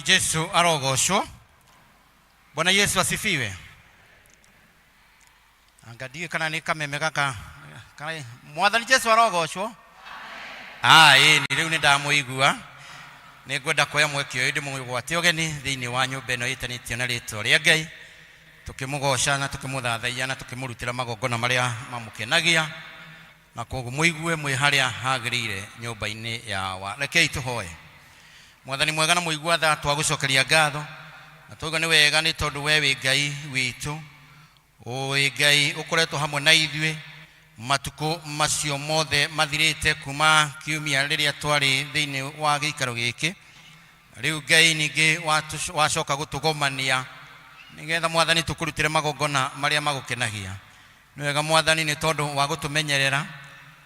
Jesu arogocwo. Bwana Yesu asifiwe. Anga ndiũĩ kana nĩ kameme gaka kana. Mwathani Jesu arogocwo. Ah, ĩĩ ni rĩu nĩ ndamũigua. Nĩ ngwenda kuoya mweke ũyũ ndĩmũgwate ũgeni thĩinĩ wa nyũmba ĩno ĩtanĩtio na rĩtwa rĩa Ngai, tũkĩmũgoca na tũkĩmũthathaiya na tũkĩmũrutĩra magongona marĩa mamũkenagia, na koguo mũigue mwĩ harĩa hagĩrĩire nyũmba-inĩ ya Awa. Rekei tũhoe. Mwathani mwega na mũigua tha, twagũcokeria ngatho na twauga nĩ wega, nĩ tondũ we wĩ Ngai witũ, wĩ Ngai ũkoretwo hamwe na ithuĩ matukũ macio mothe mathirĩte kuma kiumia rĩrĩa twarĩ thĩinĩ wa gĩikaro gĩkĩ. Rĩu Ngai ningĩ wacoka gũtũgomania nĩgetha, Mwathani, tũkũrutĩre magongona marĩa magũkenagia. Nĩ wega, Mwathani, nĩ tondũ wa gũtũmenyerera.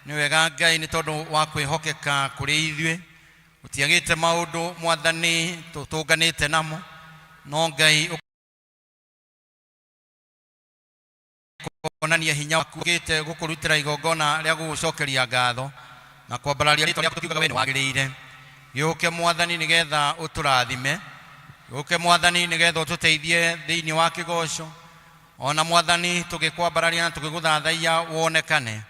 Nĩ wega, Ngai, nĩ tondũ wa kwĩhokeka kũrĩ ithuĩ. Gũtiagĩte maũndũ, Mwathani, tũtũnganĩte namo, no Ngai kuonania hinya waku gĩte gũkũrutĩra igongona rĩa gũgũcokeria ngatho na kwambararia rĩtwa rĩaku, tũkiugaga we nĩ wagĩrĩire. Gĩũke, Mwathani, nĩgetha ũtũrathime. Gĩũke, Mwathani, nĩgetha ũtũteithie thĩinĩ wa kĩgoco, ona Mwathani tũgĩkwambararia na tũgĩgũthathaiya wonekane,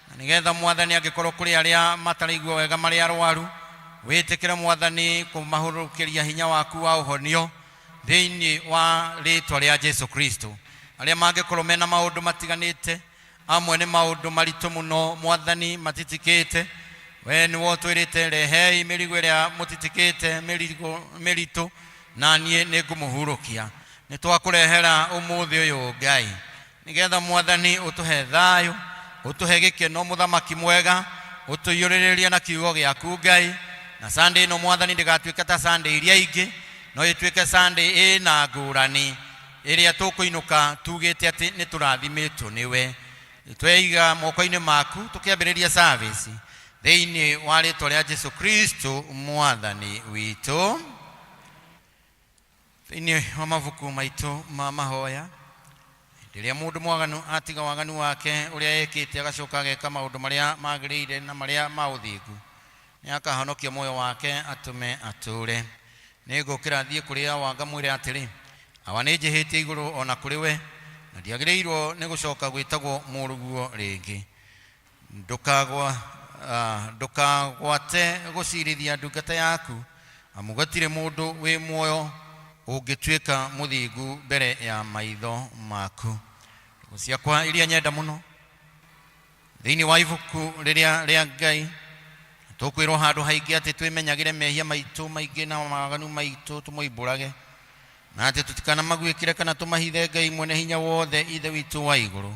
na nĩgetha, Mwathani, angĩkorwo kũrĩ arĩa mataraigua wega, marĩ arwaru, wĩtĩkĩre, Mwathani, kũmahũrũkĩria hinya waku wa ũhonio thĩinĩ wa rĩtwa rĩa Jesu Kristo. Arĩa mangĩkorwo mena maũndũ matiganĩte, amwe nĩ maũndũ maritũ mũno, Mwathani, matitikĩte, we nĩwe ũtwĩrĩte, "Rehei mĩrigo ĩrĩa mũtitikĩte, mĩrigo mĩritũ, na niĩ nĩ ngũmũhurũkia." Nĩ twakũrehera ũmũthĩ ũyũ, Ngai, nĩgetha, Mwathani, ũtũhe thayũ, ũtũhe gĩkeno. Mũthamaki mwega, ũtũiyũrĩrĩrie na kiugo gĩaku, Ngai, na Sunday ĩno, Mwathani, ndĩgatuĩke ta Sunday iria ingĩ, no ĩtuĩke Sunday ĩna ngũrani ĩrĩa tũkũinũka tugĩte atĩ nĩ tũrathimĩtwo nĩwe. Tweiga moko-inĩ maku tũkĩambĩrĩria service thĩinĩ wa rĩtwa rĩa Jesu Kristo Mwathani witũ. Thĩinĩ wa mabuku maitũ ma mahoya, hĩndĩ ĩrĩa mũndũ mwaganu atiga waganu wake ũrĩa ekĩte, agacoka ageka maũndũ marĩa magĩrĩire na marĩa ma ũthingu, nĩ akahonokia muoyo wake atũme atũũre. Nĩ ngũkĩra thiĩ kũrĩ Awa ngamwĩre atĩrĩ, 'Awa, nĩ njĩhĩtie igũrũ o na kũrĩ we, na ndiagĩrĩirwo nĩ gũcoka gwĩtagwo mũrũguo rĩngĩ. Ndũkagwate gũcirithia ndungata yaku, amu gũtirĩ mũndũ wĩ muoyo ũngĩtuĩka mũthingu mbere ya maitho maku." Ndũgũ ciakwa iria nyenda mũno, thĩinĩ wa ibuku rĩrĩa rĩa Ngai tũkwĩrwo handũ haingĩ atĩ twĩmenyagĩre mehia maitũ maingĩ na mawaganu maitũ, tũmoimbũrage, na atĩ tũtikanamaguĩkĩre kana tũmahithe Ngai mwene hinya wothe, Ithe witũ wa igũrũ.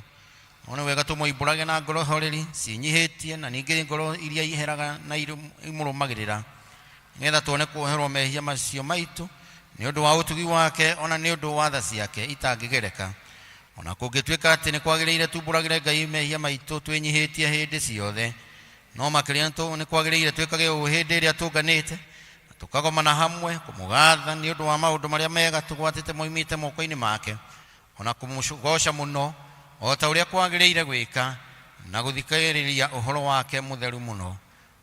No nĩ wega tũmoimbũrage na ngoro horeri ciĩnyihĩtie, na ningĩ ngoro iria iheraga na imũrũmagĩrĩra, nĩgetha tuone kuoherwo mehia macio maitũ nĩ ũndũ wa ũtugi wake, ona nĩ ũndũ wa tha ciake itangĩgereka. Ona kũngĩtuĩka atĩ nĩ kwagĩrĩire tumbũragĩre Ngai mehia maitũ twĩnyihĩtie hĩndĩ ciothe, no makĩria nĩ kwagĩrĩire twĩkage ũũ hĩndĩ ĩrĩa tũnganĩte na tũkagomana hamwe kũmũgatha nĩ ũndũ wa maũndũ marĩa mega tũgwatĩte moimĩte moko-inĩ make, ona kũmũgoca mũno o ta ũrĩa kwagĩrĩire gwĩka, na gũthikĩrĩria ũhoro wake mũtheru mũno,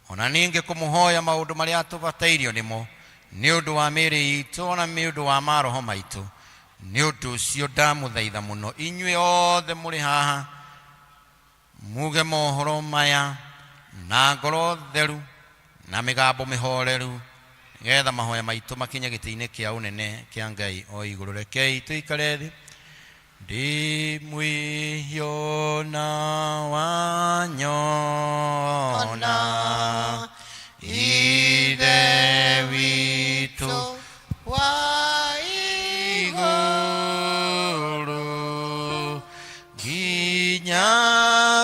ona ningĩ kũmũhoya maũndũ marĩa tũbatairio nĩmo nĩ ũndũ wa mĩĩrĩ itũ, ona nĩ ũndũ wa maroho maitũ. Nĩ ũndũ ũcio ndamũthaitha mũno inyuĩ othe mũrĩ haha, muge mohoro maya na ngoro theru na mĩgambo mĩhoreru, nĩgetha mahoya maitũ makinye gĩtĩ-inĩ kĩa ũnene kĩa Ngai o igũrũ. Rekei tũikare thĩ. Ndĩ mwĩhio na wanyona, Ithe witũ wa igũrũ, nginya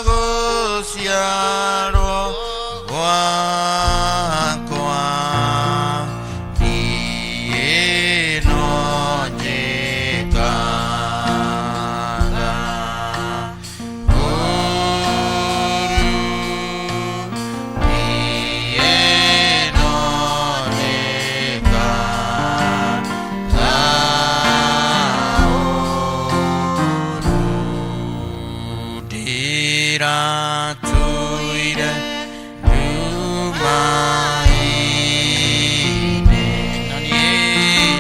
gũciarwo gwakwa niĩ no njĩkaga ũũru, niĩ no njĩkaga ũũru, ndĩratũire nduma-inĩ na niĩ.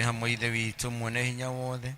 Twĩ hamwe Ithe witũ mwene hinya wothe,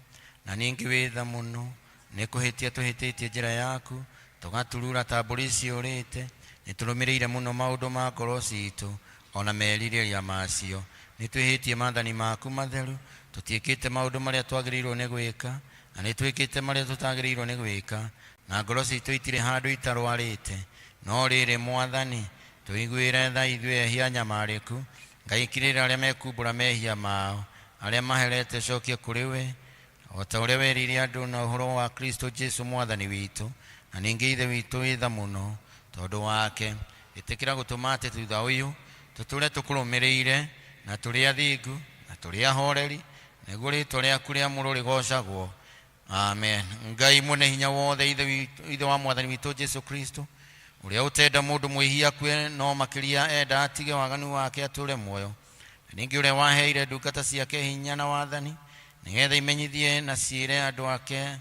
na ningĩ wĩ tha mũno, nĩ kũhĩtia tũhĩtĩtie njĩra yaku, tũgaturura ta mbũri ciũrĩte, nĩ tũrũmĩrĩire mũno maũndũ ma ngoro citũ, ona merirĩria macio. Nĩ twĩhĩtie maathani maku matheru, tũtiĩkĩte maũndũ marĩa twagĩrĩirwo nĩ gwĩka, na nĩ twĩkĩte marĩa tũtagĩrĩirwo nĩ gwĩka, na ngoro citũ itirĩ handũ itarwarĩte. No rĩrĩ, Mwathani, tũiguĩre tha ithuĩ ehia anyamarĩku, Ngai kirĩra arĩa mekumbũra mehia mao, arĩa maherete ũcokie kũrĩ we, o ta ũrĩa werĩire andũ na ũhoro wa Kristo Jesu Mwathani witũ, na ningĩ Ithe witũ wĩ tha mũno tondũ wake, ĩtĩkĩra gũtũma atĩ thutha ũyũ tũtũre tũkũrũmĩrĩire, na tũrĩ athingu, na tũrĩ ahoreri, nĩguo rĩĩtwa rĩaku rĩamũrwo rĩgoocagwo. Amen. Ngai mwene hinya wothe, Ithe witũ- Ithe wa Mwathani witũ Jesu Kristo, ũrĩa ũtenda mũndũ mwĩhia akue, no makĩria enda atige waganu wake atũre muoyo, na ningĩ ũrĩa waheire ndungata ciake hinya na wathani, nĩgetha imenyithie na ciĩre andũ ake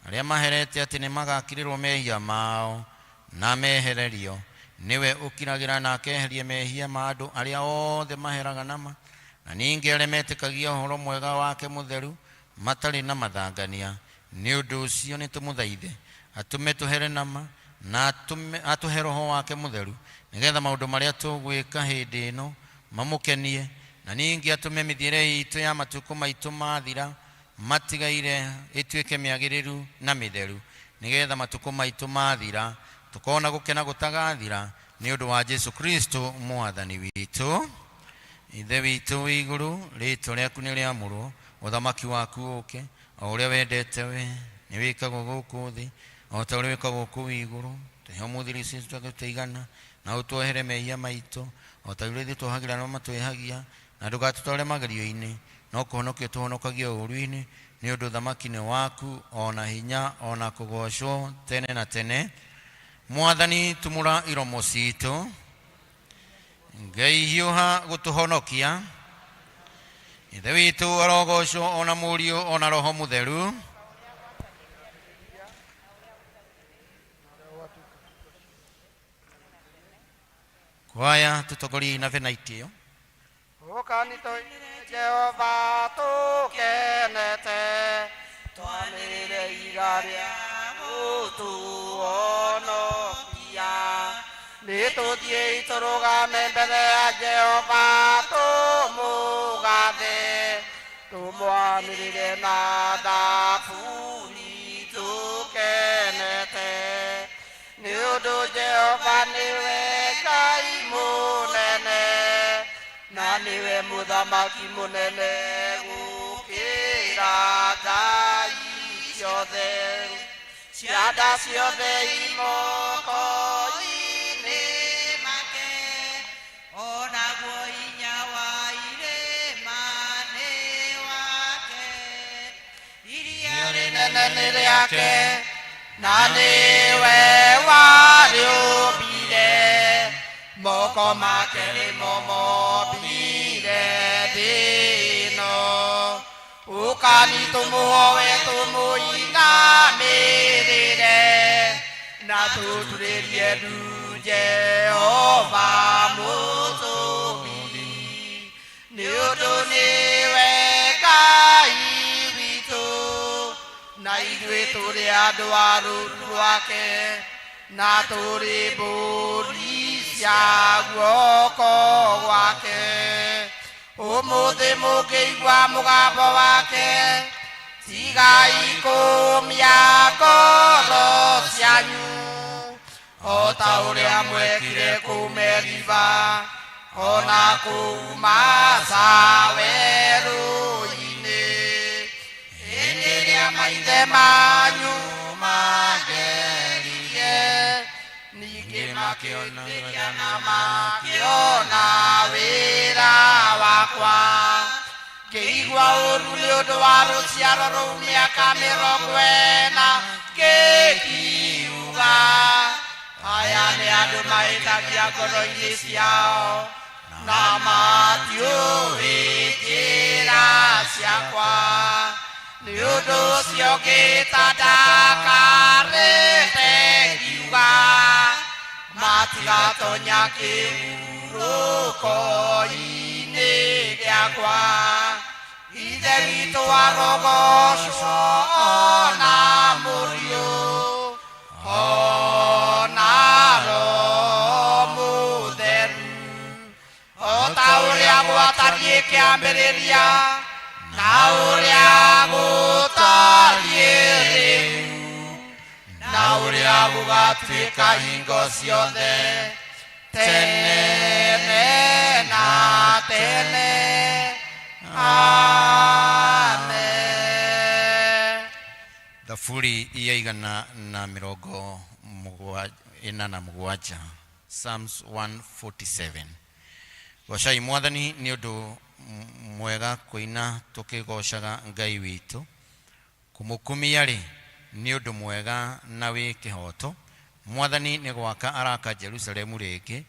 arĩa maherete atĩ nĩ magakirĩrwo mehia mao na mehererio, nĩwe ũkiragĩra na akeheria mehia ma andũ arĩa othe maheraga nama, na ningĩ arĩa metĩkagia ũhoro mwega wake mũtheru matarĩ na mathangania. Nĩ ũndũ ũcio nĩ tũmũthaithe atũme tũhere nama, na atũhe roho wake mũtheru, nĩgetha maũndũ marĩa tũgwĩka hĩndĩ ĩno mamũkenie, na ningĩ atũme mĩthiĩre itũ ya matukũ maitũ mathira matigaire ĩtuĩke mĩagĩrĩru na mĩtheru, nĩgetha matukũ maitũ mathira tũkona gũkena gũtagathira, nĩ ũndũ wa Jesu Kristo Mwathani witũ. Ithe witũ wĩ igũrũ, rĩĩtwa rĩaku nĩ rĩamũrwo, ũthamaki waku ũũke, o ũrĩa wendete we nĩ wĩkagwo gũkũ thĩ o ta ũrĩa wĩkagwo kũu igũrũ. Tũhe ũmũthĩ irio ciitũ cia gũtũigana, na ũtuohere mehia maitũ o ta ũrĩa ithuĩ tuohagĩra arĩa matwĩhagia, na ndũgatũtware magerio-inĩ, no kũhonokia ũtũhonokagie ũũru-inĩ, nĩ ũndũ ũthamaki nĩ waku, o na hinya, o na kũgoocwo tene na tene. Mwathani, tumũra iromo citũ. Ngai hiũha gũtũhonokia. Ithe witũ arogocwo, o na Mũriũ, o na Roho Mũtheru. Kwaya tũtongorie na venaiti ĩyo. Ũkani tũinĩre Jehova tũkenete, twanĩrĩre iga rĩa gũtũhonokia. Nĩ tũthiĩi tũrũgame mbere ya Jehova tũmũgathe, tũmwanĩrĩre na thaburi tũkenete. Nĩ ũndũ Jehova nĩwe Ngai mũnene, na nĩwe mũthamaki mũnene gũkĩra ngai ciothe. Cianda ciothe imoko-inĩ make, onaguo hinya wa irĩma nĩ wake. Iria rĩnene nĩ rĩake, na nĩwe warĩũmbire, moko make nĩmo mombire thĩ ĩno. Ũkani tũmũhoe tũmũinamĩrĩre, na tũturĩrie ndu Jehova mũtũmbi, nĩ ũndũ nĩwe Ngai witũ, na ithuĩ tũrĩ andũ a rũũru rwake, na tũrĩ mbũri cia guoko gwake. Ũmũthĩ mũngĩigua mũgambo wake, tigai kũũmia ngoro cianyu, o ta ũrĩa mwekire kũu Meriba, o na kũu Masa werũ-inĩ, hĩndĩ ĩrĩa maithe manyu mangeririe, ningĩ makĩonania na makĩona wĩra wakwa. Ngĩigua ũũru nĩ ũndũ wa rũciaro rũu mĩaka mĩrongo ĩna, ngĩkiuga, aya nĩ andũ mahĩtagia ngoro-inĩ ciao, na matiũĩ njĩra ciakwa. Nĩ ũndũ ũcio ngĩĩta ndakarĩte, ngiuga, matigatonya kĩhurũko-inĩ gĩakwa. Ithe witũ arogocwo ona Mũriũ ona Roho Mũtheru, o ta ũrĩa gwatariĩ kĩambĩrĩria na ũrĩa gũtariĩ rĩu na ũrĩa gũgatuĩka hingo ciothe tene na tene. Amen. Thaburi ya 147, Psalms 147. Gocai Mwathani, nĩ ũndũ mwega kũina tũkĩgocaga Ngai witũ. Kũmũkumia-rĩ, nĩ ũndũ mwega na wĩ kĩhooto. Mwathani nĩ gwaka araka Jerusalemu rĩngĩ,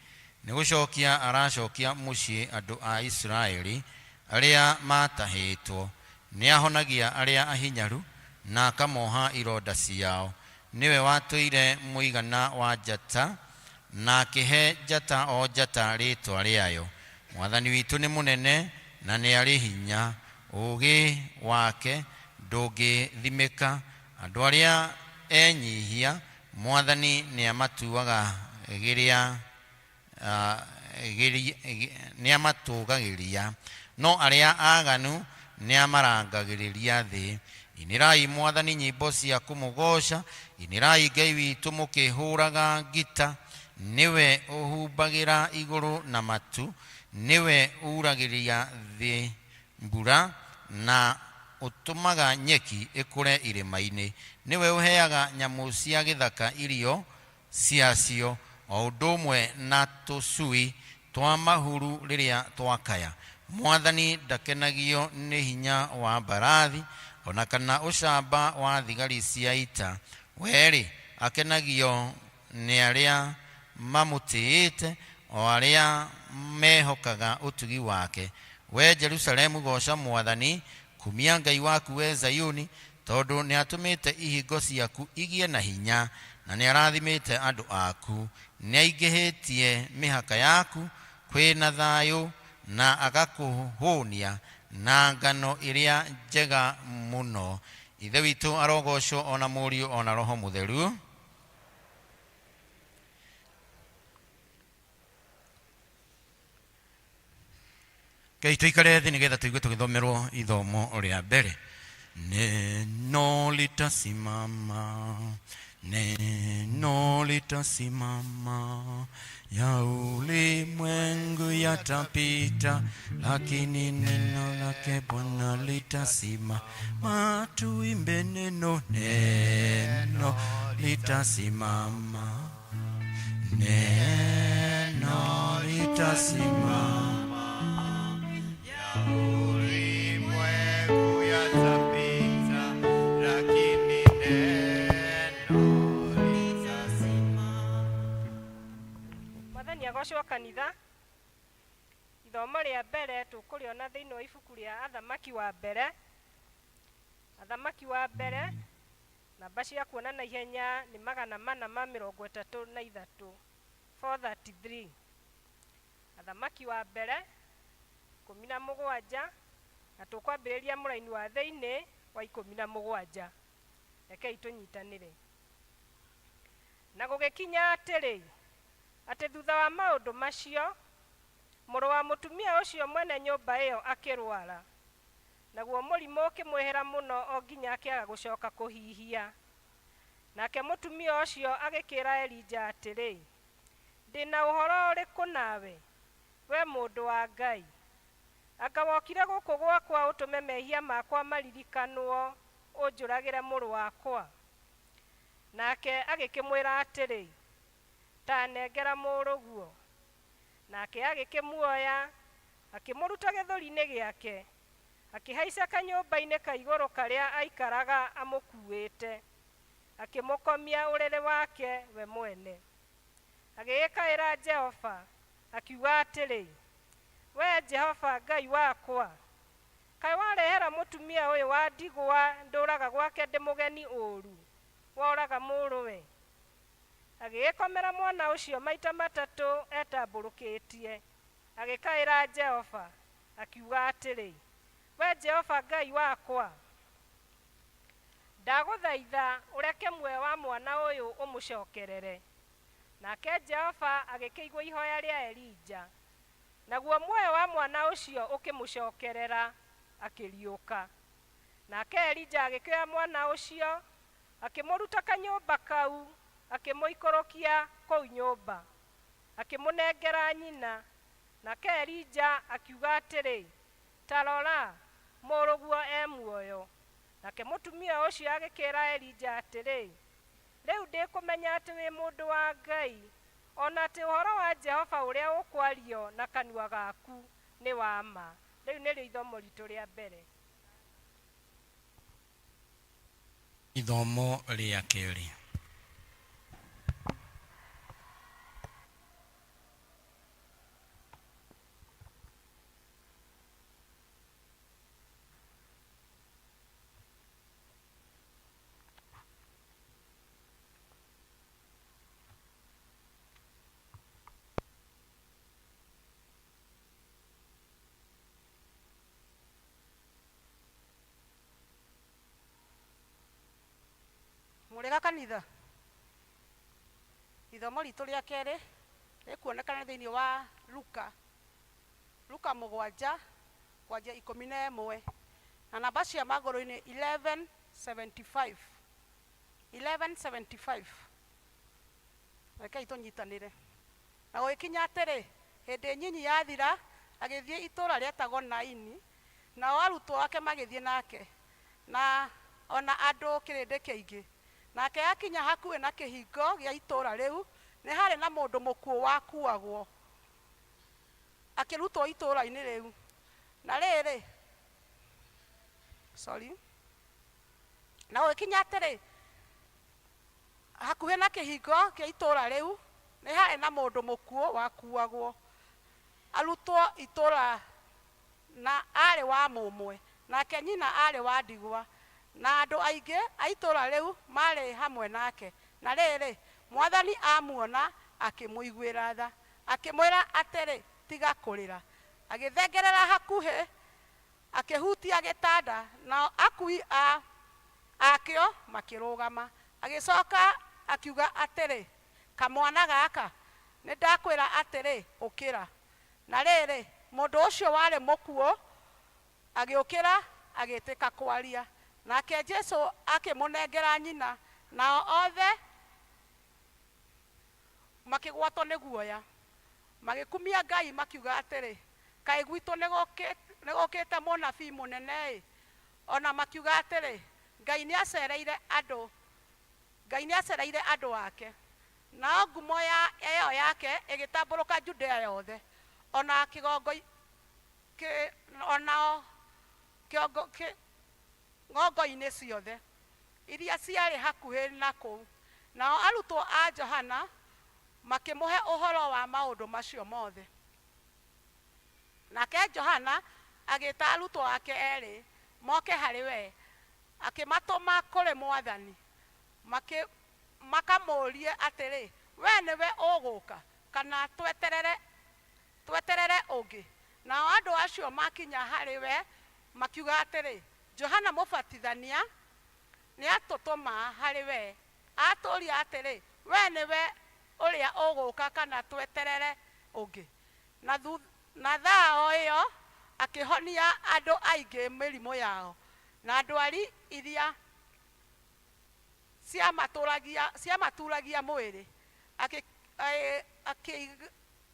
nĩ gũcokia aracokia mũciĩ andũ a Isiraeli arĩa maatahĩtwo. Nĩ ahonagia arĩa ahinyaru na akamoha ironda ciao. Nĩwe watũire mũigana wa njata na akĩhe njata o njata rĩĩtwa rĩayo. Mwathani witũ nĩ mũnene na nĩ arĩ hinya, ũũgĩ wake ndũngĩthimĩka. Andũ arĩa enyihia Mwathani nĩ amatuaga gĩrĩa nĩ amatũgagĩria, no arĩa aganu nĩ amarangagĩrĩria thĩ. Inĩrai Mwathani nyĩmbo cia kũmũgooca, inĩrai Ngai witũ mũkĩhũraga ngita. Nĩwe ũhumbagĩra igũrũ na matu, nĩwe uragĩria thĩ mbura na ũtũmaga nyeki ĩkũre irĩma-inĩ. Nĩwe ũheaga nyamũ cia gĩthaka irio ciacio, o ũndũ ũmwe na tũcui twa mahuru rĩrĩa twakaya. Mwathani ndakenagio nĩ hinya wa mbarathi ona kana ũcamba wa thigari cia ita. We-rĩ, akenagio nĩ arĩa mamũtĩĩte, o arĩa mehokaga ũtugi wake. We Jerusalemu, goca Mwathani, kumia Ngai waku we Zayuni, tondũ nĩ atũmĩte ihingo ciaku igĩe na hinya na nĩ arathimĩte andũ aku. Nĩ aingĩhĩtie mĩhaka yaku kwĩna thayũ na agakũhũnia na ngano ĩrĩa njega mũno. Ithe witũ arogocwo ona Mũriũ ona Roho Mũtheru. Ngai tũikare thĩ nĩgetha tũigue tũgĩthomerwo ithomo rĩa mbere. Neno litasimama, neno litasimama, ya ulimwengu yatapita, lakini neno lake Bwana litasimama. Tuimbe neno, neno litasimama, neno litasimama. Ulimwengu yatapita, lakini neno litasimama. Mwathani agocwo kanitha. Ithomo rĩa mbere tũkũrĩona thĩinĩ wa ibuku rĩa Athamaki wa mbere. Athamaki wa mbere, namba cia kuona na ihenya nĩ 433, 433. Athamaki wa mbere 17, na tũkwambĩrĩria mũraini wa thĩinĩ wa 17. Rekei tũnyitanĩre. Na gũgĩkinya atĩrĩ, atĩ thutha wa maũndũ macio, mũrũ wa mũtumia ũcio mwene nyũmba ĩyo akĩrwara, naguo mũrimũ ũkĩmwĩhĩra mũno o nginya akĩaga gũcoka kũhihia. Nake mũtumia ũcio agĩkĩra Elija atĩrĩ, ndĩna ũhoro ũrĩkũ nawe, we mũndũ wa Ngai? Anga wokire gũkũ gwakwa ũtũme mehia makwa maririkanwo, ũnjũragĩre mũrũ wakwa? Nake agĩkĩmwĩra atĩrĩ, ta nengera mũrũguo. Nake agĩkĩmuoya, akĩmũruta gĩthũri-inĩ gĩake, akĩhaica kanyũmba-inĩ ka igũrũ karĩa aikaraga amũkuĩte, akĩmũkomia ũrĩrĩ wake we mwene. Agĩgĩkaĩra Jehova, akiuga atĩrĩ, we Jehova Ngai wakwa, kaĩ warehera mũtumia ũyũ wa ndigwa ndũraga gwake ndĩ mũgeni ũũru, woraga mũrũwe? Agĩgĩkomera mwana ũcio maita matatũ etambũrũkĩtie, agĩkaĩra Jehova, akiuga atĩrĩ, Wee Jehova Ngai wakwa, ndagũthaitha ũreke muoyo wa mwana ũyũ ũmũcokerere. Nake Jehova agĩkĩigua ihoya rĩa Elija, naguo muoyo wa mwana ũcio ũkĩmũcokerera, akĩriũka. Nake Elija agĩkĩoya mwana ũcio, akĩmũruta kanyũmba kau, akĩmũikũrũkia kũu nyũmba, akĩmũnengera nyina. Nake Elija akiuga atĩrĩ, Ta rora, mũrũguo e muoyo. Nake mũtumia ũcio agĩkĩĩra Elija atĩrĩ, Rĩu ndĩ kũmenya atĩ wĩ mũndũ wa Ngai, o na atĩ ũhoro wa Jehova ũrĩa ũkwario na kanua gaku nĩ wa ma. Rĩu nĩrĩo ithomo ritũ rĩa mbere. Ithomo rĩa kerĩ. Mũrĩega kanitha? Ithomo ritũ rĩa kerĩ rĩkuonekana thĩinĩ wa Luka, Luka mũgwanja kwanjia ikũmi na ĩmwe na namba cia magũrũ-inĩ 1175, 1175. Rekei tũnyitanĩre. Na gũgĩkinya atĩrĩ, hĩndĩ nyinyi yathira, agĩthiĩ itũũra rĩetagwo Naini, nao arutwo ake magĩthiĩ nake, na o na andũ kĩrĩndĩ kĩingĩ. Nake aakinya hakuhĩ na kĩhingo gĩa itũũra rĩu, nĩhaarĩ na mũndũ mũkuũ wakuuagwo akĩrutwo itũũra-inĩ rĩu. Na rĩrĩ, sorry, na gũgĩkinya atĩrĩ, hakuhĩ na kĩhingo kĩa itũũra rĩu, nĩhaarĩ na mũndũ mũkuũ wakuuagwo arutwo itũũra na aarĩ wa mũmwe, nake nyina aarĩ wa ndigwa, na andũ aingĩ a itũũra rĩu maarĩ hamwe nake. Na rĩrĩ, Mwathani aamuona, akĩmũiguĩra tha, akĩmwĩra atĩrĩ, Tiga kũrĩra. Agĩthengerera hakuhĩ, akĩhutia gĩtanda, nao akui a akĩo makĩrũgama. Agĩcoka akiuga atĩrĩ, Kamwana gaka, nĩndakwĩra atĩrĩ, ũkĩra. Na rĩrĩ, mũndũ ũcio warĩ mũkuũ agĩũkĩra, agĩĩtĩka kwaria. Nake Jesu akĩmũnengera nyina, nao othe makĩgwatwo nĩ guoya, magĩkumia Ngai makiuga atĩrĩ, Kaĩ gwitũ nĩgũũkĩte mũnabii mũnene-ĩ! O na makiuga atĩrĩ, Ngai nĩaceereire andũ, Ngai nĩaceereire andũ ake. Nao ngumo ya ĩyo yake ĩgĩtambũrũka Judea yothe, o na kĩgongo, kĩ, o nao kĩongo, kĩ, ng'ongo-inĩ ciothe iria ciarĩ hakuhĩ na kũu. Nao arutwo a Johana makĩmũhe ũhoro wa maũndũ macio mothe. Nake Johana agĩĩta arutwo ake erĩ moke harĩ we, akĩmatũma kũrĩ Mwathani, makamũũrie atĩrĩ, Wee nĩwe ũgũũka, kana tweterere tweterere ũngĩ? Nao andũ acio maakinya harĩ we makiuga atĩrĩ, Johana Mũbatithania nĩatũtũma harĩ wee, aatũũria atĩrĩ, 'Wee nĩwe ũrĩa ũgũũka kana tweterere ũngĩ? Na thaa o ĩyo akĩhonia andũ aingĩ mĩrimũ yao, na ndwari iria ciamaturagia mwĩrĩ,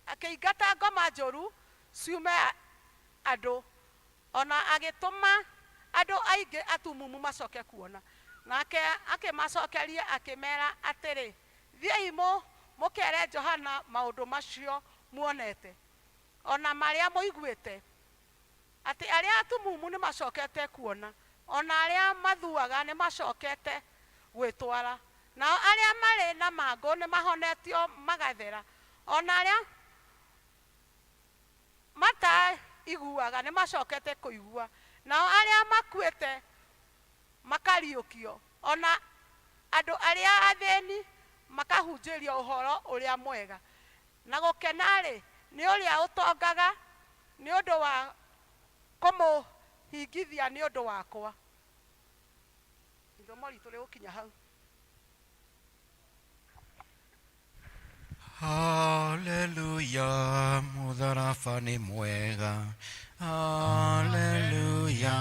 akĩingata ngoma njũru ciume andũ, o na agĩtũma andũ aingĩ atumumu macoke kuona. Nake akĩmacokeria akĩmera atĩrĩ, Thiĩi mũkere Johana maũndũ macio muonete, o na marĩa mũiguĩte, atĩ arĩa atumumu nĩmacokete kuona, o na arĩa mathuaga nĩmacokete gwĩtwara, nao arĩa marĩ na mangũ nĩmahonetio magathera, o na arĩa mataiguaga nĩmacokete kũigua, nao arĩa makuĩte makariũkio, o na andũ arĩa athĩni makahunjĩrio ũhoro ũrĩa mwega. Na gũkena-rĩ, nĩ ũrĩa ũtongaga nĩ ũndũ wa Kũhingithia nĩ ũndũ wakwa. Ithomo ritũ rĩgũkinya hau. Haleluya, mũtharaba nĩ mwega. Haleluya,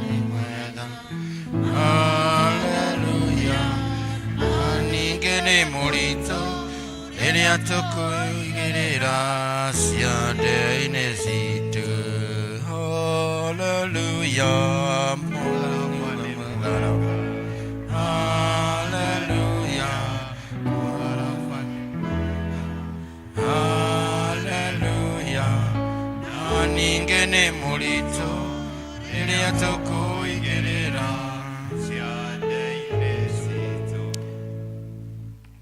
nĩ mwega. Haleluya, na ningĩ nĩ mũritũ rĩrĩa tũkũigĩrĩra ciande-inĩ citũ. Haleluya, mũtharaba nĩ mwega. Haleluya, haleluya, na ningĩ nĩ mũritũ rĩrĩa tũkũigĩrĩra ciande-inĩ citũ.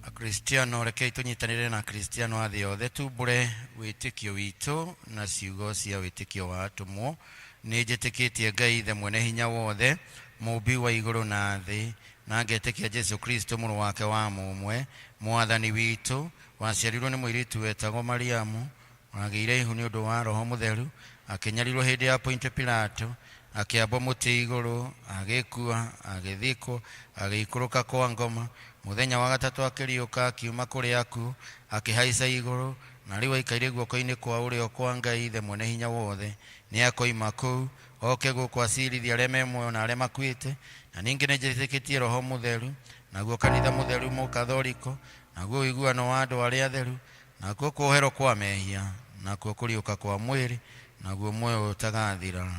Akristiano, rekei tũnyitanĩre na Akristiano a thĩ yothe tumbũre wĩtĩkio witũ na ciugo cia wĩtĩkio wa atũmwo. Nĩ njĩtĩkĩtie Ngai Ithe mwene hinya wothe, mũũmbi wa igũrũ na thĩ, na ngetĩkia Jesu Kristo mũrũ wake wa mũmwe, mwathani witũ, waciarirwo nĩ mũirĩtu wetagwo Mariamu, wagĩire ihu nĩ ũndũ wa Roho Mũtheru, akĩnyarirwo hĩndĩ ya Pontio Pilato, akĩambwo mũtĩ igũrũ, agĩkua, agĩthikwo, agĩikũrũka kwa ngoma, mũthenya wa gatatũ akĩriũka akiuma kũrĩ akuũ, akĩhaica igũrũ, na rĩu aikaire guoko-inĩ kwa ũrĩo kwa Ngai Ithe mwene hinya wothe. Nĩ akoima kũu oke gũkũ acirithie arĩa me muoyo na arĩa makuĩte. Na ningĩ nĩ njĩtĩkĩtie Roho Mũtheru, naguo kanitha mũtheru mũkathoriko, naguo ũiguano wa andũ arĩa atheru, nakuo kuoherwo kwa mehia, nakuo kũriũka kwa mwĩrĩ, naguo muoyo ũtagathira.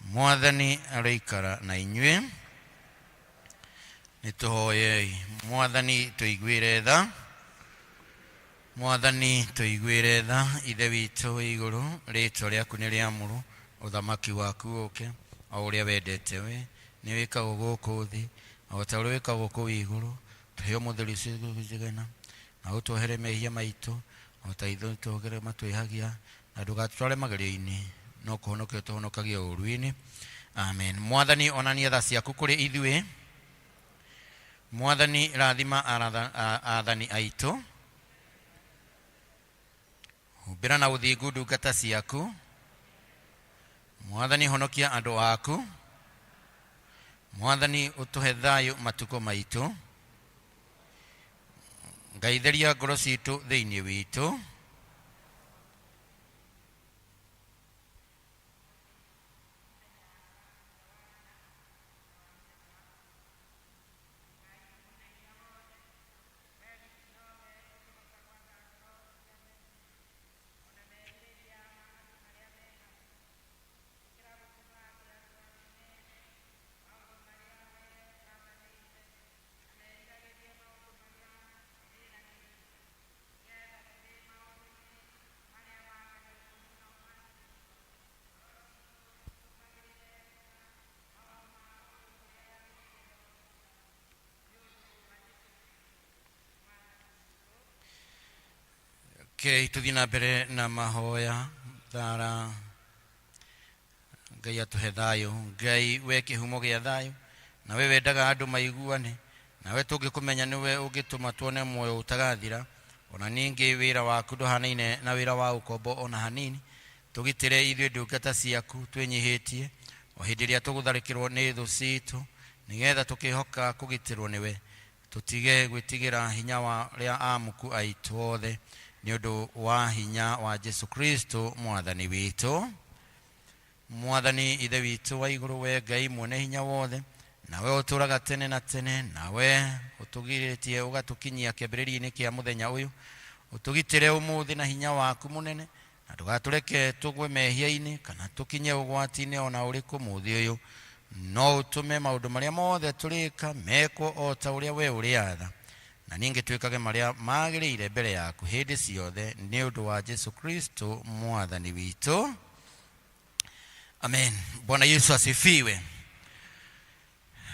Mwathani aroikara na inyuĩ. Nĩ tũhoyei. Mwathani tũiguĩre tha. Mwathani tũiguĩre tha. Ithe witũ wĩ igũrũ, rĩtwa rĩaku nĩ rĩamũrwo, ũthamaki waku ũke, o ũrĩa wendete we nĩ wĩkagwo gũkũ thĩ o ta ũrĩa wĩkagwo kũu igũrũ. Tũhe ũmũthĩ njigana, na ũtuohere mehia maitũ o ta ithuĩ tuohere matwĩhagia, na ndũgatũtware magerio-inĩ, no kũhonokia ũtũhonokagie ũũru-inĩ. Amen. Mwathani onania tha ciaku kũrĩ ithuĩ. Mwathani rathima athani aitũ, humbĩra na ũthingu ndungata ciaku. Mwathani honokia andũ aku. Mwathani ũtũhe thayũ matukũ maitũ. Ngai theria ngoro citũ thĩinĩ witũ. Okay, tuthiĩ na mbere na mahoya thara. Ngai atũhe thayũ. Ngai we kĩhumo gĩa thayũ, na we wendaga andũ maiguane, nawe tũngĩkũmenya nĩwe ũngĩtũma tuone muoyo ũtagathira. Ona ningĩ wĩra waku ndũhanaine na wĩra wa ũkombo ona hanini. Tũgitĩre ithuĩ ndungata ciaku twĩnyihĩtie o hĩndĩ ĩrĩa tũgũtharĩkĩrwo nĩ thũ citũ, nĩgetha tũkĩhoka kũgitĩrwo nĩwe, tũtige gwĩtigĩra hinya wa arĩa amuku aitũ othe, nĩ ũndũ wa hinya wa Jesu Kristo mwathani witũ. Mwathani Ithe witũ wa igũrũ, we Ngai mwene hinya wothe, nawe ũtũũraga tene na tene, nawe ũtũgirĩtie ũgatũkinyia kĩambĩrĩria-inĩ kĩa mũthenya ũyũ, ũtũgitĩre ũmũthĩ na hinya waku mũnene, na ndũgatũreke tũgwe mehia-inĩ kana tũkinye ũgwati-inĩ ona ũrĩkũ mũthĩ ũyũ, no ũtũme maũndũ marĩa mothe tũrĩka mekwo o ta ũrĩa we ũrĩatha, na ningĩ twĩkage marĩa magĩrĩire mbere yaku hĩndĩ ciothe, nĩ ũndũ wa Jesu Kristo mwathani witũ. Amen. Bwana Yesu asifiwe.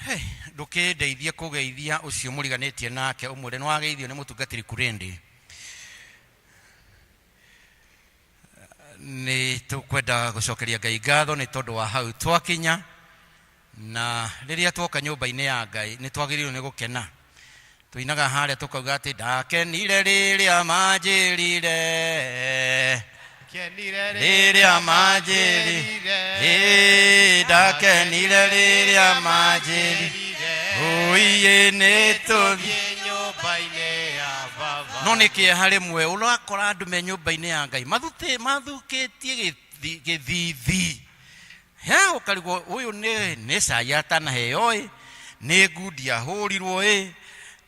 Hey, ndũkĩndeithie kũgeithia ũcio mũriganĩtie nake, ũmwĩre nĩ wageithio nĩ mũtungatĩri Kurindi. Nĩ tũkwenda gũcokeria Ngai ngatho nĩ tondũ wa hau twakinya, na rĩrĩa twoka nyũmba-inĩ ya Ngai nĩ twagĩrĩirwo nĩ gũkena. Tũinaga harĩa tũkauga atĩ ndakenire rĩrĩa manjĩrire. Ndakenire rĩrĩa manjĩrire, ĩ ndakenire rĩrĩa manjĩrire, ũiĩ nĩ tũthiĩ nyũmba-inĩ ya baba. No nĩ kĩeha rĩmwe ũrakora andũ me nyũmba-inĩ ya Ngai mathukĩtie gĩthithi. He ũkarigwo ũyũ nĩ cai atanaheo ĩ, nĩ ngundi ahũrirwo ĩ,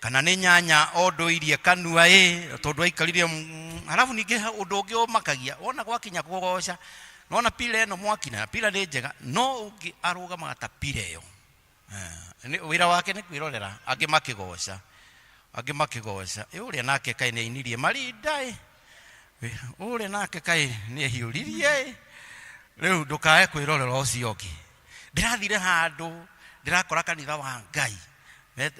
kana nĩ nyanya ondoirie kanua ĩ, tondũ aikarire halafu ningĩ ũndũ ũngĩ ũmakagia wona gwakinya kũgoca, nona pila ĩno mwakina pila nĩ njega, no ũngĩ arũgamaga ta pila ĩyo. Wĩra wake nĩ kwĩrorera angĩ makĩgoca, angĩ makĩgoca. Ĩ ũrĩa nake kaĩ nĩ ainirie marinda ĩ, ũrĩa nake kaĩ nĩ ehiũririe ĩ. Rĩu ndũkae kwĩrorera ũcio ũngĩ. Ndĩrathire handũ ndĩrakora kanitha wa Ngai,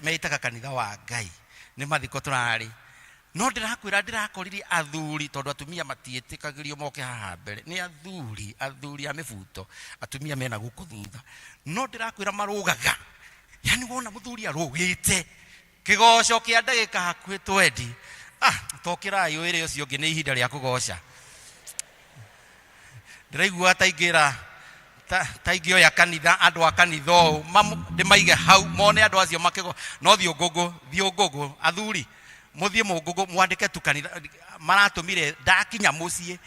meitaga kanitha wa Ngai, nĩ mathiko tũrarĩ, no ndĩrakwĩra ndĩrakorire athuri, tondũ atumia matiĩtĩkagĩrio moke haha mbere, nĩ athuri, athuri a mĩbuto, atumia mena gũkũ thutha, no ndĩrakwĩra marũgaga, yani wona mũthuri arũgĩte kĩgoco kĩa ndagĩka hakuhĩ 20, tokĩrai wĩrĩ ũcio ũngĩ, nĩ ihinda rĩa kũgoca. Ndĩraigua ta ingĩra ta ingĩoya kanitha, andũ a kanitha ũũ ndĩmaige hau mone andũ acio makĩgo, no thiĩ ngũngũ, thiĩ ngũngũ, athuri mũthiĩ mũngũngũ mwandĩke tu kanitha maratũmire ndakinya mũciĩ,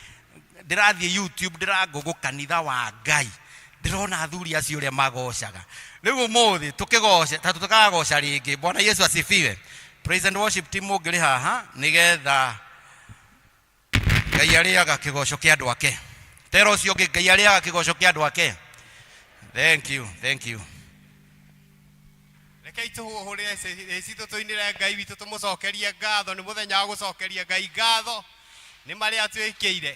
ndĩrathiĩ YouTube ndĩrangũngũ kanitha wa Ngai, ndĩrona athuri acio ũrĩa magocaga. Rĩu ũmũthĩ tũkĩgoce ta tũtakagoca rĩngĩ. Bwana Yesu asifiwe. Praise and worship team mũngĩrĩ haha nĩgetha Ngai arĩaga kĩgoco kĩa andũ ake. Tera ũcio ũngĩ, Ngai arĩaga kĩgoco kĩa andũ ake. Thank you, thank you. Rekei tũhũrĩre citũ tũinĩre Ngai witũ, tũmũcokerie ngatho. Nĩ mũthenya wa gũcokeria Ngai ngatho nĩ marĩa atwĩkĩire.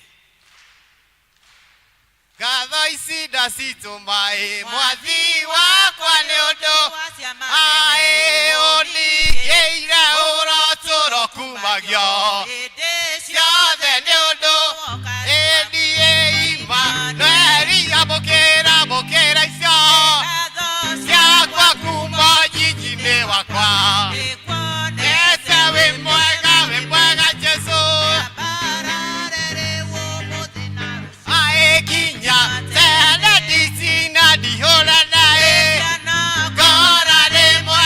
Ngatho ici ndacitũma ĩ mwathi wakwa nĩ ũndũ aĩ ũningĩire ũrotũro kumagio ciothe nĩ ũndũ ĩndiĩ Imanueli, amũkĩra amũkĩra icio ciakwa kuma jiji-inĩ wakwa. Ete wĩ mwega, wĩ mwega Jesu, aĩ nginya tene ndicina ndihũrana ĩ ngora rĩmwe.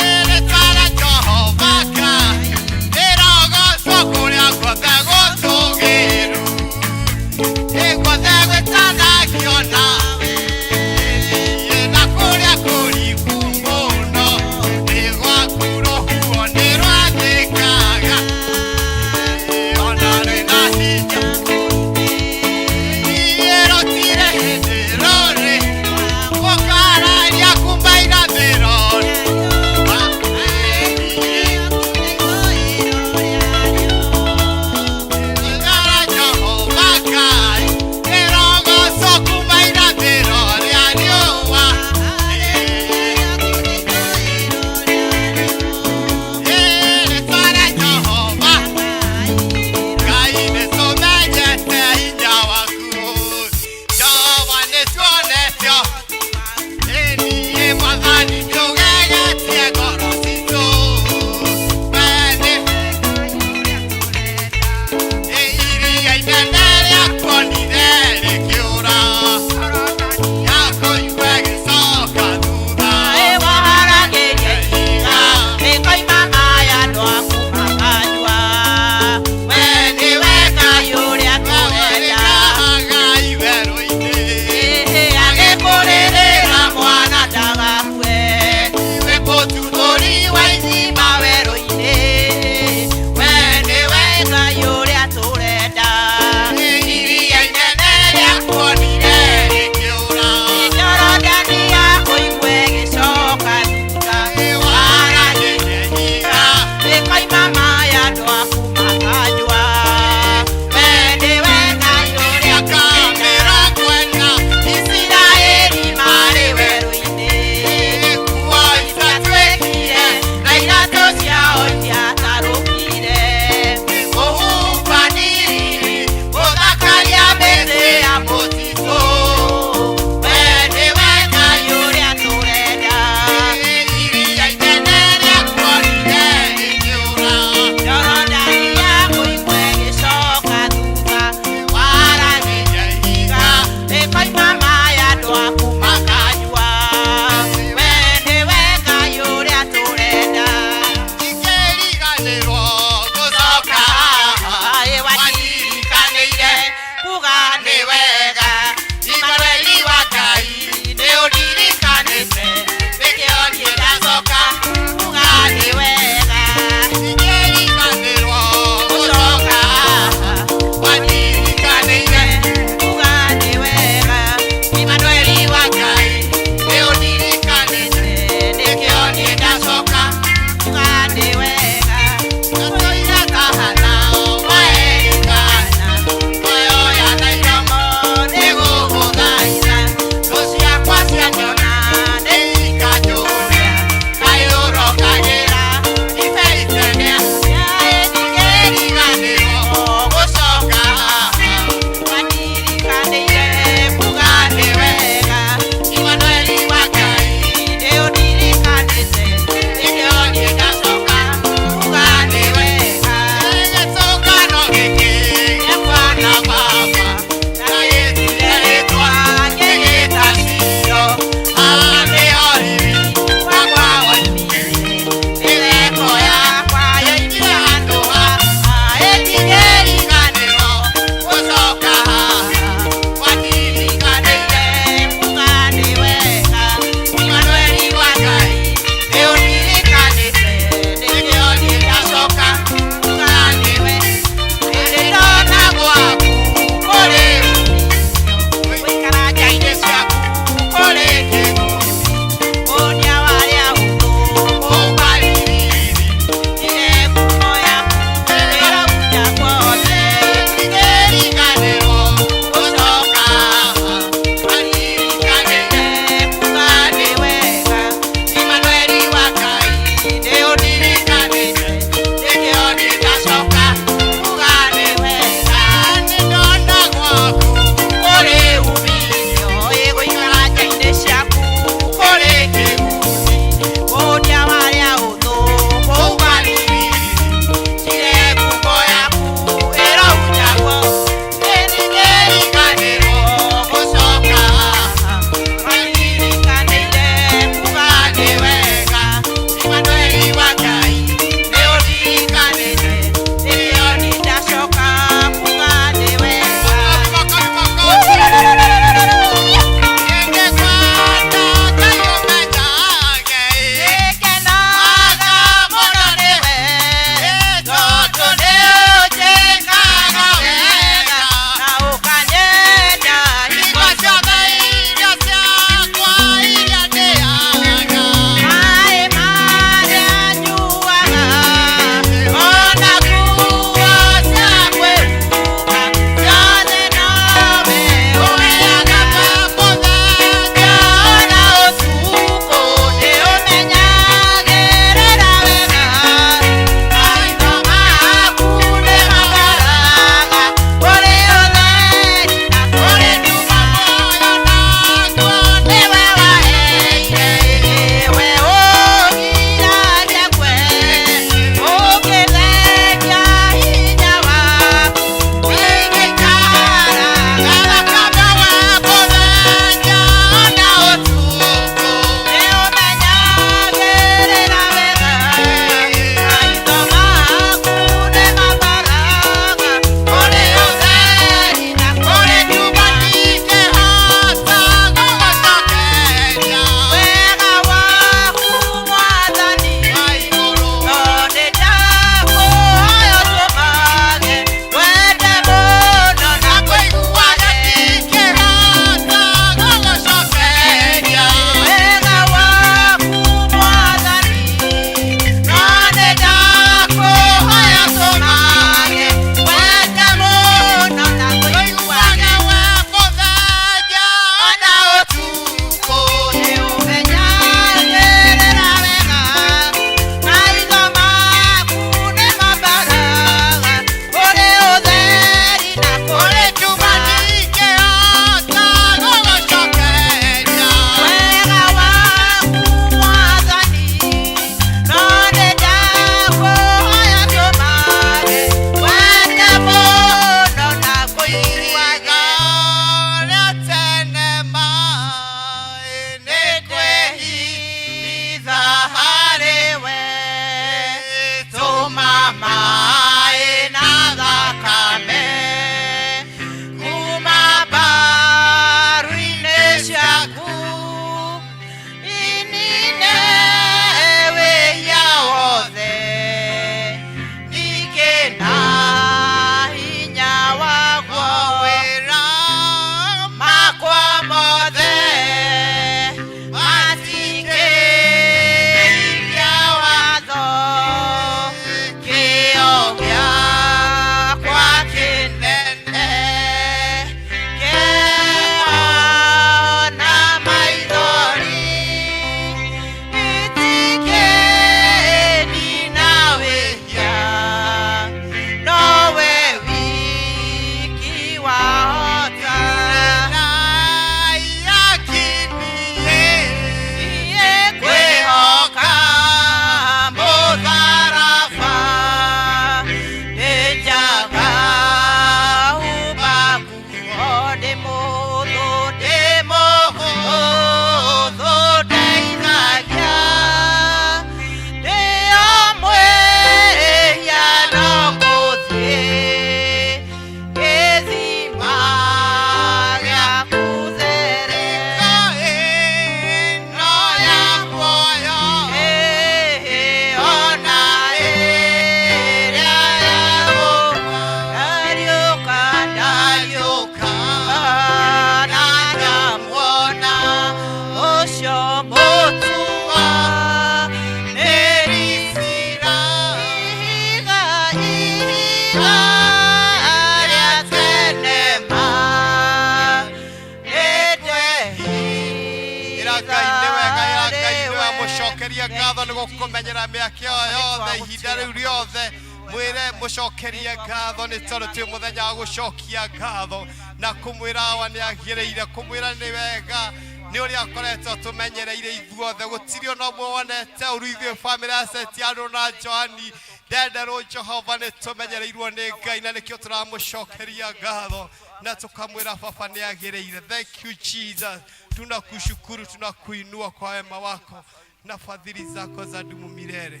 Mũcokerie ngatho nĩ gũkũmenyera mĩaka ĩyo yothe, ihinda rĩu rĩothe. Mwĩre mũcokerie ngatho nĩ tondũ twĩ mũthenya wa gũcokia ngatho na kũmwĩra awa nĩ agĩrĩire, kũmwĩra nĩ wega nĩ ũrĩa akoretwo tũmenyereire ithuothe. Gũtirĩ ona ũmwe wonete ũru ithuĩ bamĩrĩ ya Setiano na Johani ndenderwo. Jehova, nĩ tũmenyereirwo nĩ Ngai na nĩkĩo tũramũcokeria ngatho na tukamwĩra baba nĩ agĩrĩire. Thank you, Jesus. Tunakushukuru, tunakuinua kwa wema wako na fadhili zako za dumu milele.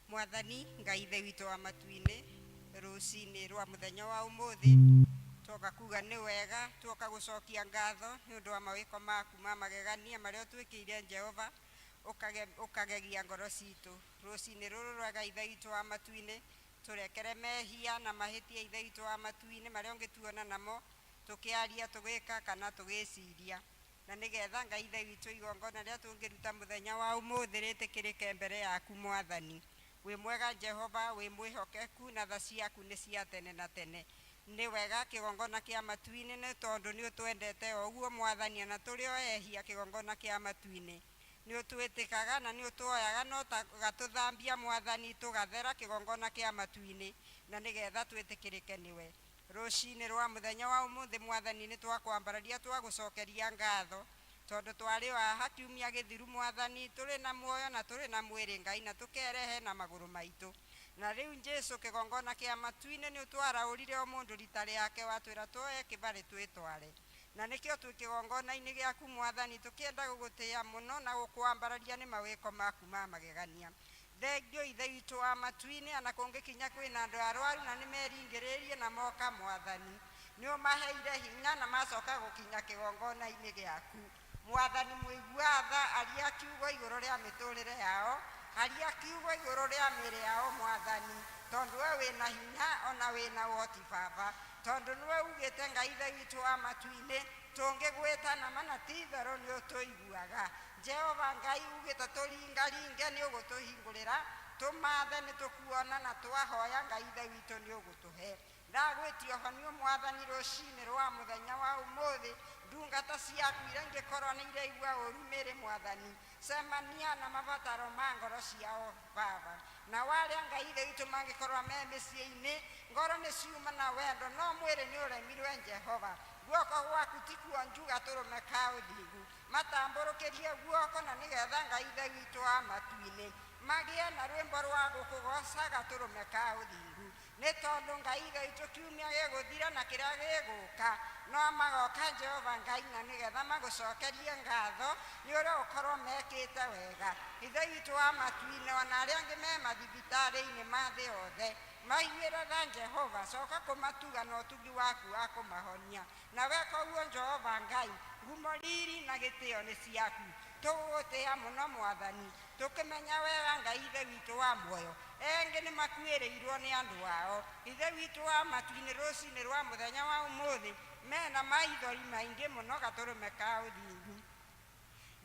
Mwathani Ngai Ithe witũ wa matu-inĩ, rũcinĩ rwa mũthenya wa ũmũthĩ twoka kuga nĩ wega, twoka gũcokia ngatho nĩ ũndũ wa mawĩko maku ma magegania marĩa ũtwĩkĩire, Jehova, ũkagegia ngoro citũ. Rũcinĩ rũrũ rwega, Ithe witũ wa matu-inĩ, tũrekere mehia na mahĩtia, Ithe witũ wa matu-inĩ, marĩa ũngĩtuona namo tũkĩaria, tũgĩka kana tũgĩciria, na nĩgetha Ngai Ithe witũ igongona rĩrĩa tũngĩruta mũthenya wa ũmũthĩ rĩtĩkĩrĩke mbere yaku. Mwathani, wĩ mwega. Jehova, wĩ mwĩhokeku na tha ciaku nĩ cia tene na tene. Nĩ wega kĩgongona kĩa matu-inĩ, nĩ tondũ nĩ ũtwendete o ũguo, Mwathani, ona tũrĩ o ehia. Kĩgongona kĩa matu-inĩ, nĩ ũtwĩtĩkaga na nĩ ũtuoyaga no gatũthambia, Mwathani, tũgathera. Kĩgongona kĩa matu-inĩ, na nĩgetha twĩtĩkĩrĩke nĩwe rũcinĩ rwa mũthenya wa ũmũthĩ, Mwathani, nĩ twakwambararia, twagũcokeria ngatho tondũ twarĩ o haha kiumia gĩthiru, Mwathani, tũrĩ na muoyo na tũrĩ na mwĩrĩ, Ngai, na tũkerehe na magũrũ maitũ. Na rĩu Jesu, kĩgongona kĩa matu-inĩ, nĩ ũtwaraũrire o mũndũ rita rĩake, watwĩra tuoye kĩbarĩ twĩtware, na nĩkĩo twĩ kĩgongona-inĩ gĩaku, Mwathani, tũkĩenda gũgũtĩĩa mũno na gũkwambararia nĩ mawĩko maku ma magegania. Thengio, Ithe witũ wa matu-inĩ. Ona kũngĩkinya kwĩna andũ arwaru na nĩ meringĩrĩrie na moka, Mwathani, nĩ ũmaheire hinya na macoka gũkinya kĩgongona-inĩ gĩaku. Mwathani mũigua tha, aria kiugo igũrũ rĩa mĩtũrĩre yao, aria kiugo igũrũ rĩa mĩĩrĩ yao, Mwathani, tondũ we wĩna hinya ona wĩna ũhoti, Baba, tondũ nĩwe ugĩte, Ngai Ithe witũ wa matu-inĩ, tũngĩgwĩta na mana ti itherũ nĩ ũtũiguaga. Jehova Ngai, ugĩte tũringaringe nĩ ũgũtũhingũrĩra, tũmathe nĩ tũkuona, na twahoya, Ngai Ithe witũ, nĩ ũgũtũhe. Ndagwĩtia ũhonio, Mwathani, rũcinĩ rwa mũthenya wa ũmũthĩ. Ndungata ciaku iria ingĩkorwo nĩ iraigua ũru mĩrĩ, Mwathani, cemania na mabataro ma ngoro ciao, Baba. Na warĩa, Ngai Ithe witũ, mangĩkorwo me mĩciĩ-inĩ, ngoro nĩ ciuma na wendo no mwĩrĩ nĩ ũremirwe, Jehova, guoko gwaku ti kuonju gatũrũme ka ũthingu. Matambũrũkĩrie guoko na nĩgetha, Ngai Ithe witũ wa matu-inĩ, magĩe na rwĩmbo rwa gũkũgoca gatũrũme ka ũthingu, nĩ tondũ, Ngai Ithe witũ, kiumia gĩgũthira na kĩrĩa gĩgũka no magoka, Jehova Ngai, na nĩgetha magũcokerie ngatho nĩ ũrĩa ũkorwo mekĩte wega. Ithe witũ wa matu-inĩ, ona arĩa angĩ me mathibitarĩ-inĩ ma thĩ yothe, maiguĩre tha, Jehova. Coka kũmatuga na ũtugi waku wa kũmahonia, na weka ũguo, Jehova Ngai, ngumo, riri na gĩtĩo nĩ ciaku. Tũgũgũtĩĩa mũno, Mwathani, tũkĩmenya wega, Ngai Ithe witũ wa muoyo, engĩ nĩ makuĩrĩirwo nĩ andũ ao. Ithe witũ wa matu-inĩ, rũcinĩ rwa mũthenya wa ũmũthĩ mena maithori maingĩ mũno gatũrũme ka ũthingu,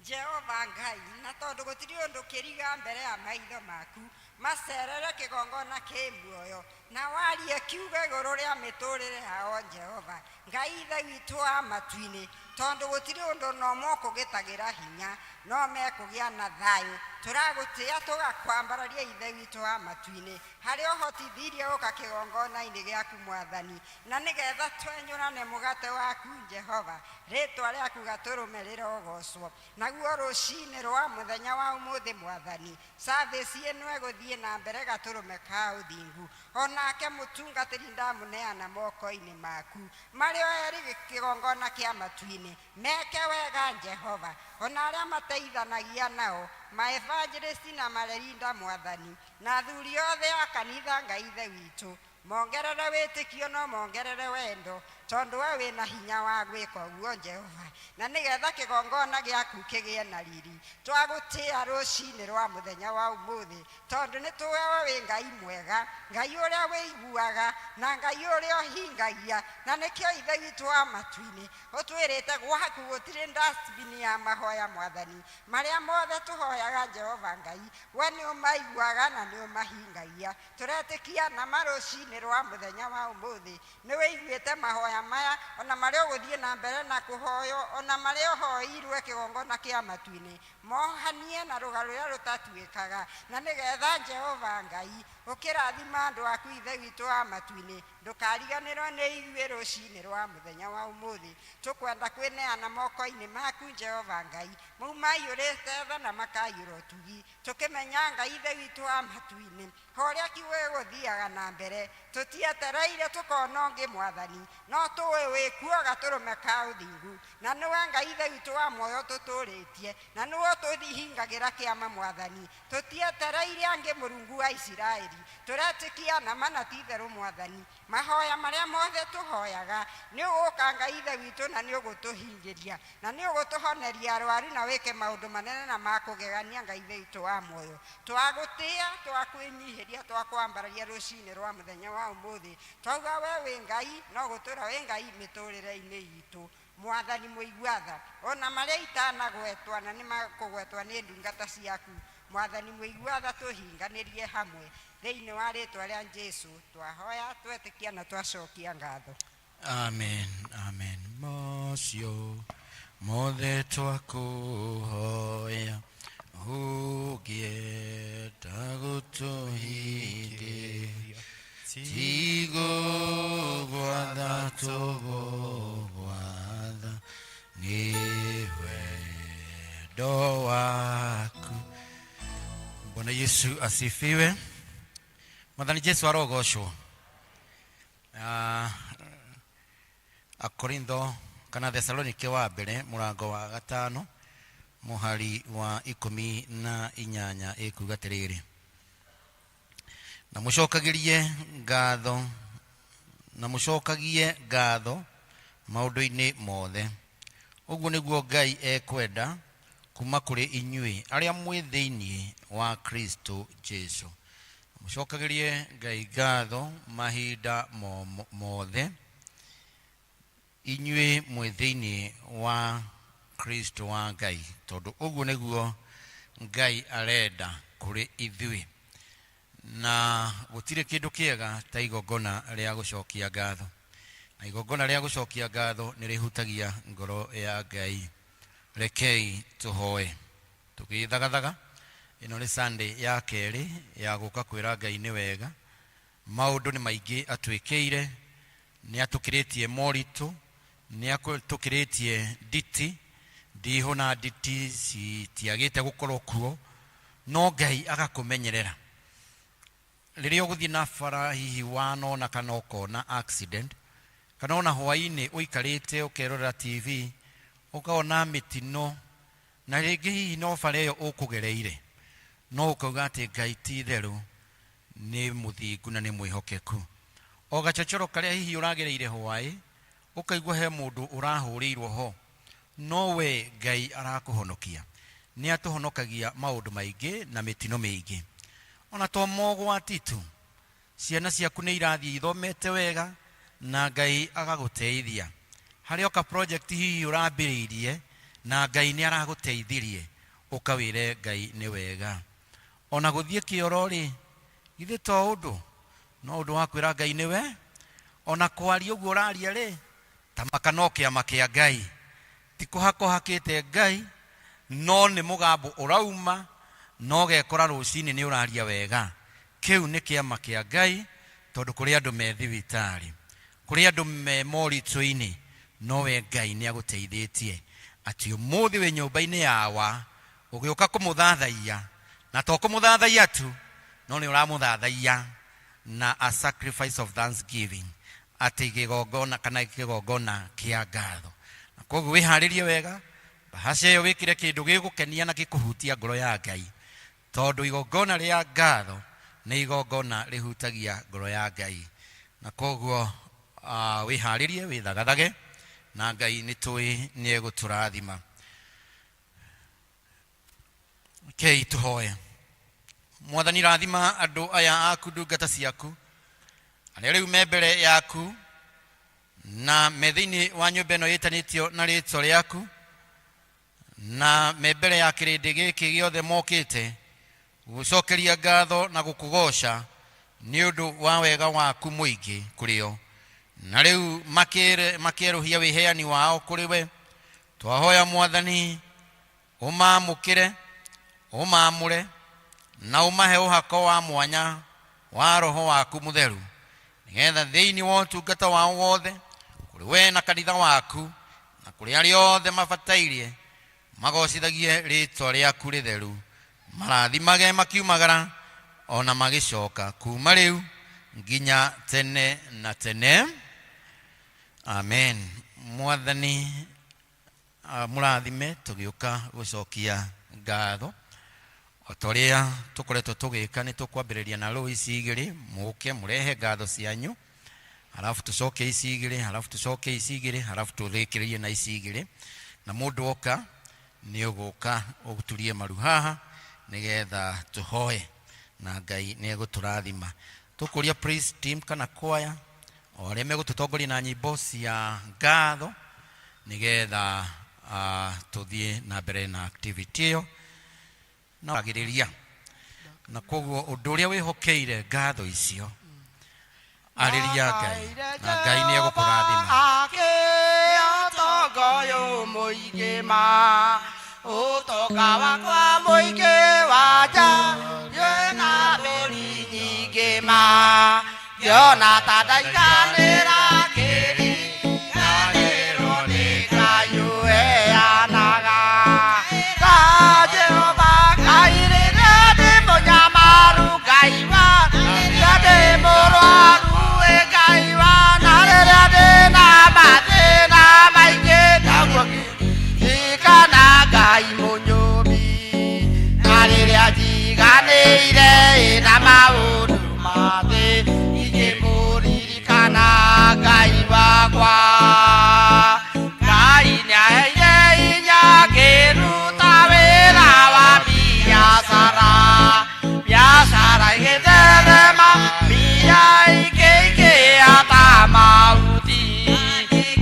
Jehova Ngai, na tondũ gũtirĩ ũndũ kĩriga mbere ya maitho maku, macerere kĩgongona kĩ muoyo na warie kiugo igũrũ rĩa mĩtũrĩre yao, Jehova Ngai Ithe witũ wa matu-inĩ, tondũ gũtirĩ ũndũ no mokũgĩtagĩra hinya no mekũgĩa na thayũ. Tũragũtĩĩa, tũgakwambararia, Ithe witũ wa matu-inĩ, harĩa ũhotithirie gũka kĩgongona-inĩ gĩaku, Mwathani, na nĩgetha twenyũrane mũgate waku. Jehova, rĩtwa rĩaku gatũrũme rĩrogocwo. Naguo rũcinĩ rwa mũthenya wa ũmũthĩ, Mwathani, service ĩno ĩgũthiĩ na mbere gatũrũme ka ũthingu, onake mũtungatĩri ndamũneana moko-inĩ maku marĩ o erĩ kĩgongona kĩa matu-inĩ. Meke wega, Jehova, ona arĩa mateithanagia nao, maevangelist na marerinda, Mwathani, na athuri othe a kanitha. Ngai Ithe witũ, mongerere wĩtĩkio no mongerere wendo, tondũ we wĩna hinya wa gwĩka ũguo, Jehova, na nĩgetha kĩgongona gĩaku kĩgĩe na riri. Twagũtĩĩa rũcinĩ rwa mũthenya wa ũmũthĩ, tondũ nĩ tũĩ we wĩ Ngai mwega, Ngai ũrĩa wĩiguaga na Ngai ũrĩa ũhingagia. Na nĩkĩo, Ithe witũ wa matu-inĩ, ũtwĩrĩte gwaku gũtirĩ dustbin ya mahoya. Mwathani, marĩa mothe tũhoyaga, Jehova Ngai, we nĩ ũmaiguaga na nĩ ũmahingagia. Tũretĩkia na ma rũcinĩ rwa mũthenya wa ũmũthĩ nĩ wĩiguĩte mahoya. Mahoya maya ona marĩa ũgũthiĩ na mbere na kũhoywo, ona marĩa ũhoeirwe kĩgongona kĩa matu-inĩ, mohanie na rũga rũrĩa rũtatuĩkaga, na nĩgetha Jehova Ngai ũkĩrathima andũ aku. Ithe witũ wa matu-inĩ, ndũkariganĩrwo nĩ ithuĩ. Rũcinĩ rwa mũthenya wa ũmũthĩ tũkwenda kwĩneana moko-inĩ maku, Jehova Ngai, mau maiyũrĩte tha na makaiyũra ũtugi, tũkĩmenya, Ngai Ithe witũ wa matu-inĩ, horĩa kiugo gĩgũthiaga na mbere, tũtietereire tũkona ũngĩ, Mwathani, no tũĩ wĩkuo gatũrũme ka ũthingu, na nĩwe Ngai Ithe witũ wa muoyo tũtũrĩtie, na nĩwe ũtũhingagĩra kĩama. Mwathani, tũtietereire angĩ. Mũrungu wa Isiraeli, tũretĩkia na mana ti itherũ, Mwathani, mahoya marĩa mothe tũhoyaga nĩ ũgũka, Ngai Ithe witũ, na nĩ ũgũtũhingĩria, na nĩ ũgũtũhoneria arwaru, na wĩke maũndũ manene na makũgegania. Ngai Ithe witũ wa muoyo, twagũtĩa, twakwĩnyihĩria, twakwambararia rũcinĩ rwa mũthenya wa ũmũthĩ. Twauga we wĩ Ngai, no gũtũra wĩ Ngai mĩtũrĩre-inĩ itũ. Mwathani mũigua tha, ona marĩa itanagwetwa na nĩ makũgwetwa nĩ ndungata ciaku, Mwathani mũigua tha, tũhinganĩrie hamwe thĩinĩ wa rĩtwa rĩa Jesu twahoya, twetĩkia na twacokia ngatho. Amen, amen. Macio mothe twakũhoya, ũngĩenda gũtũhingĩria, tigũgwatha, tũgũgwatha nĩ wendo waku. Bwana Yesu asifiwe. Mwathani Jesu arogocwo. Akorintho kana Thesalonike wa mbere mũrango wa gatano mũhari wa 18 ĩkuga atĩrĩrĩ, na mũcokagĩrie ngatho, na mũcokagie ngatho maũndũ-inĩ mothe, ũguo nĩguo Ngai ekwenda kuma kũrĩ inyuĩ arĩa mwĩ thĩinĩ wa Kristo Jesu. Mũcokagĩrie Ngai ngatho mahinda mothe inyuĩ mwĩ thĩinĩ wa Kristo wa Ngai, tondũ ũguo nĩguo Ngai arenda kũrĩ ithuĩ. Na gũtirĩ kĩndũ kĩega ta igongona rĩa gũcokia ngatho, na igongona rĩa gũcokia ngatho nĩ rĩhutagia ngoro ya Ngai. Rekei tũhoe tũgĩthagathaga. Ĩno nĩ Sunday ya kerĩ ya gũka kwĩra Ngai nĩ wega. Maũndũ nĩ maingĩ atwĩkĩire, nĩ atũkĩrĩtie moritũ, nĩ atũkĩrĩtie nditi, ndihũ na nditi citiagĩte gũkorwo kuo, no Ngai agakũmenyerera. Rĩrĩa ũgũthiĩ na bara, hihi wanona kana ũkona accident, kana ona hwaĩ-inĩ ũikarĩte ũkerorera TV ũkona mĩtino, na rĩngĩ hihi no bara ĩyo ũkũgereire, no ũkauga atĩ Ngai ti itherũ nĩ mũthingu na nĩ mwĩhokeku. O gachochoro karĩa hihi ũragereire hwaĩ, ũkaigua he mũndũ ũrahũrĩirwo ho, no we Ngai arakũhonokia. Nĩ atũhonokagia maũndũ maingĩ na mĩtino mĩingĩ, ona to mogwati tu. Ciana ciaku nĩ irathiĩ ithomete wega na Ngai agagũteithia. Harĩ o ka project hihi ũrambĩrĩirie na Ngai nĩ aragũteithirie, ũkawĩre Ngai nĩ wega. Ona gũthiĩ kĩoro rĩ, githĩ to ũndũ no ũndũ wa kwĩra Ngai nĩwe? Ona kwaria ũguo ũraria rĩ, ta maka no kĩama kĩa Ngai, ti kũhakũhakĩte Ngai, no nĩ mũgambo ũrauma, no gekora rũcinĩ nĩ ũraria wega. Kĩu nĩ kĩama kĩa Ngai, tondũ kũrĩ andũ me thibitarĩ, kũrĩ andũ me moritũ-inĩ, no we Ngai nĩ agũteithĩtie atĩ ũmũthĩ wĩ nyũmba-inĩ yawa ũgĩũka kũmũthathaiya, na to kũmũthathaiya tu, no nĩ ũramũthathaiya na a sacrifice of thanksgiving, atĩ kĩgongona kana kĩgongona kĩa ngatho. Na koguo wĩharĩrie wega, bahaca ĩyo wĩkĩre kĩndũ gĩgũkenia na gĩkũhutia ngoro ya Ngai, tondũ igongona rĩa ngatho nĩ igongona rĩhutagia ngoro ya Ngai. Na koguo wĩharĩrie, wĩthagathage, na Ngai nĩ tũĩ nĩ egũtũrathima. Kei tũhoe. Mwathani, rathima andũ aya aku, ndungata ciaku, arĩa rĩu me mbere yaku na me thĩinĩ wa nyũmba ĩno ĩtanĩtio na rĩtwa rĩaku, na me mbere ya kĩrĩndĩ gĩkĩ gĩothe mokĩte gũcokeria ngatho na gũkũgoca nĩ ũndũ wa wega waku mũingĩ kũrĩ o. Na rĩu makĩerũhia wĩheani wao kũrĩ we. Twahoya Mwathani ũmaamũkĩre, ũmaamũre na ũmahe ũhako wa mwanya wa Roho waku Mũtheru, nĩgetha thĩinĩ wa ũtungata wao wothe kũrĩ we na kanitha waku na kũrĩ arĩa othe mabatairie magocithagie rĩtwa rĩaku rĩtheru, marathimage makiumagara ona magĩcoka kuma rĩu nginya tene na tene. Amen. Mwathani mũrathime tũgĩũka gũcokia ngatho o ta ũrĩa tũkoretwo tũgĩka. Nĩ tũkwambĩrĩria na rũĩ ici igĩrĩ, mũke mũrehe ngatho cianyu, halafu tũcoke ici igĩrĩ, halafu tũcoke ici igĩrĩ, halafu tũrĩkĩrĩrie na ici igĩrĩ. Na mũndũ oka nĩ ũgũka ũturie maru haha nĩgetha tũhoe na Ngai nĩ egũtũrathima. Tũkũria praise team kana choir o arĩa megũtũtongoria na nyĩmbo cia ngatho nĩgetha tũthiĩ na mbere na activity ĩyo na agĩrĩria na koguo ũndũ ũrĩa wĩhokeire ngatho icio, arĩria Ngai na Ngai nĩ egũkũrathima. Ũtonga ũyũ mũingĩ ma ũtonga wakwa mũingĩ wa nja na mbũri nyingĩ ma ngĩona ta ndaiganĩra kĩriganĩrwo nĩ Ngai ũheanaga ta Jehova Ngai rĩrĩa ndĩ mũnyamaru, Ngai wa rĩrĩa ndĩ mũrwaru, ĩ Ngai wa na rĩrĩa ndĩ na mathĩna maingĩ, naguo ngĩririkana Ngai mũnyũmbi, na rĩrĩa njiganĩire na maũndũ ma thĩ ingĩmũririkana Ngai wakwa. Ngai nĩaheire hinya ngĩruta wĩra wa biacara, biacara ĩgĩtherema, mbia ikĩingĩha ta mahuti,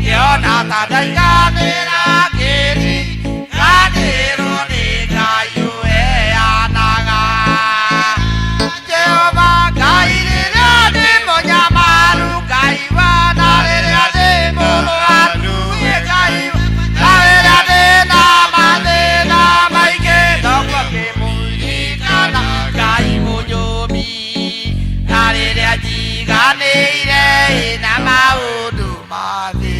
ngĩona ta ndaiganĩra ngĩriganĩrwo nĩ Ngai ũheanaga. Jehova Ngai rĩrĩa ndĩ mũnyamaru, Ngai wa na rĩrĩa ndĩ mũrwaru, ĩ Ngai na rĩrĩa ndĩ na mathĩna maingĩ, noguo ngĩmũririkana Ngai mũnyũmbi, na rĩrĩa njiganĩire na maũndũ ma thĩ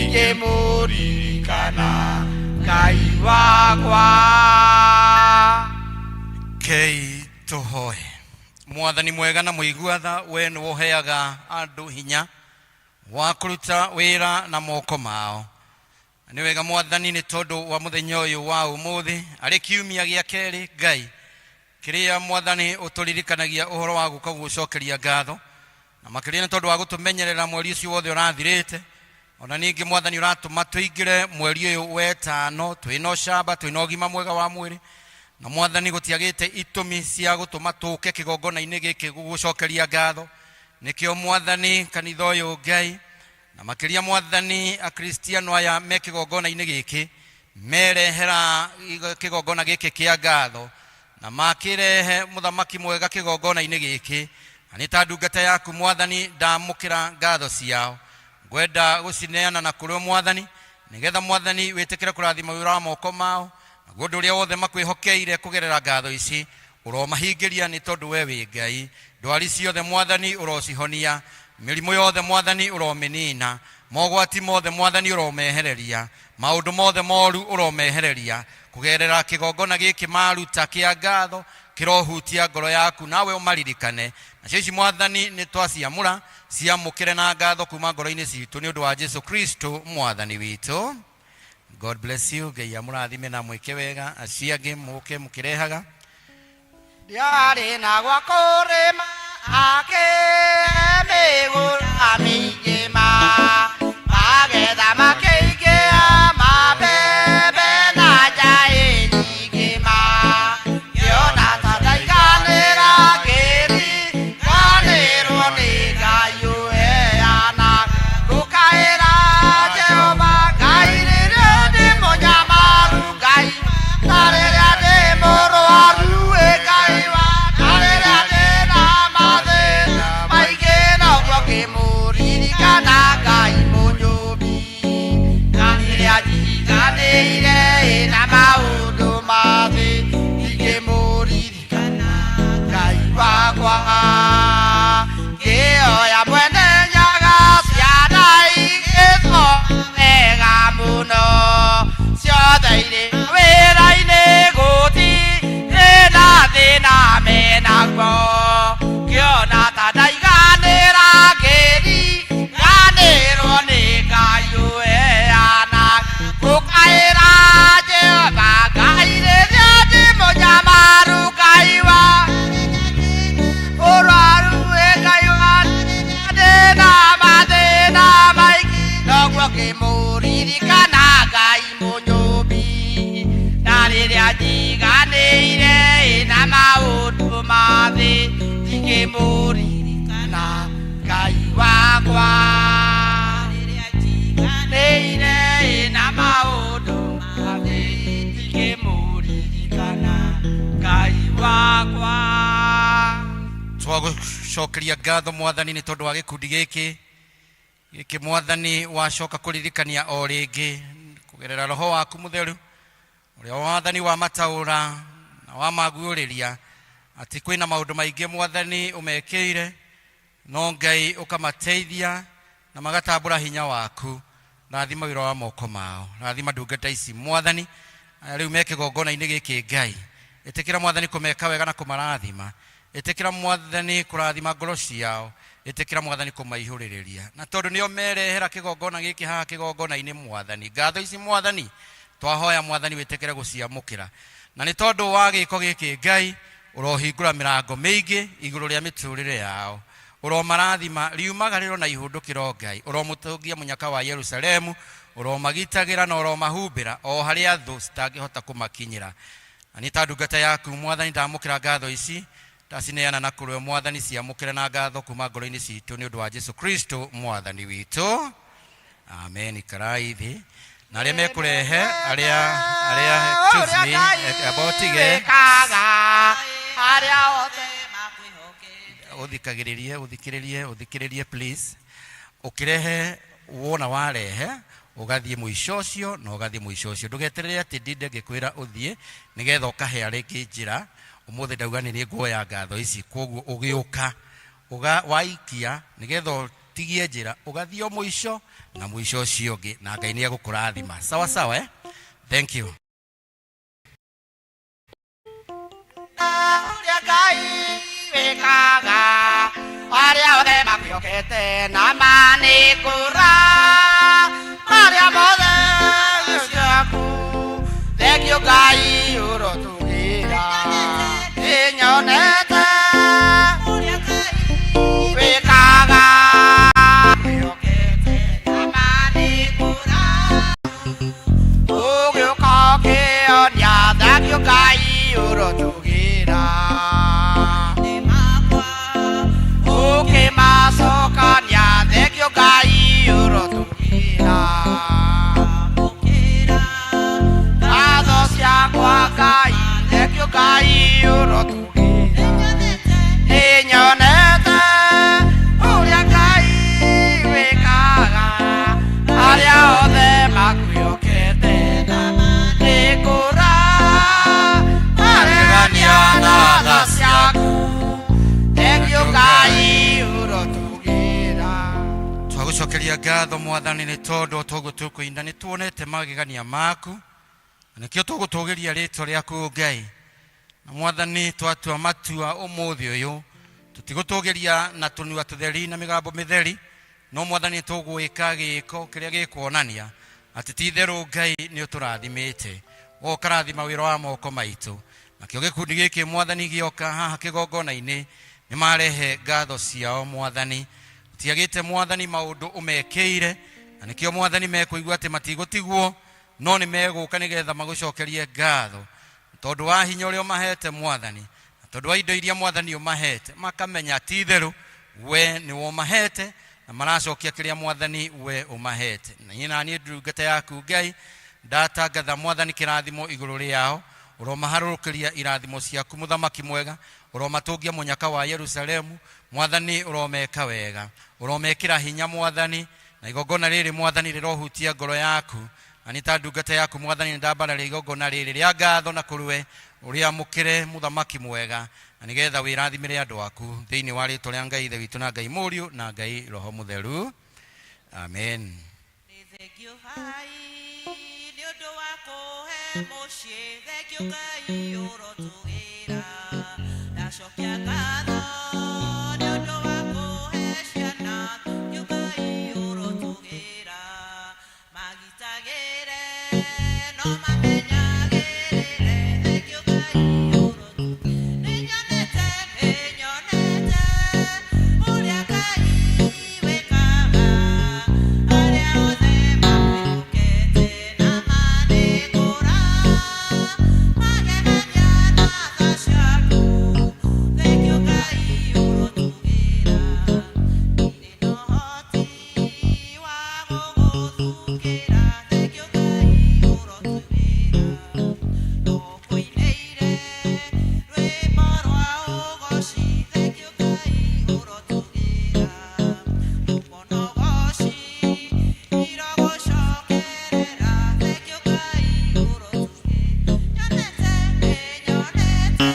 ingĩmũririkana Ngai wakwa. Kei tũhoe. Mwathani mwega na mũigua tha, we nĩwe ũheaga andũ hinya wa kũruta wĩra na moko mao. Nĩ wega Mwathani, nĩ tondũ wa mũthenya ũyũ wa ũmũthĩ arĩ kiumia gĩa kerĩ, Ngai kĩrĩa Mwathani ũtũririkanagia ũhoro wa gũka gũgũcokeria ngatho, na makĩria nĩ tondũ wa gũtũmenyerera mweri ũcio wothe ũrathirĩte, ona ningĩ Mwathani ũratũma tũingĩre mweri ũyũ wetano twĩna ũcamba, twĩna ũgima mwega wa mwĩrĩ. Na Mwathani, gũtiagĩte itũmi cia gũtũma tũke kĩgongona-inĩ gĩkĩ gũgũcokeria ngatho. Nĩkĩo Mwathani, kanitha ũyũ Ngai, na makĩria Mwathani akristiano aya me kĩgongona-inĩ gĩkĩ, merehera kĩgongona gĩkĩ kĩa ngatho na makĩrehe mũthamaki mwega kĩgongona-inĩ gĩkĩ, na nĩ ta ndungata yaku Mwathani ndamũkĩra ngatho ciao, ngwenda gũcineana na kũrĩ Mwathani, nĩgetha Mwathani wĩtĩkĩre kũrathima wĩra wa moko mao, naguo ũndũ ũrĩa wothe makwĩhokeire kũgerera ngatho ici ũromahingĩria, nĩ tondũ we wĩ Ngai. Ndwari ciothe Mwathani ũrocihonia, mĩrimũ yothe Mwathani ũromĩnina, mogwati mothe Mwathani ũromehereria, maũndũ mothe moru ũromehereria kũgerera kĩgongona gĩkĩ maruta kĩa ngatho. Kĩrohutia ngoro yaku nawe ũmaririkane. Nacio ici Mwathani nĩ twaciamũra, ciamũkĩre na ngatho kuma ngoro-inĩ citũ, nĩ ũndũ wa Jesu Kristo Mwathani witũ. God bless you. Ngai amũrathime na mwĩke wega. Acio angĩ mũke mũkĩrehaga. Ndiarĩ na gwa kũrĩma akĩhe mĩgũnda mĩingĩ ma magetha makĩingĩha, mambembe na njaĩ nyingĩ ma ngĩona ta ndaiganĩra ngĩriganĩrwo nĩ Ngai ũheana. Ngũkaĩra Jehova Ngai rĩrĩa ndĩ mũnyamaru, Ngai na rĩrĩa ndĩ mũrwaru, ĩ Ngai wa na rĩrĩa ndĩ na mathĩna maingĩ, noguo ngĩmũririkana. Kĩrathimo kĩona ta ndaiganĩra ngĩriganĩrwo nĩ Ngai ũheana ngũkaĩra Jehova Ngai rĩrĩa ndĩ mũnyamaru Ngai wa ũrwaru ĩ Ngai wa ndĩna mathĩna maingĩ noguo ngĩmũririkana Ngai mũnyũmbi na rĩrĩa njiganĩire na maũndũ ma thĩ ndingĩmũririkana Ngai wakwa njiganĩire na maũndũ ma thĩ ndingĩmũririkana Ngai wakwa. Twagũcokeria ngatho Mwathani nĩ tondũ wa gĩkundi gĩkĩ gĩkĩ Mwathani wacoka kũririkania o rĩngĩ kũgerera roho waku mũtheru ũrĩa Mwathani wa mataũra na wa maguũrĩria atĩ kwĩna maũndũ maingĩ Mwathani ũmekĩire no Ngai ũkamateithia na magatambũra hinya waku. Rathima wĩra wa moko mao, rathima ndungata ici Mwathani aya rĩu me kĩgongona-inĩ gĩkĩ. Ngai ĩtĩkĩra Mwathani kũmeka wega na kũmarathima, ĩtĩkĩra Mwathani kũrathima ngoro ciao, ĩtĩkĩra Mwathani kũmaihũrĩrĩria na tondũ nĩo merehera kĩgongona gĩkĩ haha kĩgongona-inĩ. Mwathani, ngatho ici Mwathani twahoya Mwathani wĩtĩkĩre gũciamũkĩra na nĩ tondũ wa gĩko gĩkĩ Ngai ũrohingũra mĩrango mĩingĩ igũrũ rĩa mĩtũrĩre yao, ũromarathima riumagarĩro na ihũndũkĩro. Ngai ũromũtũngia mũnyaka wa Yerusalemu, ũromagitagĩra na ũromahumbĩra o harĩa thũ citangĩhota kũmakinyĩra. Na nĩ ta ndungata yaku Mwathani ndamũkĩra ngatho ici ndacineana na kũrĩwe Mwathani, ciamũkĩre na ngatho kuma ngoro-inĩ citũ nĩ ũndũ wa Jesu Kristo Mwathani witũ, amen. Ikarai thĩ na arĩa mekũrehe arĩa excuse me, abotige wĩkaga arĩa othe ũthikagĩrĩrie, ũthikĩrĩrie, ũthikĩrĩrie please. Ũkĩrehe wona warehe ũgathiĩ mũico ũcio na ũgathiĩ mũico ũcio, ndũgeterere atĩ ndinde ngĩkwĩra ũthiĩ nĩgetha ũkahe arĩa njĩra. Ũmũthĩ ndauga nĩ nĩ nguoya ngatho ici, koguo ũgĩũka ũga waikia nĩgetha ũtigie njĩra ũgathiĩ o mũico na mũico ũcio ũngĩ na Ngai nĩ egũkũrathima. Sawa sawa, eh? Thank you. Ũrĩa Ngai wĩkaga arĩa othe makwĩhokete na manĩkũra marĩa mothe ciaku. Thengiũ Ngai ũrotũgĩra nĩnyonete wĩkaga kwĩhokete na manĩkũra ũgĩũka ũkĩonia. Thengiũ Ngai ũrotũgĩra ũkĩmacokania. Thengiũ Ngai ũrotũgĩra ngatho ciakwa Ngai. Thengiũ Ngai ũrotũgĩra nĩnyonete ũrĩa Ngai wĩkaga arĩa othe makwĩhokete nĩkũra maregania na tha ciaku. Thengiũ Ngai ũrotũgĩra. Twagũcokeria ngatho Mwathani nĩ tondũ toguo tũkũinda nĩ tuonete magegania maku na nĩkĩo tũgũtũgĩria rĩtwa rĩaku Ngai. Na Mwathani twatua matua ũmũthĩ ũyũ tũtigũtũgĩria na tũnua tũtheri na mĩgambo mĩtheri, no Mwathani tũgwĩka gĩko kĩrĩa gĩkuonania atĩ ti itherũ Ngai nĩ ũtũrathimĩte ũkarathima wĩra wa moko maitũ. Nakĩo gĩkundi gĩkĩ Mwathani gĩoka haha kĩgongona-inĩ nĩ marehe ngatho ciao Mwathani tiagĩte Mwathani maũndũ ũmekĩire na nĩkĩo Mwathani mekũigua atĩ matigũtigwo no nĩ megũka nĩgetha magũcokerie ngatho tondũ wa hinya ũrĩa ũmahete Mwathani na tondũ wa indo iria Mwathani ũmahete makamenya ti itherũ we nĩwe ũmahete na maracokia kĩrĩa Mwathani we ũmahete. Na niĩ na niĩ ndungata yaku Ngai ndatangatha Mwathani kĩrathimo igũrũ rĩao, ũromaharũrũkĩria irathimo ciaku mũthamaki mwega, ũromatũngia mũnyaka wa Yerusalemu Mwathani, ũromeka wega, ũromekĩra hinya Mwathani, na igongona rĩrĩ Mwathani rĩrohutia ngoro yaku. Na nĩ ta ndungata yaku Mwathani nĩndambararia igongona rĩrĩ rĩa ngatho na kũrĩwe ũrĩamũkĩre mũthamaki mwega na nĩgetha wĩrathimĩre andũ aku thĩinĩ wa rĩtwa rĩa Ngai Ithe witũ na Ngai Mũriũ na Ngai Roho Mũtheru, amen. Nĩ thengiũ Ngai nĩ ũndũ wa kũhe mũciĩ, thengiũ Ngai ũrotũgĩra ndacokia ngatho. Mamenyagĩre, no mamenyagĩrĩre, thengio Ngai ũrotu. Nĩnyonete, nĩnyonete, ũrĩa Ngai wĩkaga, arĩa othe makwĩhokete na manĩkũra, magegania na tha ciaku, thengio Ngai ũrotugĩra. Ndirĩ na ũhoti wa gũgũthukĩra, thengio Ngai ũrotugĩra. Tũkũinĩire rwĩmbo rwa ũgoci, thengio Ngai ũrotugĩra. Mũnogoci irogũcokerera, thengio Ngai ũrotugĩra. Nyonete, nĩnyonete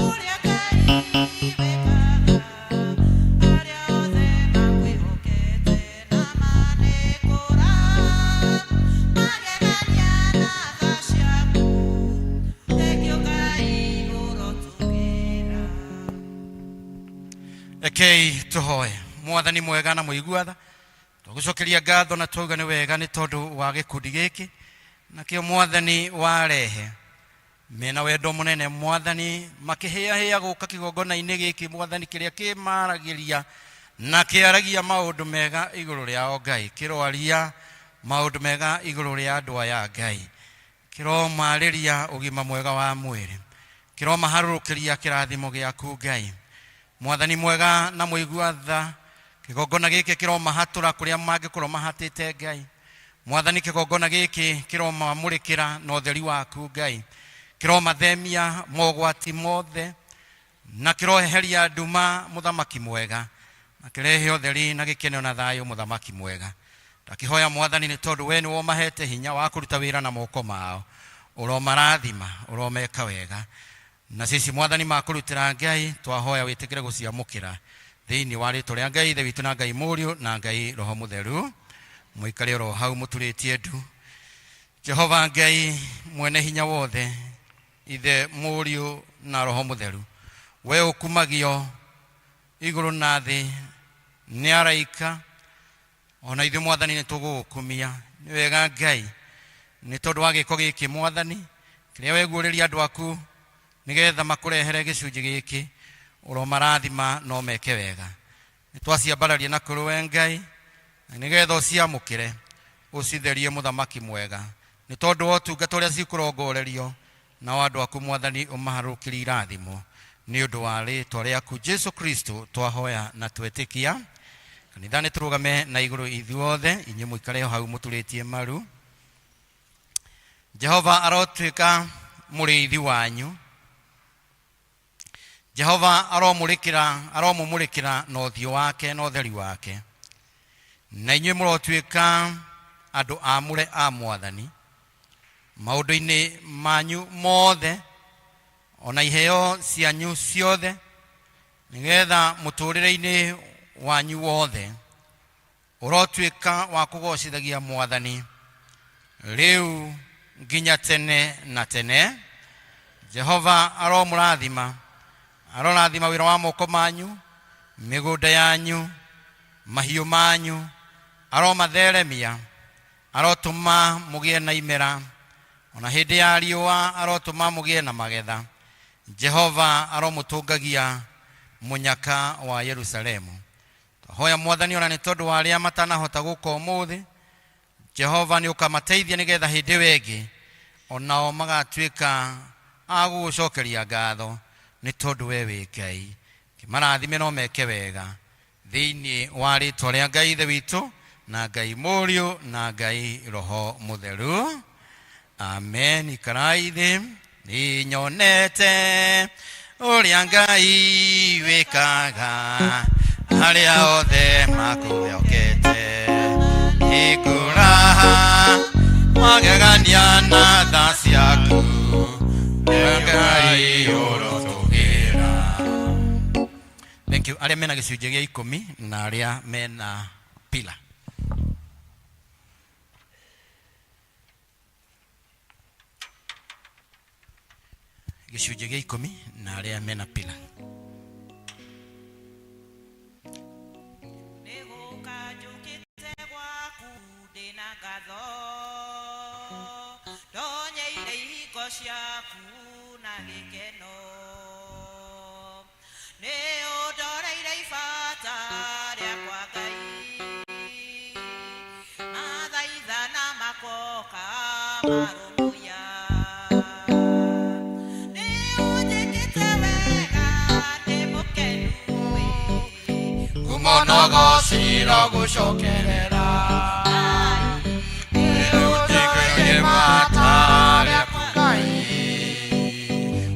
ũrĩa Ngai wĩkaga, arĩa othe makwĩhokete na manĩkũra, magegania na tha ciaku, thengio Ngai ũrotugĩra. Rekei tũhoe. Mwathani mwega na mũigua tha, twagũcokeria ngatho na twauga nĩ wega nĩ tondũ wa gĩkundi gĩkĩ nakĩo Mwathani warehe mena wendo mũnene Mwathani, makĩhĩahĩa gũka kĩgongona-inĩ gĩkĩ Mwathani, kĩrĩa kĩmaragĩria na kĩaragia maũndũ mega igũrũ rĩao Ngai, kĩroaria maũndũ mega igũrũ rĩa andũ aya Ngai, kĩromarĩria ũgima mwega wa mwĩrĩ, kĩromaharũrũkĩria kĩrathimo gĩaku Ngai. Mwathani mwega na mũigua tha, kĩgongona gĩkĩ kĩromahatũra kũrĩa mangĩkorwo mahatĩte Ngai. Mwathani, kĩgongona gĩkĩ kĩromamũrĩkĩra na ũtheri waku Ngai, kĩromathemia mogwati mothe na kĩroeheria nduma mũthamaki mwega, na kĩrehe ũtheri na gĩkeno na thayũ mũthamaki mwega. Ndakĩhoya Mwathani nĩ tondũ we nĩwe ũmahete hinya wa kũruta wĩra na moko mao, ũromarathima, ũromeka wega, na cici Mwathani makũrutĩra Ngai, twahoya wĩtĩkĩre gũciamũkĩra thĩinĩ wa rĩtwa rĩa Ngai Ithe witũ na Ngai Mũriũ na Ngai Roho Mũtheru. Mũikare oro hau mũturĩtie ndu. Jehova Ngai mwene hinya wothe, Ithe, Mũriũ na Roho Mũtheru, we ũkumagio igũrũ na thĩ nĩ araika, ona ithuĩ Mwathani nĩ tũgũgũkumia. Nĩ wega Ngai nĩ tondũ wa gĩko gĩkĩ Mwathani kĩrĩa weguũrĩria andũ aku nĩgetha makũrehere gĩcunjĩ gĩkĩ, ũromarathima no meke wega. Nĩ twaciambararia na kũrĩ we Ngai, na nĩgetha ũciamũkĩre ũcitherie mũthamaki mwega, nĩ tondũ wa ũtungata ũrĩa cikũrongorerio nao andũ aku Mwathani, ũmaharũrũkĩrie irathimo nĩ ũndũ wa rĩtwa rĩaku Jesu Kristo twahoya na twetĩkia. Kanitha nĩ tũrũgame na igũrũ ithuothe, inyuĩ mũikare hau mũturĩtie maru. Jehova arotuĩka mũrĩithi wanyu, Jehova aromũrĩkĩra, aromũmũrĩkĩra na ũthiũ wake na ũtheri wake, na inyuĩ mũrotuĩka andũ amũre a Mwathani maũndũ-inĩ manyu mothe, ona iheo cianyu ciothe, nĩgetha mũtũũrĩre-inĩ wanyu wothe ũrotuĩka wa kũgocithagia Mwathani rĩu nginya tene na tene. Jehova aromũrathima, arorathima wĩra wa moko manyu, mĩgũnda yanyu, mahiũ manyu, aromatheremia, arotũma mũgĩe na imera, ona hĩndĩ ya riũa arotũma mũgĩe na magetha. Jehova aromũtũngagia mũnyaka wa Yerusalemu. Twahoya Mwathani ona nĩ tondũ wa arĩa matanahota gũka ũmũthĩ, Jehova nĩ ũkamateithia nĩgetha hĩndĩ ĩyo ĩngĩ onao magatuĩka a gũgũcokeria ngatho nĩ tondũ we wĩ Ngai. Kĩmarathime no meke wega thĩinĩ wa rĩtwa rĩa Ngai Ithe witũ na Ngai Mũriũ na Ngai Roho Mũtheru. Amen. Ikarai thĩ. Nĩnyonete ũrĩa Ngai wĩkaga arĩa othe makwĩhokete, nĩngũraha magegania na tha ciaku, Ngai ũrotũgĩra. Thank you. Arĩa mena gĩcunjĩ gĩa 10 na arĩa mena pila. Gĩcunjĩ gĩa 10 na arĩa mena pila. Nĩgũka njũkĩte gwaku ndĩna ngatho. Ndonyeire ihingo ciaku na gĩkeno. Nĩ ũndoreire ibata rĩakwa Ngai, mathaithana makoka marũmũya. Nĩ ũnjĩkĩte wega, ndĩ mũkenu ĩ. Ngumo na gociro gũcokerera. Nĩũnjĩkĩire bata rĩaku Ngai.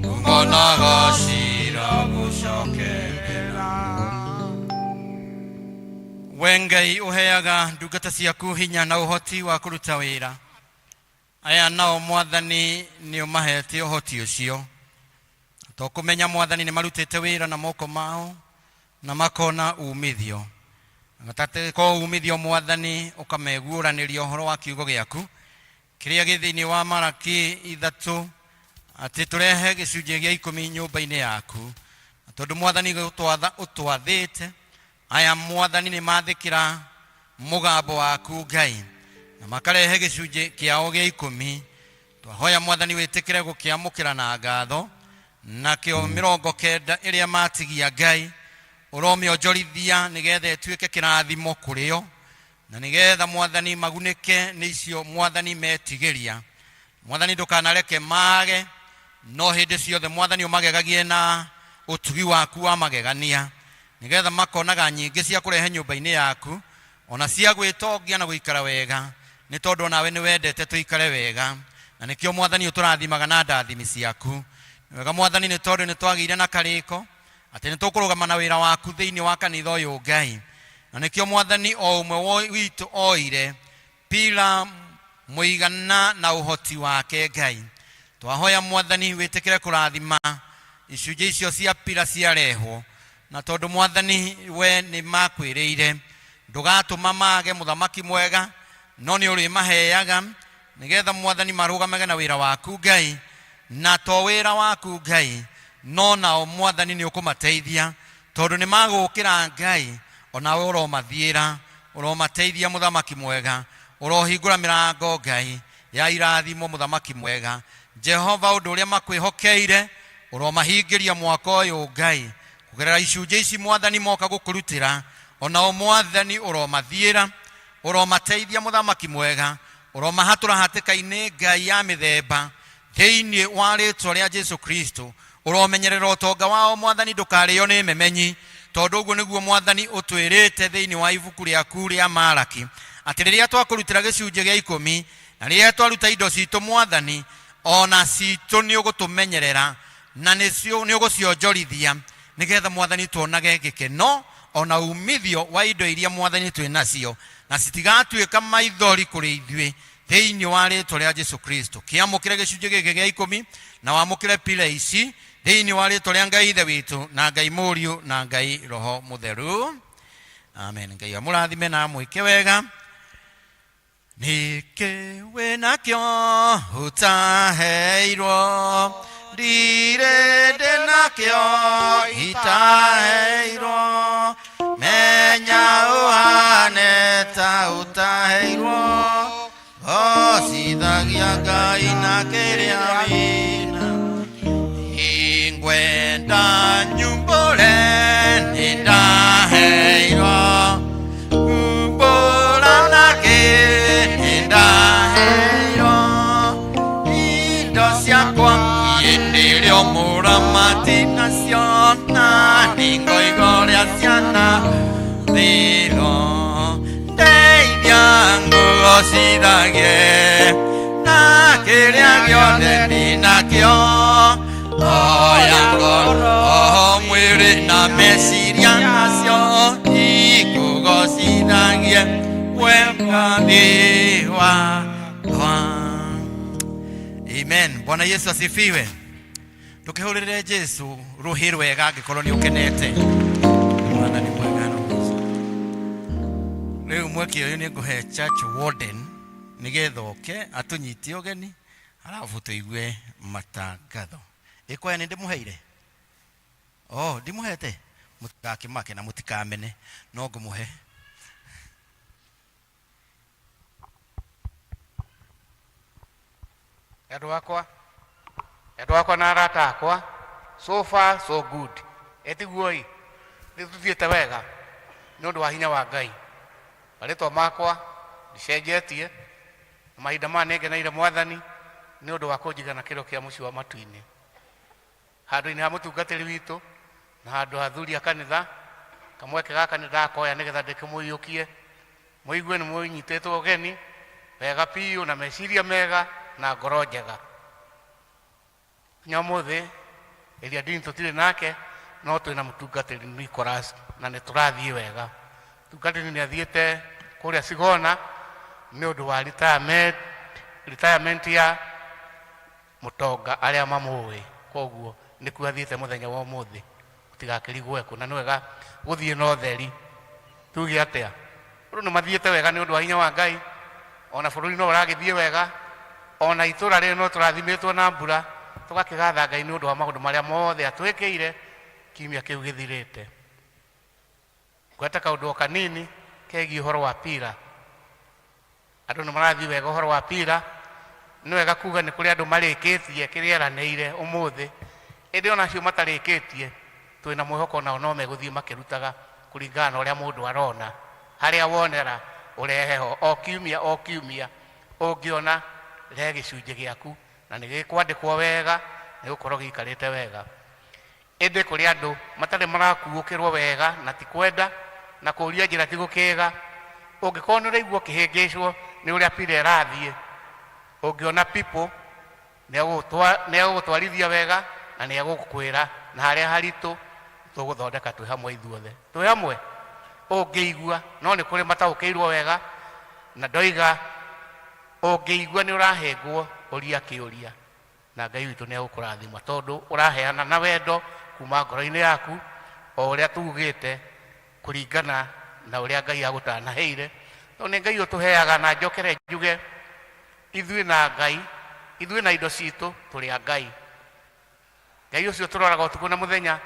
Ngumo na gociro gũcokerera. We Ngai ũheaga ndungata ciaku hinya na ũhoti wa kũruta wĩra. Aya nao Mwathani nĩ ũmahete ũhoti ũcio. To kũmenya Mwathani nĩ marutĩte wĩra na moko mao na makona umithio. Gatagatĩ ka umithio Mwathani ũkameguũranĩria ũhoro wa kiugo gĩaku kĩrĩa gĩ thĩinĩ wa Maraki 3 atĩ tũrehe gĩcunjĩ gĩa 10 nyũmba-inĩ yaku. Na tondũ Mwathani gũtwatha ũtwathĩte, aya Mwathani nĩ mathĩkĩra mũgambo waku Ngai na makarehe gĩcunjĩ kĩao gĩa 10. Twahoya Mwathani wĩtĩkĩre gũkĩamũkĩra na ngatho, nakĩo 90 ĩrĩa matigia Ngai ũromĩonjorithia nĩgetha ĩtuĩke kĩrathimo kũrĩo, na nĩgetha Mwathani magunĩke nĩ icio Mwathani metigĩria. Mwathani ndũkanareke mage, no hĩndĩ ciothe Mwathani ũmagegagie na ũtugi waku wa magegania, nĩgetha makonaga nyingĩ cia kũrehe nyũmba-inĩ yaku, ona cia gwĩtongia na gũikara wega, nĩ tondũ onawe nĩ wendete tũikare wega, na nĩkĩo Mwathani ũtũrathimaga na ndathimi ciaku. Nĩ wega Mwathani, nĩ tondũ nĩ twagĩire na karĩko atĩ nĩ tũkũrũgama na wĩra waku thĩinĩ wa kanitha ũyũ Ngai, na nĩkĩo Mwathani o ũmwe witũ oire pila mũigana na ũhoti wake Ngai. Twahoya Mwathani wĩtĩkĩre kũrathima icunjĩ icio cia pila ciarehwo, na tondũ Mwathani we nĩ makwĩrĩire ndũgatũma mage mũthamaki mwega, no nĩ ũrĩmaheaga nĩgetha Mwathani marũgamage na wĩra waku Ngai, na to wĩra waku Ngai, no nao Mwathani nĩ ũkũmateithia tondũ nĩ magũkĩra Ngai, onawe ũromathiĩra, ũromateithia mũthamaki mwega, ũrohingũra mĩrango Ngai ya irathimo mũthamaki mwega. Jehova, ũndũ ũrĩa makwĩhokeire ũromahingĩria mwaka ũyũ Ngai, kũgerera icunjĩ ici Mwathani moka gũkũrutĩra, onao Mwathani ũromathiĩra, ũromateithia mũthamaki mwega, ũromahatũra hatĩka-inĩ Ngai ya mĩthemba thĩinĩ wa rĩtwa rĩa Jesu Kristo. Ũromenyerera ũtonga wao Mwathani ndũkarĩo nĩ memenyi, tondũ ũguo nĩguo Mwathani ũtwĩrĩte thĩinĩ wa ibuku rĩaku rĩa Maraki, atĩ rĩrĩa twakũrutĩra gĩcunjĩ gĩa 10 na rĩrĩa twaruta indo citũ Mwathani, ona citũ nĩ ũgũtũmenyerera na nĩ ũgũcionjorithia, nĩgetha Mwathani tuonage gĩkeno ona umithio wa indo iria Mwathani twĩ nacio, na citigatuĩka maithori kũrĩ ithuĩ thĩinĩ wa rĩtwa rĩa Jesu Kristo. Kĩamũkĩre gĩcunjĩ gĩkĩ gĩa 10 na wamũkĩre pila ici thĩinĩ wa rĩtwa rĩa Ngai Ithe witũ na Ngai Mũriũ na Ngai Roho Mũtheru. Amen. Ngai amũrathime na amwĩke wega. Nĩkĩ wĩnakĩo ũtaheirwo? Ndirĩ ndĩnakĩo itaheirwo. Menya ũhane ta ũtaheirwo, gocithagia Ngai na kĩrĩa wĩna. Ingwenda nyumbũre nĩndaheirwo, kumbũra nakĩ nĩndaheirwo. Indo ciakwa nĩrĩo mũramati nacio, na ningoigo rĩa ciana thiro. Ndeithia ngũgocithagie na kĩrĩa gĩothe ndĩnakĩo, oya ngoro mwĩrĩ na meciria nacio ikũgocithagie we Mwathi wakwa. Amen. Bwana Yesu asifiwe. Ndũkĩhũrĩre Jesu rũhĩ rwega angĩkorwo nĩ ũkenete. Mwana nĩ mwega no. Rĩu mweke ũyũ nĩ ngũhe church warden nĩgetha oke atũnyite ũgeni arabu tũigue matangatho. Ĩkwaya nĩ ndĩmũheire? Oh, ndimũhete? Mũtigakĩmake na mũtikamene, no ngũmũhe. Endwa akwa, endwa akwa na arata akwa, so far so good. Etiguo-ĩ, nĩ tũthiĩte wega nĩ ũndũ wa hinya wa Ngai. Marĩtwa makwa ndicenjetie, na mahinda maya nĩ ngeneire Mwathani nĩ ũndũ wa kũnjiga na kĩro kĩa mũciĩ wa matu-inĩ. Handũ-inĩ ha mũtungatĩri witũ na handũ ha athuri a kanitha, kamweke gaka nĩ ndakoya nĩgetha ndĩkĩmũiyũkie, mũigue nĩ mũnyitĩtwo ũgeni wega biũ na meciria mega na ngoro njega. Nginya ũmũthĩ ĩrĩa ndini tũtirĩ nake, no twĩna mũtungatĩri Nicholas na nĩ tũrathiĩ wega. Mũtungatĩri nĩ athiĩte kũrĩa Sigona nĩ ũndũ wa retirement ya mũtonga arĩa mamũĩ, koguo nĩkuo athiĩte mũthenya wa ũmũthĩ, gũtigakĩrigwo ekũ, na nĩ wega gũthiĩ na ũtheri. Tuge atĩa? Andũ nĩ mathiĩte wega nĩ ũndũ wa hinya wa Ngai, ona bũrũri no ũragĩthiĩ wega, ona itũra rĩrĩ no tũrathimĩtwo na mbura, tũgakĩgatha Ngai nĩ ũndũ wa maũndũ marĩa mothe atwĩkĩire kiumia kĩu gĩthirĩte. Ngweta kaũndũ o kanini kegiĩ ũhoro wa pira. Andũ nĩ marathiĩ wega ũhoro wa pira, nĩ wega kuga nĩ kũrĩ andũ marĩkĩtie kĩrĩa eranĩire ũmũthĩ, ĩndĩ ona acio matarĩkĩtie twĩna mwĩhoko nao no megũthiĩ makĩrutaga kũringana na ũrĩa mũndũ arona. Harĩa wonera ũrehe ho o kiumia o kiumia, ũngĩona rehe gĩcunjĩ gĩaku na nĩ gĩkwandĩkwo wega, nĩ gũkorwo gĩikarĩte wega. Ĩndĩ kũrĩ andũ matarĩ marakuũkĩrwo wega na ti kwenda na kũũria njĩra ti gũkĩga. Ũngĩkorwo nĩ ũraigua ũkĩhĩngĩcwo nĩ ũrĩa pira ĩrathiĩ, ũngĩona people nĩ egũgũtwarithia wega na nĩ egũkwĩra na harĩa haritũ tũgũthondeka twĩ hamwe ithuothe. Twĩ hamwe ũngĩigua, no nĩ kũrĩ mataũkĩirwo wega, na ndoiga ũngĩigua nĩ ũrahĩngwo ũria kĩũria, na Ngai witũ nĩ egũkũrathima tondũ ũraheana na wendo kuma ngoro-inĩ yaku o ũrĩa tugĩte kũringana na ũrĩa Ngai agũtanaheire. Tondũ nĩ Ngai ũtũheaga, na njokere njuge ithuĩ na Ngai, ithuĩ na indo citũ tũrĩ a Ngai. Ngai ũcio tũroraga ũtukũ na mũthenya,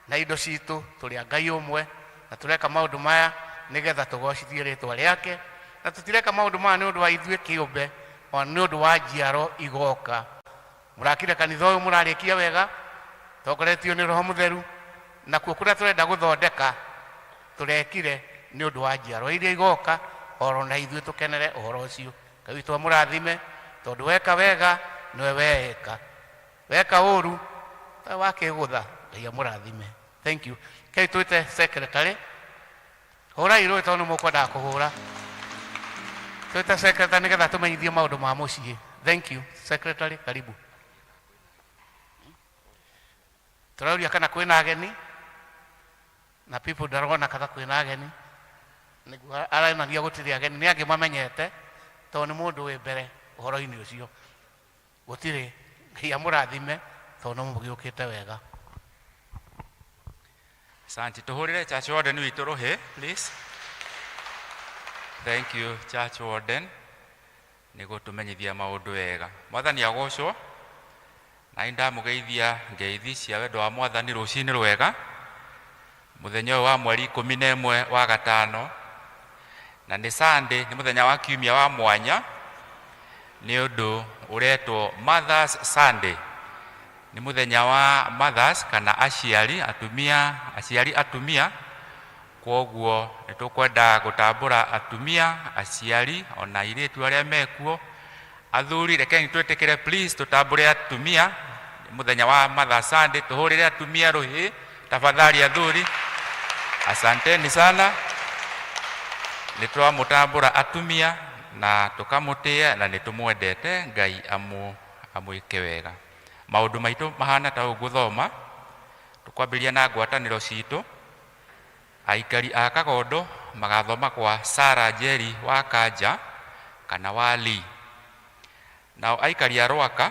na indo citũ tũrĩ a Ngai ũmwe, na tũreka maũndũ maya nĩgetha tũgocithie rĩtwa rĩake, na tũtireka maũndũ maya nĩ ũndũ wa ithuĩ kĩũmbe, ona nĩ ũndũ wa njiaro igoka. Mũrakire kanitha ũyũ mũrarĩkia wega, tongoretio nĩ Roho Mũtheru, nakuo kũrĩa tũrenda gũthondeka tũrekire nĩ ũndũ wa njiaro iria igoka, oro na ithuĩ tũkenere ũhoro ũcio. Ngai witũ amũrathime, tondũ weka wega nĩwe weeka, weka ũru wakĩgũtha. Ngai amũrathime. Thank you. Kei twĩte secretary, hũrai rũĩ tondũ nĩ mũkwendaga kũhũra. Twĩte secretary nĩgetha tũmenyithie maũndũ ma mũciĩ. Thank you. Secretary, karibu. Tũrauria kana kwĩna ageni, na people ndarona kana kwĩna ageni, nĩguo aronania gũtirĩ ageni, nĩ angĩ mamenyete tondũ nĩ mũndũ wĩ mbere ũhoro-inĩ ũcio. Gũtirĩ. Ngai amũrathime tondũ no mũgĩũkĩte wega. Asante. Tuhurire church warden witũ rũhĩ, please. Thank you, church warden, nĩ gũtũmenyithia maũndũ wega. Mwathani agocwo. Na nĩ ndamũgeithia ngeithi cia wendo wa Mwathani rũcinĩ rwega, mũthenya ũyũ wa mweri 11 wa gatano, na nĩ Sunday, nĩ mũthenya wa kiumia wa mwanya nĩ ũndũ ũretwo Mothers Sunday. Nĩ mũthenya wa mothers kana aciari atumia, aciari atumia. Kwoguo nĩ tũkwenda gũtambũra atumia, aciari, ona airĩtu arĩa mekuo. Athuri, rekeni twĩtĩkĩre please tũtambũre atumia mũthenya wa Mothers Sunday, tũhũrĩre atumia rũhĩ tafadhali. Athuri, asanteni sana. Nĩ twamũtambũra atumia na tũkamũtĩĩa na nĩ tũmwendete. Ngai amwĩke wega. Maũndũ maitũ mahana ta ũũ ngũthoma. Tũkwambĩrĩria na ngwatanĩro citũ. Aikari a Kagondo magathoma kwa Sara Njeri wa Kanja kana wa Lee. Nao aikari a Rwaka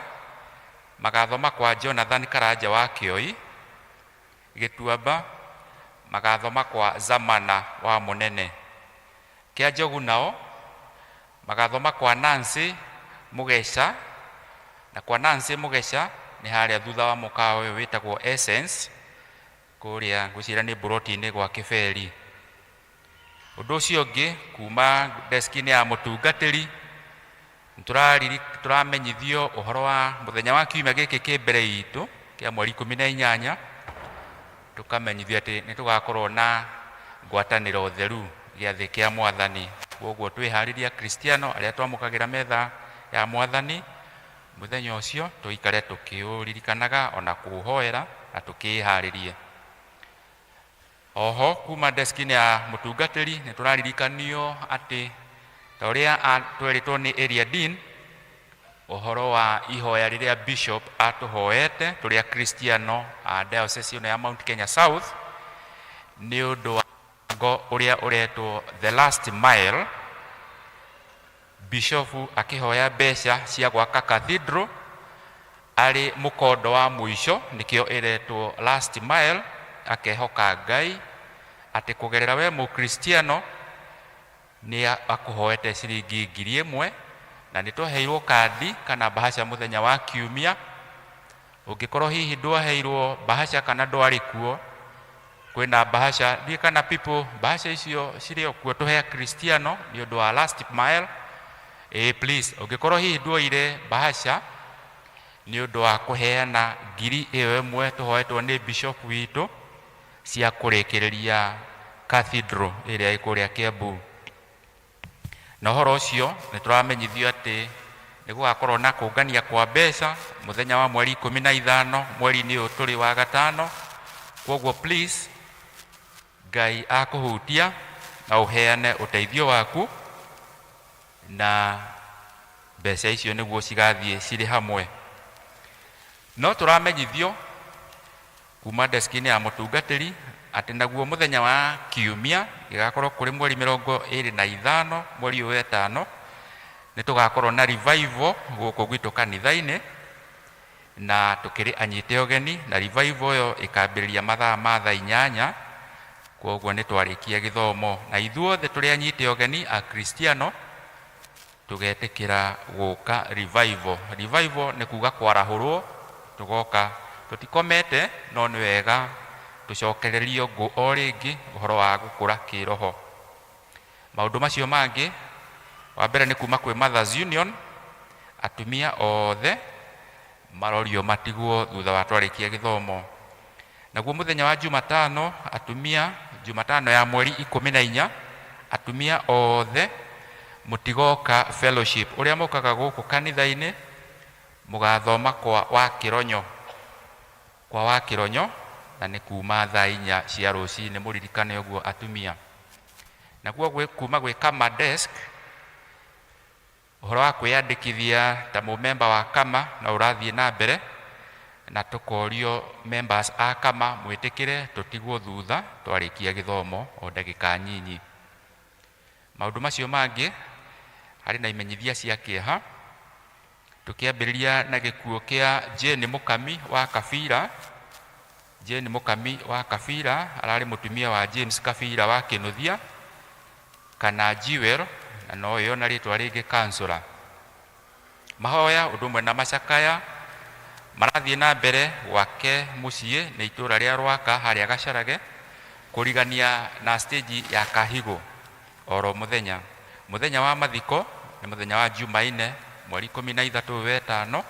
magathoma kwa Jonathan Karanja wa Kĩoi. Gĩtuamba magathoma kwa Zamana wa Mũnene. Kĩa Njogu nao magathoma kwa Nancy Mũgeca, na kwa Nancy Mũgeca nĩ harĩa thutha wa mũkawa ũyũ wĩtagwo Essence, kũrĩa ngwĩciria nĩ mburoti-inĩ gwa Kĩberi. Ũndũ ũcio ũngĩ, kuma deski-inĩ ya mũtungatĩri, Tũramenyithio ũhoro wa mũthenya wa kiumia gĩkĩ kĩ mbere itũ kĩa mweri 18, tũkamenyithio atĩ nĩ tũgakorwo na ngwatanĩro theru, gĩathĩ kĩa Mwathani. Koguo twĩharĩrie Kristiano arĩa twamũkagĩra metha ya Mwathani mũthenya ũcio, tũikare tũkĩũririkanaga ona kũũhoera na tũkĩĩharĩrie. Oho kuma deski-inĩ ya mũtungatĩri nĩ tũraririkanio atĩ ta ũrĩa twerĩtwo nĩ area dean ũhoro wa ihoya rĩrĩa bishop atũhoete tũrĩ Akristiano a diocese ĩno ya Mount Kenya South nĩ ũndũ wa mũbango ũrĩa ũretwo The Last Mile, bishofu akĩhoya mbeca cia gwaka cathedral arĩ mũkondo wa mũico, nĩkĩo ĩretwo Last Mile, akehoka Ngai atĩ kũgerera we mũkristiano nĩ akũhoete ciringi 1000, na nĩ twaheirwo kandi kana bahasha mũthenya wa kiumia. Ũngĩkorwo hihi ndwaheirwo bahasha kana ndwarĩ kuo, kwĩna bahasha ndiĩ kana people bahasha icio cirĩ o kuo tũhe Akristiano nĩ ũndũ wa Last Mile. Ĩĩ, please, ũngĩkorwo hihi nduoire bahasha nĩ ũndũ wa kũheana 1000 tũhoetwo nĩ bishop witũ cia kũrĩkĩrĩria cathedral ĩrĩa ĩ kũrĩa Kiambu. Na ũhoro ũcio nĩ tũramenyithio atĩ nĩ gũgakorwo na kũngania kwa mbeca mũthenya wa mweri 15 mweri-inĩ ũyũ tũrĩ wa gatano. Kwoguo please, Ngai akũhutia na ũheane ũteithio waku na mbeca icio nĩguo cigathiĩ cirĩ hamwe. No tũramenyithio kuma deski-inĩ ya mũtungatĩri atĩ naguo mũthenya wa kiumia gĩgakorwo kũrĩ mweri 25 mweri ũyũ wetano, nĩ tũgakorwo na revival gũkũ gwitũ kanitha-inĩ, na tũkĩrĩ anyite ũgeni, na revival ĩyo ĩkambĩrĩria mathaa ma thaa 8. Kwoguo nĩ twarĩkia gĩthomo na ithuothe tũrĩ anyite ũgeni Akristiano tũgetĩkĩra gũka revival. Revival nĩ kuga kwarahũrwo, tũgoka tũtikomete, no nĩ wega tũcokererio ngũ o rĩngĩ ũhoro wa gũkũra kĩroho. Maũndũ macio mangĩ, wa mbere nĩ kuma kwĩ Mothers Union, atumia othe marorio matigwo thutha wa twarĩkia gĩthomo. Naguo mũthenya wa Jumatano, atumia, Jumatano ya mweri 14, atumia othe mũtigoka fellowship ũrĩa mũkaga gũkũ kanitha-inĩ, mũgathoma kwa wa Kĩronyo, kwa wa Kĩronyo, na nĩ kuma thaa 4 cia rũcinĩ, mũririkane ũguo atumia. Naguo kuma gwĩ Kama desk, ũhoro wa kwĩyandĩkithia ta mũmemba wa Kama no ũrathiĩ na mbere, na tũkorio members a Kama mwĩtĩkĩre tũtigwo thutha twarĩkia gĩthomo o ndagĩka nyinyi. Maũndũ macio mangĩ, harĩ na imenyithia cia kĩeha, tũkĩambĩrĩria na gĩkuũ kĩa Jane Mũkami wa Kabira. Jane Mũkami wa Kabira ararĩ mũtumia wa James Kabira wa Kĩnuthia kana Jewel, na no ĩyo na rĩtwa rĩngĩ Kansũra. Mahoya ũndũ ũmwe na macakaya marathiĩ na mbere gwake mũciĩ nĩ itũũra rĩa Rwaka harĩa Gacarage, kũrigania na stage ya Kahigũ oro mũthenya. Mũthenya wa mathiko nĩ mũthenya wa Jumaine mweri 13 wetano,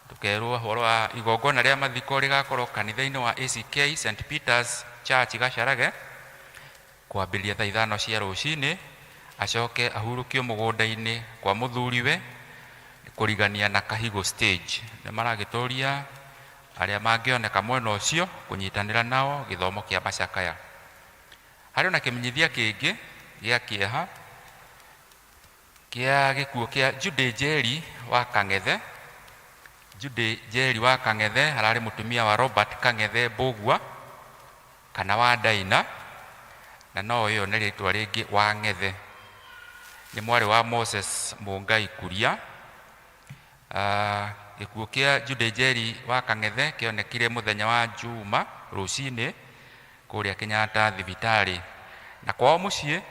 tũkerwo ũhoro wa igongona rĩa mathiko rĩgakorwo kanitha-inĩ wa ACK St Peters Church Gacarage kwambĩrĩria thaa 5 cia rũcinĩ, acoke ahurũkio mũgũnda-inĩ kwa mũthuriwe kũrigania na Kahigũ stage. Nĩ maragĩtũria arĩa mangĩoneka mwena ũcio kũnyitanĩra nao gĩthomo kĩa macakaya. Harĩ ona kĩmenyithia kĩngĩ gĩa kĩeha kĩa gĩkuũ kĩa Judy Njeri wa Kang'ethe. Judy Njeri wa Kang'ethe ararĩ mũtumia wa Robert Kang'ethe Mbũgua kana wa Daina, na no ĩyo nĩ rĩtwa rĩngĩ wa Ng'ethe. Nĩ mwarĩ wa Moses Mũngai Kuria. Gĩkuũ kĩa Judy Njeri wa Kang'ethe kĩonekire mũthenya wa Juma rũcinĩ kũrĩa Kenyatta thibitarĩ, na kwao mũciĩ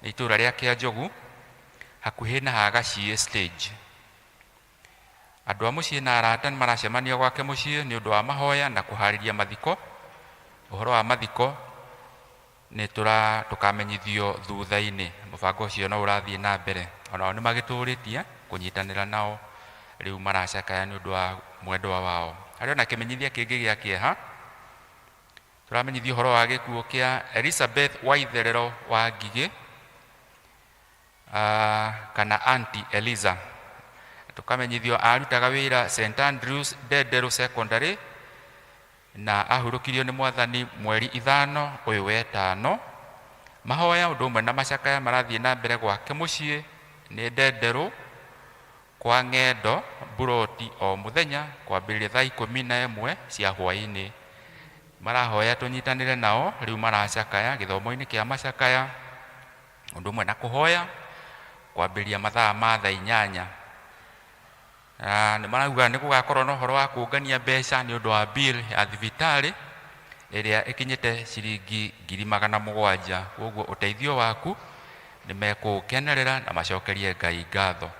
nĩ itũũra rĩa Kĩanjogu hakuhĩ na Hagaciĩ stage. Andũ a mũciĩ na arata nĩ maracemania gwake mũciĩ nĩ ũndũ wa mahoya na kũharĩria mathiko. Ũhoro wa mathiko nĩ tũkamenyithio thutha-inĩ, mũbango ũcio no ũrathiĩ na mbere. Onao nĩ magĩtũrĩtie Kũnyitanĩra nao rĩu maracakaya nĩ ũndũ wa mwendwa wao. Harĩ ona kĩmenyithia kĩngĩ gĩa kĩeha, tũramenyithio ũhoro wa gĩkuũ kĩa Elizabeth Waitherero wa Ngigĩ, kana Auntie Eliza. Tũkamenyithio arutaga wĩra St Andrews Ndenderũ Secondary na ahurũkirio nĩ Mwathani mweri 5 ũyũ wetano. Mahoya ũndũ ũmwe na macakaya marathiĩ na mbere gwake mũciĩ nĩ Ndenderũ kwa Ng'endo Buroti o mũthenya kwambĩrĩria thaa 11 cia hwaĩ-inĩ. Marahoya tũnyitanĩre nao rĩu maracakaya gĩthomo-inĩ kĩa macakaya ũndũ ũmwe na kũhoya kwambĩrĩria mathaa ma thaa 8. Nĩ marauga nĩ gũgakorwo na ũhoro wa kũngania mbeca nĩ ũndũ wa bill ya thibitarĩ ĩrĩa ĩkinyĩte ciringi 700,000. Koguo ũteithio waku nĩ mekũũkenerera na macokerie Ngai ngatho.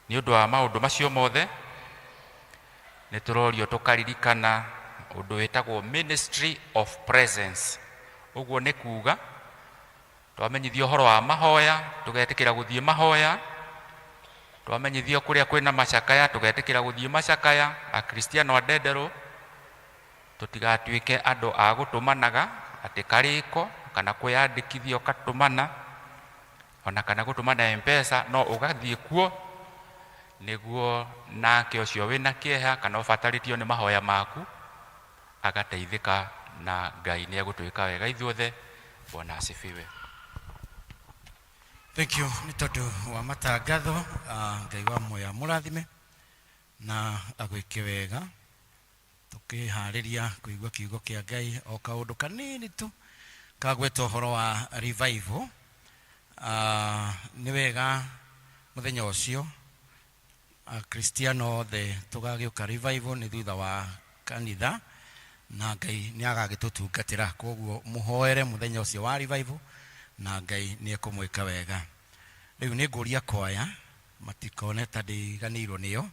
Nĩ ũndũ wa maũndũ macio mothe nĩ tũrorio tũkaririkana ũndũ wĩtagwo ministry of presence. Ũguo nĩ kuga twamenyithio ũhoro wa mahoya tũgetĩkĩra gũthiĩ mahoya, twamenyithio kũrĩa kwĩna macakaya tũgetĩkĩra gũthiĩ macakaya. Akristiano a Ndenderũ tũtigatuĩke andũ a gũtũmanaga atĩ karĩko kana kwĩyandĩkithia ũgatũmana ona kana gũtũmana M-Pesa, no ũgathiĩ kuo nĩguo nake ũcio wĩna kĩeha kana ũbatarĩtio nĩ mahoya maku agateithĩka, na Ngai nĩ egũtwĩka wega ithuothe. Bwana asifiwe. Thank you nĩ tondũ wa matangatho. Ngai wa muoyo amũrathime na agwĩke wega. Tũkĩharĩria kũigua kiugo kĩa Ngai, o kaũndũ kanini tu kagweta ũhoro wa revival. Nĩ wega mũthenya ũcio Akristiano othe tũgagĩũka revival nĩ thutha wa kanitha, na Ngai nĩ agagĩtũtungatĩra. Koguo mũhoere mũthenya ũcio wa revival na Ngai nĩ ekũmwĩka wega. Rĩu nĩ ngũria kwaya matikone ta ndĩganĩirwo nĩo,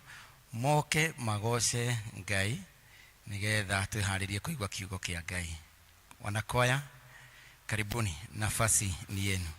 moke magoce Ngai nĩgetha twĩharĩrie kũigua kiugo kĩa Ngai. Wanakwaya, karibuni, nafasi ni yenu.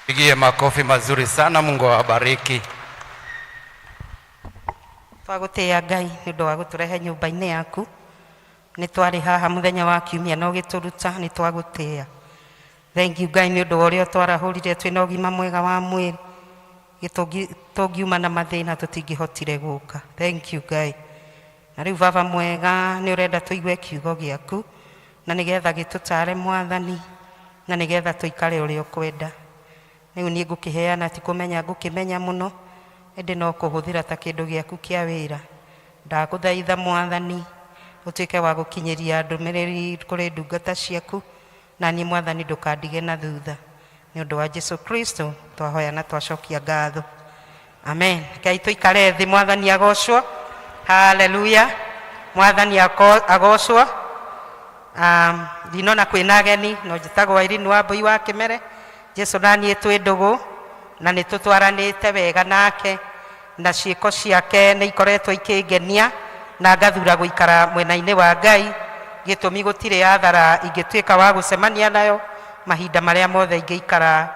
Pigie makofi mazuri sana. Mungu awabariki. Twagũtĩĩa Ngai nĩ ũndũ wa gũtũrehe nyũmba-inĩ yaku. Nĩ twarĩ haha mũthenya wa kiumia na ũgĩtũruta, nĩ twagũtĩĩa. Thank you Ngai nĩ ũndũ wa ũrĩa ũtwarahũrire twĩna ũgima mwega wa mwĩrĩ. Gĩtũngi tũngiuma na mathĩna tũtingĩhotire gũka. Thank you Ngai. Na rĩu baba mwega nĩ ũrenda tũigue kiugo gĩaku na nĩgetha gĩtũtare mwathani na nĩgetha tũikare ũrĩa ũkwenda. Rĩu niĩ ngũkĩheana ti kũmenya ngũkĩmenya mũno ĩndĩ no kũhũthĩra ta kĩndũ gĩaku kĩa wĩra. Ndagũthaitha mwathani ũtuĩke wa gũkinyĩria ndũmĩrĩri kũrĩ ndungata ciaku na niĩ mwathani ndũkandige na thutha. Nĩ ũndũ wa Jesu Kristo twahoya na twacokia ngatho. Amen. Ngai tũikare thĩ, mwathani agocwo. Haleluya. Mwathani agocwo. Ndinona kwĩna ageni no njĩtagwo Irene Wambui wa Kĩmere. Jesu na niĩ twĩ ndũgũ na nĩ tũtwaranĩte wega nake na ciĩko ciake nĩ ikoretwo ikĩngenia na ngathura gũikara mwena-inĩ wa Ngai. Gĩtũmi gũtirĩ athara ingĩtuĩka wa gũcemania nayo mahinda marĩa mothe ingĩikara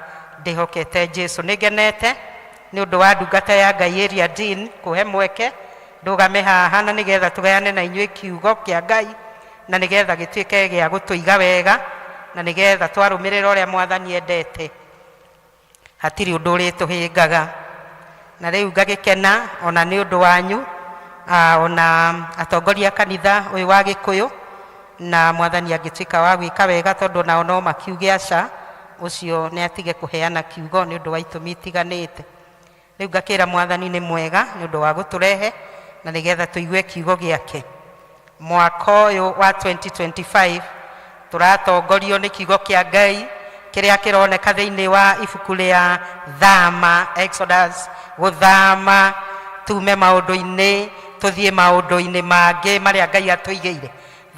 ndĩhokete Jesu. Nĩ ngenete nĩ ũndũ wa ndungata ya Ngai Area Dean kũhe mweke ndũgame haha na nĩgetha tũgayane na inyuĩ kiugo kĩa Ngai na nĩgetha gĩtuĩke gĩa gũtũiga wega na nĩgetha twarũmĩrĩra ũrĩa mwathani endete hatirĩ ũndũ ũrĩtũhĩngaga. Na rĩu ngagĩkena ona nĩ ũndũ wanyu ona atongoria a kanitha ũyũ wa Gĩkũyũ na mwathani angĩtuĩka wa gwĩka wega tondũ nao no makiuge aca ũcio nĩ atige kũheana kiugo nĩ ũndũ wa itũmi itiganĩte. Rĩu ngakĩra mwathani nĩ mwega nĩ ũndũ wa gũtũrehe na nĩgetha tũigue kiugo gĩake. Mwaka ũyũ wa 2025 tũratongorio nĩ kiugo kĩa Ngai kĩrĩa kĩroneka thĩinĩ wa ibuku rĩa Thama, Exodus, gũthama tume maũndũ-inĩ tũthiĩ maũndũ-inĩ mangĩ marĩa Ngai atũigĩire.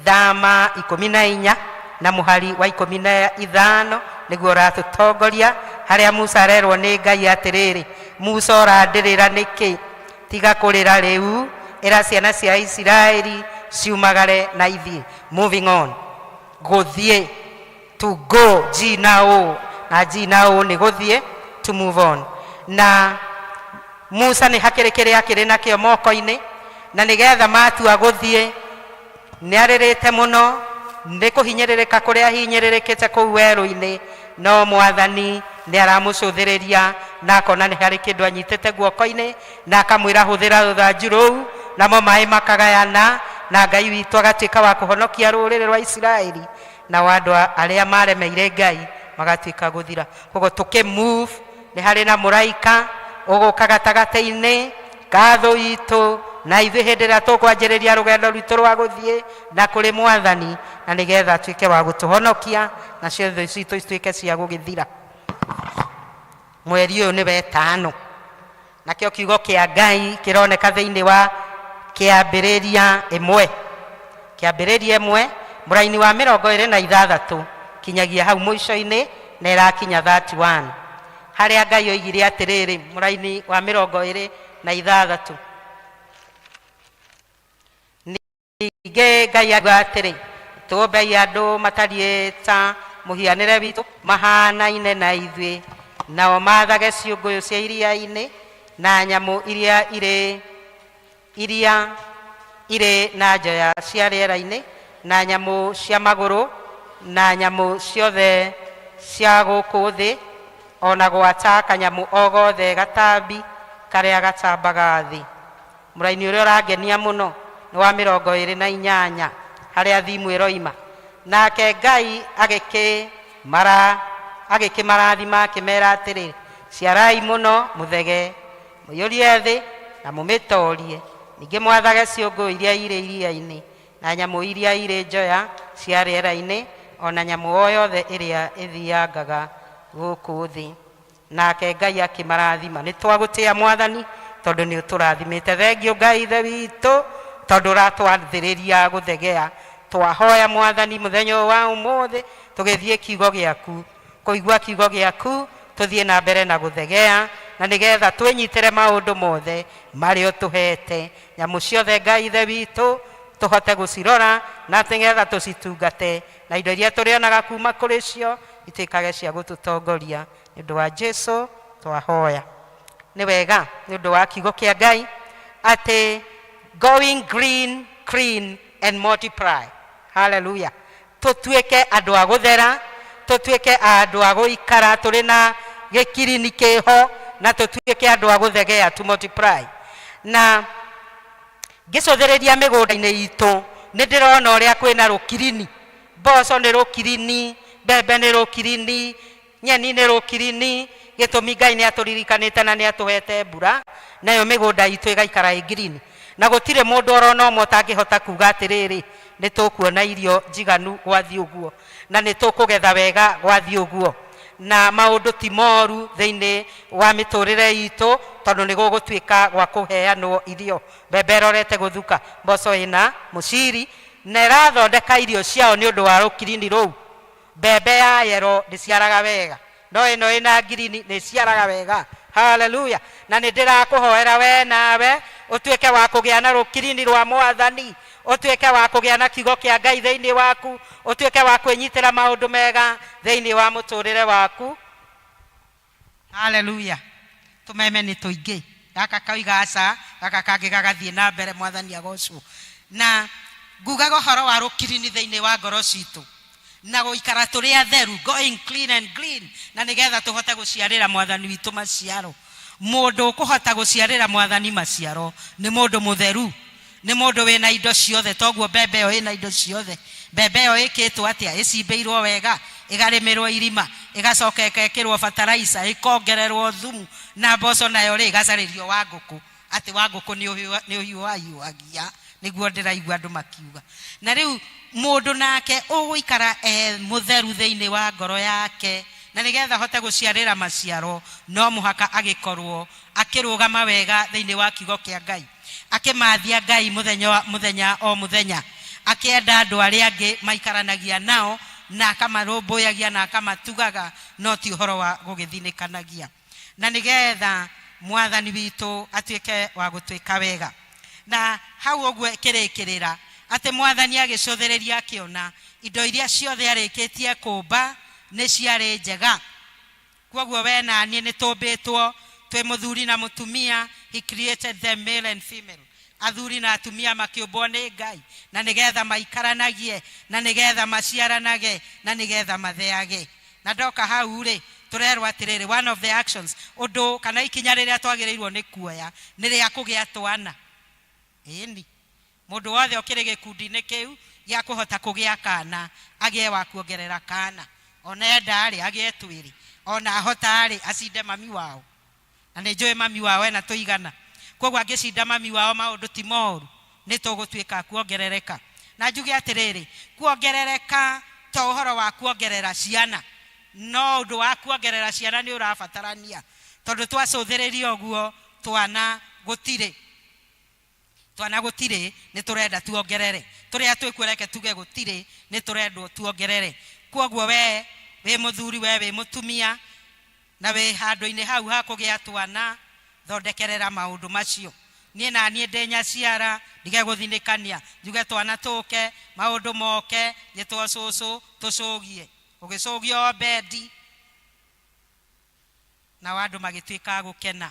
Thama 14 na mũhari wa 15 nĩguo ũratũtongoria harĩa Musa arerwo nĩ Ngai atĩrĩrĩ, Musa ũrandĩrĩra nĩkĩ? Tiga kũrĩra rĩu, ĩra ciana cia Isiraeli ciumagare na ithiĩ. Moving on. Gũthiĩ, to go, G na O na G na O nĩ gũthiĩ, to move on. Na Musa nĩ hakĩrĩ kĩrĩa akĩrĩ nakĩo moko-inĩ na nĩgetha matua gũthiĩ nĩ arĩrĩte mũno nĩ kũhinyĩrĩrĩka kũrĩa ahinyĩrĩrĩkĩte kũu werũ-inĩ no mwathani nĩ aramũcũthĩrĩria na akona nĩ harĩ kĩndũ anyitĩte guoko-inĩ na akamwĩra hũthĩra rũthanju rũu namo maĩ makagayana na Ngai witũ agatuĩka wa kũhonokia rũrĩrĩ rwa Isiraeli nao andũ arĩa maremeire Ngai magatuĩka gũthira. Koguo tũkĩ move nĩ harĩ na mũraika ũgũka gatagatĩ-inĩ ngatho itũ na ithuĩ hĩndĩ ĩrĩa tũkwanjĩrĩria rũgendo rwitũ rwa gũthiĩ na kũrĩ mwathani na nĩgetha atuĩke wa gũtũhonokia nacio thũ citũ cituĩke cia gũgĩthira. Mweri ũyũ nĩ wetano nakĩo kiugo kĩa Ngai kĩroneka thĩinĩ wa kĩambĩrĩria ĩmwe, kĩambĩrĩria ĩmwe mũraini wa 26 kinyagia hau mũico-inĩ na ĩrakinya 31 harĩa Ngai oigire atĩrĩrĩ, mũraini wa 26, ningĩ Ngai akiuga atĩrĩ, tũmbei andũ matariĩ ta mũhianĩre witũ mahanaine na ithuĩ, nao maathage ciũngũyũ cia iria-inĩ na nyamũ iria irĩ iria irĩ na njoya cia rĩera-inĩ na nyamũ cia magũrũ na nyamũ ciothe cia gũkũ thĩ ona gwata kanyamũ o gothe gatambi karĩa gatambaga thĩ. Mũraini ũrĩa ũrangenia mũno nĩ wa 28 harĩa thimu ĩroima. Nake Ngai agĩkĩmara agĩkĩmarathima akĩmera atĩrĩ, ciarai mũno mũthege, mũiyũrie thĩ na mũmĩtoorie, ningĩ mwathage ciũngũyũ iria irĩ iria-inĩ na nyamũ iria irĩ njoya cia rĩera-inĩ, o na nyamũ o yothe ĩrĩa ĩthiangaga gũkũ thĩ. Nake Ngai akĩmarathima. Nĩ twagũtĩa Mwathani tondũ nĩ ũtũrathimĩte. Thengiũ Ngai Ithe witũ tondũ ũratwathĩrĩria gũthegea. Twahoya Mwathani mũthenya ũyũ wa ũmũthĩ tũgĩthiĩ kiugo gĩaku, kũigua kiugo gĩaku, tũthiĩ na mbere na gũthegea, na nĩgetha twĩnyitĩre maũndũ mothe marĩa ũtũhete. Nyamũ ciothe Ngai Ithe witũ tũhote gũcirora na nĩgetha tũcitungate, na indo iria tũrĩonaga kuma kũrĩ cio ituĩkage cia gũtũtongoria. Nĩ ũndũ wa Jesu twahoya. Nĩ wega nĩ ũndũ wa kiugo kĩa Ngai atĩ going green, clean and multiply. Hallelujah. Tũtuĩke andũ a gũthera, tũtuĩke andũ a gũikara tũrĩ na gĩkirini kĩho, na tũtuĩke andũ a gũthegea, to multiply. Na ngĩcũthĩrĩria mĩgũnda-inĩ itũ nĩ ndĩrona ũrĩa kwĩna rũkirini. Mboco nĩ rũkirini, mbembe nĩ rũkirini, nyeni nĩ rũkirini. Gĩtũmi Ngai nĩ atũririkanĩte na nĩ atũhete mbura, nayo mĩgũnda itũ ĩgaikara ĩ green. Na gũtirĩ mũndũ orona ũmwe ũtangĩhota kuga atĩrĩrĩ, nĩ tũkuona irio njiganu gwathiĩ ũguo, na nĩ tũkũgetha wega gwathiĩ ũguo, na maũndũ ti moru thĩinĩ wa mĩtũrĩre itũ, tondũ nĩ gũgũtuĩka gwa kũheanwo irio. Mbembe ĩrorete gũthuka, mboco ĩna mũciri na ĩrathondeka irio ciao nĩ ũndũ wa rũkirini rũu. Mbembe ya yero ndĩciaraga wega, no ĩno ĩna ngirini nĩciaraga wega. Haleluya. Na nĩ ndĩrakũhoera we nawe ũtuĩke wa kũgĩa na rũkirini rwa Mwathani, ũtuĩke wa kũgĩa na kiugo kĩa Ngai thĩinĩ waku, ũtuĩke wa kwĩnyitĩra maũndũ mega thĩinĩ wa mũtũrĩre waku. Haleluya. Tũmeme nĩ tũingĩ, gaka kauga aca, gaka kangĩ gagathiĩ na mbere. Mwathani agocwo. Na ngugaga ũhoro wa rũkirini thĩinĩ wa ngoro citũ na gũikara tũrĩ atheru, going clean and green, na nĩgetha tũhote gũciarĩra Mwathani witũ maciaro. Mũndũ ũkũhota gũciarĩra Mwathani maciaro nĩ mũndũ mũtheru, nĩ mũndũ wĩna indo ciothe. Toguo mbembe ĩyo ĩna indo ciothe. Mbembe ĩyo ĩkĩtwo atĩa? Ĩcimbĩirwo wega, ĩgarĩmĩrwo irima, ĩgacoka ĩgekĩrwo fertilizer, ĩkongererwo thumu, na mboco nayo rĩ, ĩgacarĩrio wa ngũkũ, atĩ wa ngũkũ nĩ ũhiũhahiũhagia, nĩguo ndĩraigua andũ makiuga. Na rĩu mũndũ nake ũgũikara e mũtheru thĩinĩ wa ngoro yake, na nĩgetha ahote gũciarĩra maciaro, no mũhaka agĩkorwo akĩrũgama wega thĩinĩ wa kiugo kĩa Ngai, akĩmathia Ngai mũthenya mũthenya o mũthenya, akĩenda andũ arĩa angĩ maikaranagia nao, na akamarũmbũyagia na akamatugaga, no ti ũhoro wa gũgĩthinĩkanagia, na nĩgetha Mwathani witũ atuĩke wa gũtwĩka wega. Na hau ũguo kĩrĩkĩrĩra atĩ Mwathani agĩcũthĩrĩria akĩona indo iria ciothe arĩkĩtie kũmba nĩ ciarĩ njega. Kwoguo we na niĩ nĩ tũmbĩtwo twĩ mũthuri na mũtumia. He created them male and female. Athuri na atumia makĩũmbwo nĩ Ngai, na nĩgetha maikaranagie, na nĩgetha maciaranage, na nĩgetha matheage. Na ndoka hau rĩ, tũrerwo atĩrĩrĩ, one of the actions, ũndũ kana ikinya rĩrĩa twagĩrĩirwo nĩ kuoya nĩ rĩa kũgĩa twana. Ĩni mũndũ wothe ũkĩrĩ gĩkundi-inĩ kĩu gĩa kũhota kũgĩa kana, agĩe wa kuongerera kana, ona enda rĩ, agĩe twĩrĩ, ona ahota rĩ, acinde mami wao. Na nĩ njũĩ mami wao ena tũigana, koguo angĩcinda mami wao maũndũ ti moru, nĩ tũgũtuĩka kuongerereka. Na njuge atĩrĩrĩ, kuongerereka to ũhoro wa kuongerera ciana, no ũndũ wa kuongerera ciana nĩ ũrabatarania, tondũ twacũthĩrĩria ũguo twana gũtirĩ, twana gũtirĩ, nĩ tũrenda tuongerere. Tũrĩa twĩkuo reke tuge gũtirĩ, nĩ tũrendwo tuongerere. Kwoguo we wĩ mũthuri, we wĩ mũtumia, na wĩ handũ-inĩ hau ha kũgĩa twana, thondekerera maũndũ macio. Niĩ na niĩ ndĩ nyaciara, ndige gũthinĩkania, njuge twana tũke, maũndũ moke, njĩtwo cũcũ, tũcũgie. Ũgĩcũgia o bendi, nao andũ magĩtuĩka a gũkena.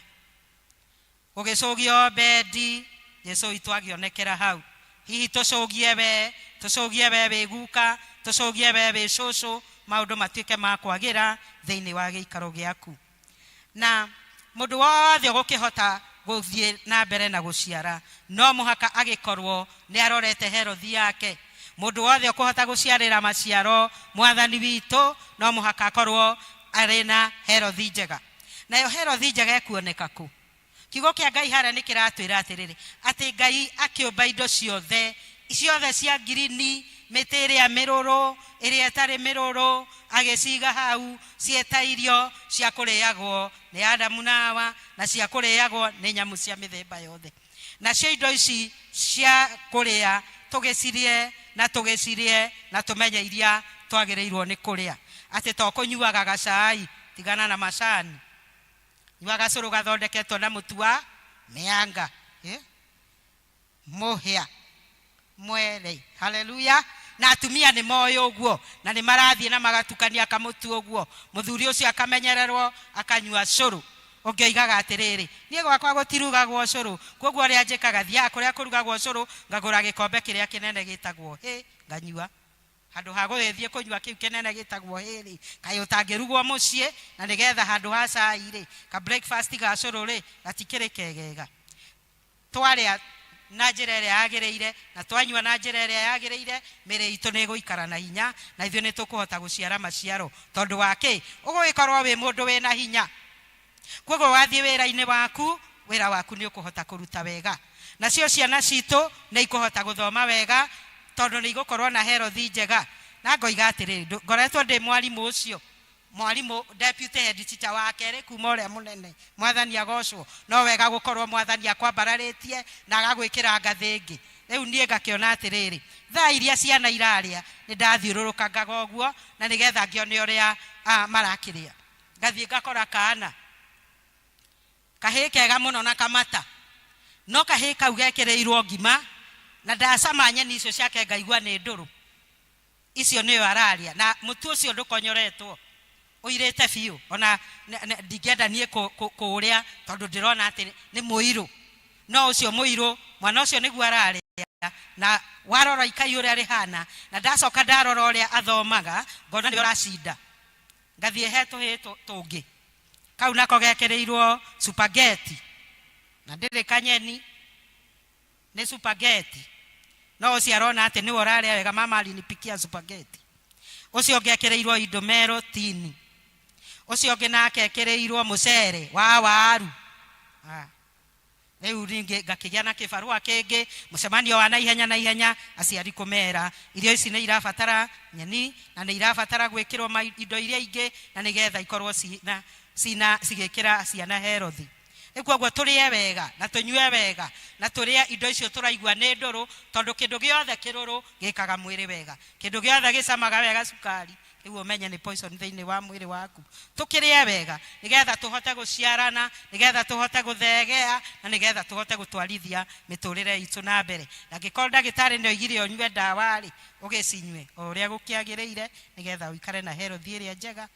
Gũgĩcũgio o bendi, Jesu witũ agĩonekera hau. Hihi tũcũgie we, tũcũgie we wĩ guka, tũcũgie we wĩ cũcũ, maũndũ matuĩke ma kwagĩra thĩinĩ wa gĩikaro gĩaku. Na mũndũ wothe ũgũkĩhota gũthiĩ na mbere na gũciara, no mũhaka agĩkorwo nĩ arorete herothi yake. Mũndũ wothe ũkũhota gũciarĩra maciaro mwathani witũ no mũhaka akorwo arĩ na herothi njega. Nayo herothi njega ĩkuoneka kũ? Kiugo kĩa Ngai harĩa nĩ kĩratwĩra atĩrĩrĩ, atĩ Ngai akĩũmba indo ciothe, ciothe cia ngirini, mĩtĩ ĩrĩa mĩrũrũ, ĩrĩa ĩtarĩ mĩrũrũ, agĩciga hau ciĩ ta irio cia kũrĩagwo nĩ Adamu na Hawa, na cia kũrĩagwo nĩ nyamũ cia mĩthemba yothe. Nacio indo ici cia kũrĩa tũgĩcirĩe na tũgĩcirĩe na tũmenye iria twagĩrĩirwo nĩ kũrĩa. Atĩ to kũnyuaga gacai, tigana na macani. Nyua gacũrũ gathondeketwo na mũtu wa mĩanga. Mũhĩa. Mwere. Haleluya. Na atumia nĩ moĩ ũguo, na nĩ marathiĩ na magatukania kamũtu ũguo. Mũthuri ũcio akamenyererwo akanyua cũrũ. Ũngĩ oigaga atĩrĩrĩ, niĩ gwakwa gũtirugagwo cũrũ, kwoguo ũrĩa njĩkaga, thiaga kũrĩa kũrugagwo cũrũ, ngagũra gĩkombe kĩrĩa kĩnene gĩtagwo hĩ, nganyua. Handũ ha gũgĩthiĩ kũnyua kĩu kĩnene gĩtagwo hĩ-rĩ, kaĩ ũtangĩrugwo mũciĩ, na nĩgetha handũ ha cai-rĩ, ka breakfast ga cũrũ-rĩ, gatikĩrĩ kegega. Twarĩa na njĩra ĩrĩa yagĩrĩire, na twanyua na njĩra ĩrĩa yagĩrĩire, mĩĩrĩ itũ nĩ ĩgũikara na hinya, na ithuĩ nĩ tũkũhota gũciara maciaro. Tondũ wa kĩ? Ũgũgĩkorwo wĩ mũndũ wĩna hinya. Kwoguo wathiĩ wĩra-inĩ waku, wĩra waku nĩ ũkũhota kũruta wega. Nacio ciana citũ nĩ ikũhota gũthoma wega, tondũ nĩ igũkorwo na herothi njega. Na ngoiga atĩrĩrĩ, ngoretwo ndĩ mwarimũ ũcio, mwarimũ deputy head teacher wa kerĩ kuma ũrĩa mũnene. Mwathani agocwo. No wega gũkorwo mwathani akwambararĩtie na agagwĩkĩra ngathĩ ĩngĩ. Rĩu niĩ ngakĩona atĩrĩrĩ, thaa iria ciana irarĩa, nĩ ndathiũrũrũkangaga ũguo, na nĩgetha ngĩone ũrĩa marakĩrĩa. Ngathiĩ ngakora kaana kahĩĩ kega mũno na kamata, no kahĩĩ kau gekĩrĩirwo ngima, na ndacama nyeni icio ciake ngaigua nĩ ndũrũ. Icio nĩyo ararĩa, na mũtu ũcio ndũkonyoretwo, ũirĩte biũ. Ona ndingĩenda niĩ kũũrĩa tondũ ndĩrona atĩ nĩ mũirũ. No ũcio mũirũ, mwana ũcio nĩguo ararĩa, na warora ikai ũrĩa rĩhana, na ndacoka ndarora ũrĩa athomaga, ngona nĩ ũracinda. Ngathiĩ he tũhĩĩ tũngĩ, kau nako gekĩrĩirwo spaghetti, na ndĩrĩ kanyeni, nĩ spaghetti. No ũcio arona atĩ nĩwe ũrarĩa wega, mama alinipikia spaghetti. Ũcio ũngĩ ekĩrĩirwo indomero tini. Ũcio ũngĩ nake ekĩrĩirwo mũcere wa waru. Rĩu ningĩ ngakĩgĩa na kĩbarũa kĩngĩ, mũcemanio wa naihenya naihenya, aciari kũmera irio ici nĩ irabatara nyeni na nĩ irabatara gwĩkĩrwo indo iria ingĩ, na nĩgetha ikorwo cigĩkĩra ciana herothi. Rĩu koguo tũrĩe wega na tũnyue wega na tũrĩe indo icio tũraigua nĩ ndũrũ, tondũ kĩndũ gĩothe kĩrũrũ gĩkaga mwĩrĩ wega, kĩndũ gĩothe gĩcamaga wega cukari, rĩu ũmenye nĩ poison thĩinĩ wa mwĩrĩ waku. Tũkĩrĩe wega nĩgetha tũhote gũciarana, nĩgetha tũhote gũthegea, na nĩgetha tũhote gũtwarithia mĩtũrĩre itũ na mbere. Na angĩkorwo ndagĩtarĩ nĩ oigire ũnyue ndawa rĩ, ũgĩcinyue o ũrĩa gũkĩagĩrĩire, nĩgetha ũikare na health ĩrĩa njega,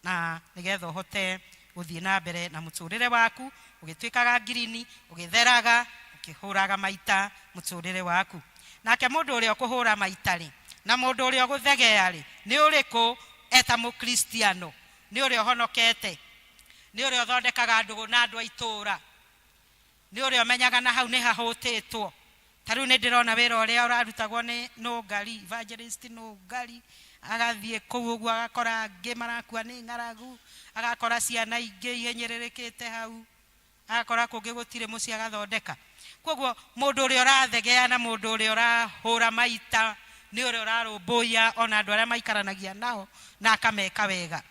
na nĩgetha ũhote gũthiĩ na mbere na mũtũrĩre waku, ũgĩtuĩkaga ngirini, ũgĩtheraga, ũkĩhũraga maita mũtũrĩre waku. Nake mũndũ ũrĩa ũkũhũra maita rĩ, na mũndũ ũrĩa ũgũthegea rĩ, nĩ ũrĩkũ eta mũkristiano? Nĩ ũrĩa ũhonokete, nĩ ũrĩa ũthondekaga ndũgũ na andũ a itũũra, nĩ ũrĩa ũmenyaga na hau nĩ hahũtĩtwo. Ta rĩu nĩ ndĩrona wĩra ũrĩa ũrarutagwo nĩ Nũngari, evangelist Nũngari, agathiĩ kũu ũguo agakora angĩ marakua nĩ ng'aragu, agakora ciana ingĩ ihinyĩrĩrĩkĩte hau, agakora kũngĩ gũtirĩ mũciĩ agathondeka. Koguo mũndũ ũrĩa ũrathegea na mũndũ ũrĩa ũrahũra maita nĩ ũrĩa ũrarũmbũiya ona andũ arĩa maikaranagia nao na akameka wega.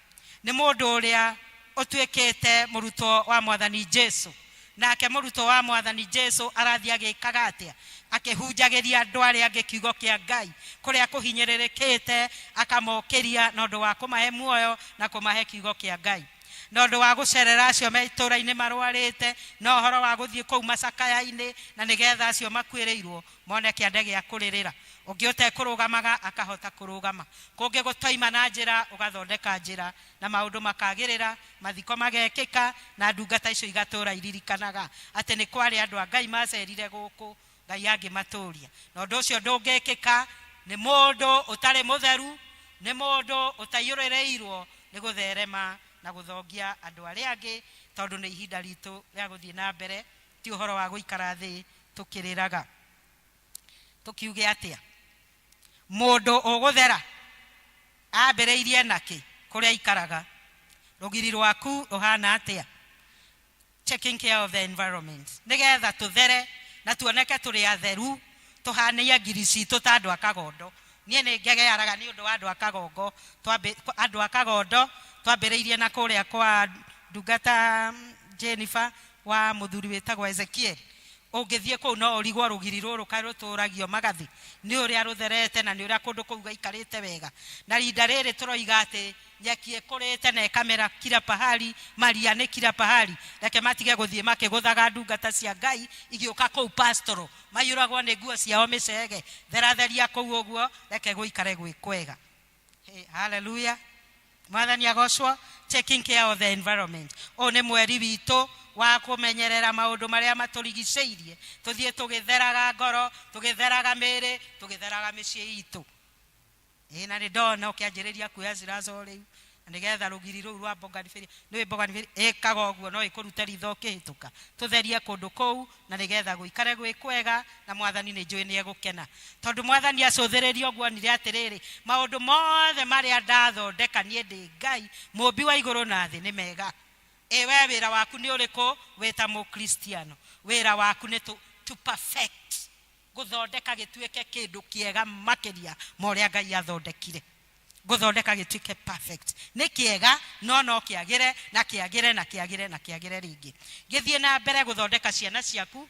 Nĩ mũndũ ũrĩa ũtuĩkĩte mũrutwo wa Mwathani Jesu. Nake mũrutwo wa Mwathani Jesu arathiĩ agĩkaga atĩa? Akĩhunjagĩria andũ arĩa angĩ kiugo kĩa Ngai, kũrĩa kũhinyĩrĩrĩkĩte akamokĩria na ũndũ wa kũmahe muoyo na kũmahe kiugo kĩa Ngai. Na ũndũ wa gũcerera acio me itũũra-inĩ marwarĩte, na ũhoro wa gũthiĩ kũu macakaya-inĩ, na nĩgetha acio makuĩrĩirwo mone kĩande gĩa kũrĩrĩra. Ũngĩ ũtekũrũgamaga akahota kũrũgama. Kũngĩ gũtoima na njĩra, ũgathondeka njĩra, na maũndũ makagĩrĩra, mathiko magekĩka, na ndungata icio igatũũra iririkanaga atĩ nĩ kwarĩ andũ a Ngai macerire gũkũ, Ngai angĩmatũũria. Na ũndũ ũcio ndũngĩkĩka nĩ mũndũ ũtarĩ mũtheru, nĩ mũndũ ũtaiyũrĩrĩirwo nĩ gũtherema na gũthongia andũ arĩa angĩ, tondũ nĩ ihinda ritũ rĩa gũthiĩ na mbere, ti ũhoro wa gũikara thĩ tũkĩrĩraga. Tũkiuge atĩa? Mũndũ ũgũthera ambĩrĩirie nakĩ kũrĩa aikaraga? Rũgiri rwaku rũhana atĩa? Taking care of the environment nĩgetha tũthere na tuoneke tũrĩ atheru, tũhanie ngiri citũ ta andũ a Kagondo. Niĩ nĩ ngegearaga nĩ ũndũ wa andũ a Kagongo, andũ a Kagondo twambĩrĩirie na kũrĩa kwa ndungata Jennifer wa mũthuri wĩtagwo Ezekiel. Ũngĩthiĩ kũu no ũrigwo rũgiri rũrũ kaĩ rũtũragio magathĩ nĩ ũrĩa rũtherete na nĩ ũrĩa kũndũ kũu gũikarĩte wega. Na rinda rĩrĩ tũroiga atĩ nyeki ĩkũrĩte na ĩkamera kila pahali, maria nĩ kila pahali. Reke matige gũthiĩ makĩgũthaga ndungata cia Ngai igĩũka kũu pastoral, maiyũragwo nĩ nguo ciao mĩcege. Theratheria kũu ũguo, reke gũikare gwĩ kwega. Hey, hallelujah. Mwathani agocwo. Taking care of the environment. Ũyũ nĩ mweri witũ wa kũmenyerera maũndũ marĩa matũrigicĩirie, tũthiĩ tũgĩtheraga ngoro, tũgĩtheraga mĩĩrĩ, tũgĩtheraga mĩciĩ itũ. Ĩĩ, na nĩ ndona ũkĩanjĩrĩria kuoya ciraco rĩu, na nĩgetha rũgiri rũu rwa bougainvillea, nĩũĩ bougainvillea ĩkaga ũguo, no ĩkũrute ritho ũkĩhĩtũka. Tũtherie kũndũ kũu na nĩgetha gũikare gwĩ kwega, na Mwathani nĩ njũĩ nĩ egũkena, tondũ Mwathani acũthĩrĩria ũguo onire atĩrĩrĩ, maũndũ mothe marĩa ndathondeka niĩ ndĩ Ngai mũmbi wa igũrũ na thĩ nĩ mega. Ĩ we wĩra waku nĩ ũrĩkũ wĩ ta Mũkristiano? Wĩra waku nĩ to perfect, gũthondeka gĩtuĩke kĩndũ kĩega makĩria ma ũrĩa Ngai athondekire, gũthondeka gĩtuĩke perfect. Nĩ kĩega no no kĩagĩre na kĩagĩre na kĩagĩre na kĩagĩre rĩngĩ. Gĩthiĩ na mbere gũthondeka ciana ciaku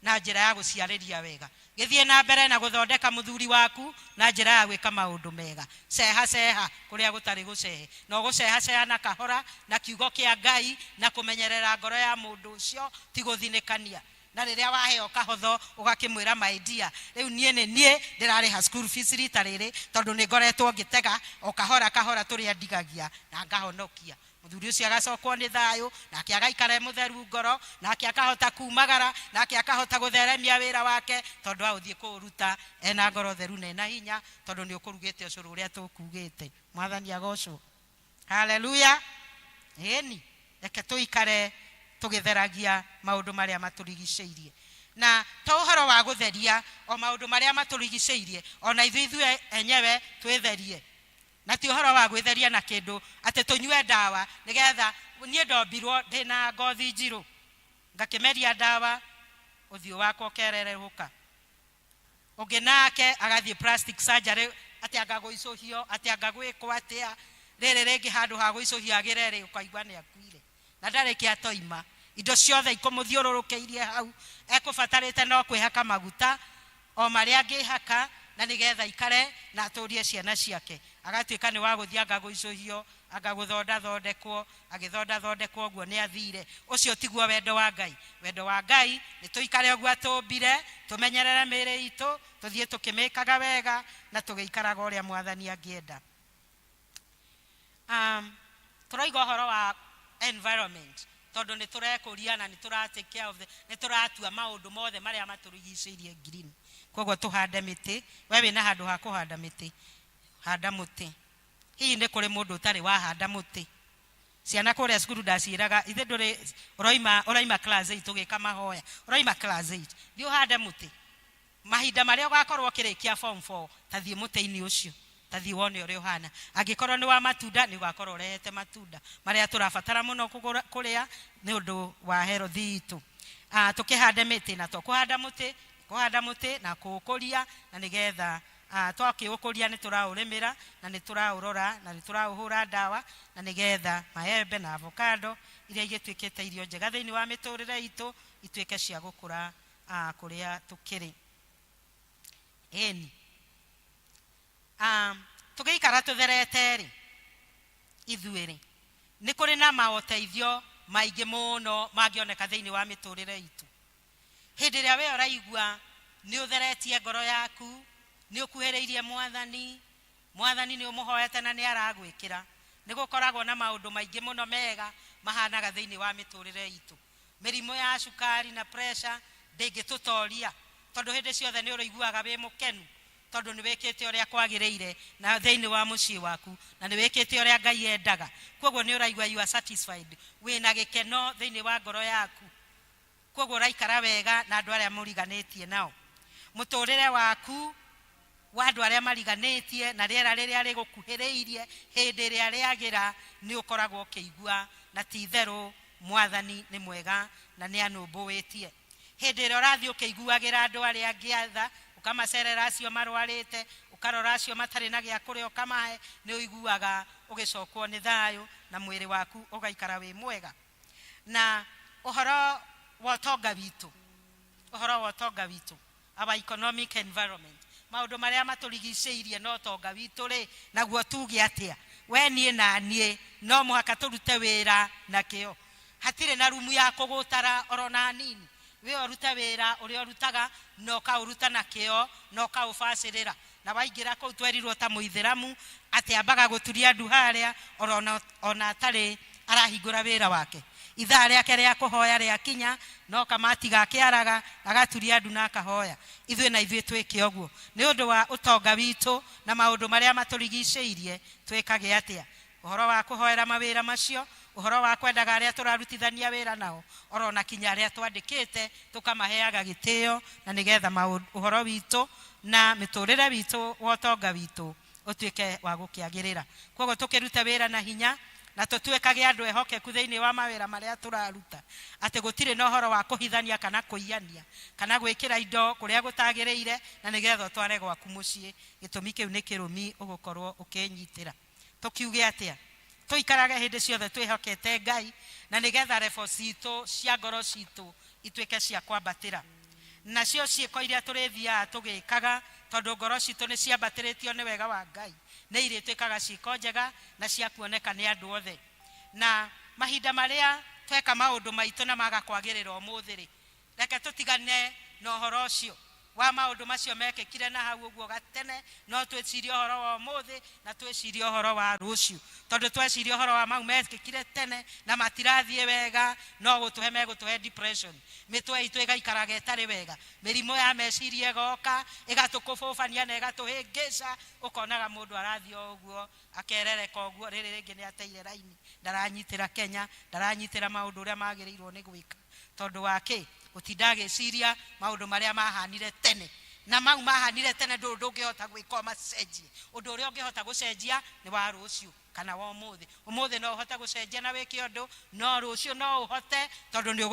na njĩra ya gũciarĩria wega, gĩthiĩ na mbere na gũthondeka mũthuri waku na njĩra ya gwĩka maũndũ mega. Ceha ceha kũrĩa gũtarĩ gũcehe, na ũgũceha ceha na kahora na kiugo kĩa Ngai na kũmenyerera ngoro ya mũndũ ũcio, ti gũthinĩkania. Na rĩrĩa waheo kahotho ũgakĩmwĩra, my dear, rĩu niĩ nĩ niĩ ndĩrarĩha school fees rita rĩrĩ, tondũ nĩ ngoretwo ngĩtega o kahora kahora tũrĩa ndigagia na ngahonokia. Mũthuri ũcio agacokwo nĩ thayũ, nake agaikara e mũtheru ngoro, nake akahota kumagara, nake akahota gũtheremia wĩra wake, tondũ aũthiĩ kũũruta ena ngoro theru na ena hinya, tondũ nĩ ũkũrugĩte ũcũrũ ũrĩa tũkugĩte. Mwathani agocwo. Haleluya. Ĩni, reke tũikare tũgĩtheragia maũndũ marĩa matũrigicĩirie, na to ũhoro wa gũtheria o maũndũ marĩa matũrigicĩirie, ona ithuĩ ithuĩ enyewe twĩtherie. Na ti ũhoro wa gwĩtheria na kĩndũ atĩ tũnyue ndawa nĩgetha. Niĩ ndombirwo ndĩna ngothi njirũ, ngakĩmeria ndawa ũthiũ wakwa ũkererũka. Ũngĩ nake agathiĩ plastic surgery, atĩ anga gũicũhio, atĩ anga gwĩkwo atĩa. Rĩrĩ rĩngĩ handũ ha gũicũhio agĩre rĩ, ũkaigua nĩ akuire na ndarĩkia atoima. Indo ciothe ikũmũthiũrũrũkĩirie hau, ekũbatarĩte no kwĩhaka maguta o marĩa angĩhaka na nĩgetha ikare na atũrie ciana ciake. Agatuĩka nĩ wa gũthiĩ anga gũicũhio, anga gũthondathondekwo, agĩthondathondekwo ũguo nĩ athire. Ũcio tiguo wendo wa Ngai. Wendo wa Ngai nĩ tũikare ũguo atũmbire, tũmenyerere mĩĩrĩ itũ, tũthiĩ tũkĩmĩkaga wega na tũgĩikaraga ũrĩa Mwathani angĩenda. Tũrauga ũhoro wa environment tondũ nĩ tũrekũria na nĩ tũra take care of the, nĩ tũratua maũndũ mothe marĩa matũrigicĩirie green. Koguo tũhande mĩtĩ. We wĩna handũ ha kũhanda mĩtĩ, handa mũtĩ. Hihi nĩ kũrĩ mũndũ ũtarĩ wahanda mũtĩ? Ciana kũrĩa cukuru ndaciĩraga, ithe ndũrĩ ũroima, ũraima class 8, tũgĩka mahoya, ũraima class 8, thiĩ ũhande mũtĩ. Mahinda marĩa ũgakorwo ũkĩrĩkia form 4, ta thiĩ mũtĩ-inĩ ũcio, ta thiĩ wone ũrĩa ũhana. Angĩkorwo nĩ wa matunda, nĩ ũgakorwo ũrehete matunda marĩa tũrabatara mũno kũgũra kũrĩa nĩ ũndũ wa health itũ. Tũkĩhande mĩtĩ, na to kũhanda mũtĩ, kũhanda mũtĩ na kũũkũria, na nĩgetha twakĩũkũria nĩ tũraũrĩmĩra na nĩ tũraũrora na nĩ tũraũhũra ndawa, na nĩgetha maembe na avocado iria igĩtuĩkĩte irio njega thĩinĩ wa mĩtũrĩre itũ ituĩke cia gũkũra kũrĩa tũkĩrĩ. Ĩni, tũgĩikara tũtherete rĩ, ithuĩ rĩ, nĩ kũrĩ na maũteithio maingĩ mũno mangĩoneka thĩinĩ wa mĩtũrĩre itũ. Hĩndĩ ĩrĩa we ũraigua nĩ ũtheretie ngoro yaku, nĩ ũkuhĩrĩirie Mwathani, Mwathani nĩ ũmũhoete na nĩ aragwĩkĩra, nĩ gũkoragwo na maũndũ maingĩ mũno mega mahanaga thĩinĩ wa mĩtũrĩre itũ. Mĩrimũ ya cukari na pressure ndĩngĩtũtoria, tondũ hĩndĩ ciothe nĩ ũrĩiguaga wĩ mũkenu, tondũ nĩ wĩkĩte ũrĩa kwagĩrĩire na thĩinĩ wa mũciĩ waku, na nĩ wĩkĩte ũrĩa Ngai endaga. Koguo nĩ ũraigua you are satisfied, wĩna gĩkeno thĩinĩ wa ngoro yaku. Koguo ũraikara wega na andũ arĩa mũriganĩtie nao. Mũtũrĩre waku Wa andũ arĩa mariganĩtie na rĩera rĩrĩa rĩgũkuhĩrĩirie hĩndĩ ĩrĩa rĩagĩra nĩ ũkoragwo ũkĩigua na ti itherũ mwathani nĩ mwega na nĩ anũmbũĩtie. Hĩndĩ ĩrĩa ũrathiĩ ũkĩiguagĩra andũ arĩa angĩ tha, ũkamacerera acio marwarĩte, ũkarora acio matarĩ na gĩa kũrĩa ũkamahe, nĩ ũiguaga ũgĩcokwo nĩ thayũ na mwĩrĩ waku ũgaikara wĩ mwega. Na ũhoro wa ũtonga witũ, ũhoro wa ũtonga witũ, our economic environment, maũndũ marĩa matũrigicĩirie na ũtonga witũ rĩ, naguo tuge atĩa? We niĩ na niĩ no mũhaka tũrute wĩra na kĩo. Hatirĩ na rumu ya kũgũtara oro na hanini. We ũrute wĩra ũrĩa ũrutaga na ũkaũruta na kĩo na ũkaũbacĩrĩra. Na waingĩra kũu twerirwo ta mũithĩramu atĩ ambaga gũturia ndu harĩa oro ona atarĩ arahingũra wĩra wake. Ithaa rĩake rĩa kũhoya rĩakinya no kamati gake araga agaturia ndu na akahoya. Ithuĩ na ithuĩ twĩke ũguo. Nĩ ũndũ wa ũtonga witũ na maũndũ marĩa matũrigicĩirie twĩkage atĩa? Ũhoro wa kũhoera mawĩra macio, ũhoro wa kwendaga arĩa tũrarutithania wĩra nao, oro na kinya arĩa twandĩkĩte tũkamaheaga gĩtĩo, na nĩgetha ũhoro witũ na mĩtũrĩre witũ wa ũtonga witũ ũtuĩke wa gũkĩagĩrĩra. Kwoguo tũkĩrute wĩra na hinya na tũtuĩkage andũ ehokeku thĩinĩ wa mawĩra marĩa tũraruta, atĩ gũtirĩ na ũhoro wa kũhithania kana kũiyania kana gwĩkĩra indo kũrĩa gũtagĩrĩire na nĩgetha ũtware gwaku mũciĩ. Gĩtũmi kĩu nĩ kĩrũmi ũgũkorwo ũkĩnyitĩra. Tũkiuge atĩa? Tũikarage hĩndĩ ciothe twĩhokete Ngai na nĩgetha rebo citũ cia ngoro citũ ituĩke cia kwambatĩra. Nacio ciĩko iria tũrĩthiaga tũgĩkaga tondũ ngoro citũ nĩ ciambatĩrĩtio nĩ wega wa Ngai nĩ irĩtuĩkaga ciĩko njega na cia kuoneka nĩ andũ othe. Na mahinda marĩa tweka maũndũ maitũ na maga kwagĩrĩra ũmũthĩ-rĩ, reke tũtigane na ũhoro ũcio wa maũndũ macio mekĩkire na hau ũguo gatene, no twĩcirie ũhoro wa ũmũthĩ na twĩcirie ũhoro wa rũciũ, tondũ tweciria ũhoro wa mau mekĩkire tene na matirathiĩ wega no gũtũhe megũtũhe depression, mĩtwe itũ ĩgaikaraga ĩtarĩ wega, mĩrimũ ya meciria ĩgoka ĩgatũkũbũbania na ĩgatũhĩngĩca, ũkonaga mũndũ arathiĩ o ũguo akerereka ũguo, rĩrĩ rĩngĩ nĩ ateire raini, ndaranyitĩra Kenya, ndaranyitĩra maũndũ ũrĩa magĩrĩirwo nĩ gwĩka. Tondũ wa kĩ? Gũtinda agĩciria maũndũ marĩa mahanire tene, na mau mahanire tene ndũrĩ ũndũ ũngĩhota gwĩka ũmacenjie. Ũndũ ũrĩa ũngĩhota gũcenjia nĩ wa rũciũ kana wa ũmũthĩ. Ũmũthĩ no ũhote gũcenjia na wĩke ũndũ, no rũciũ no ũhote tondũ nĩ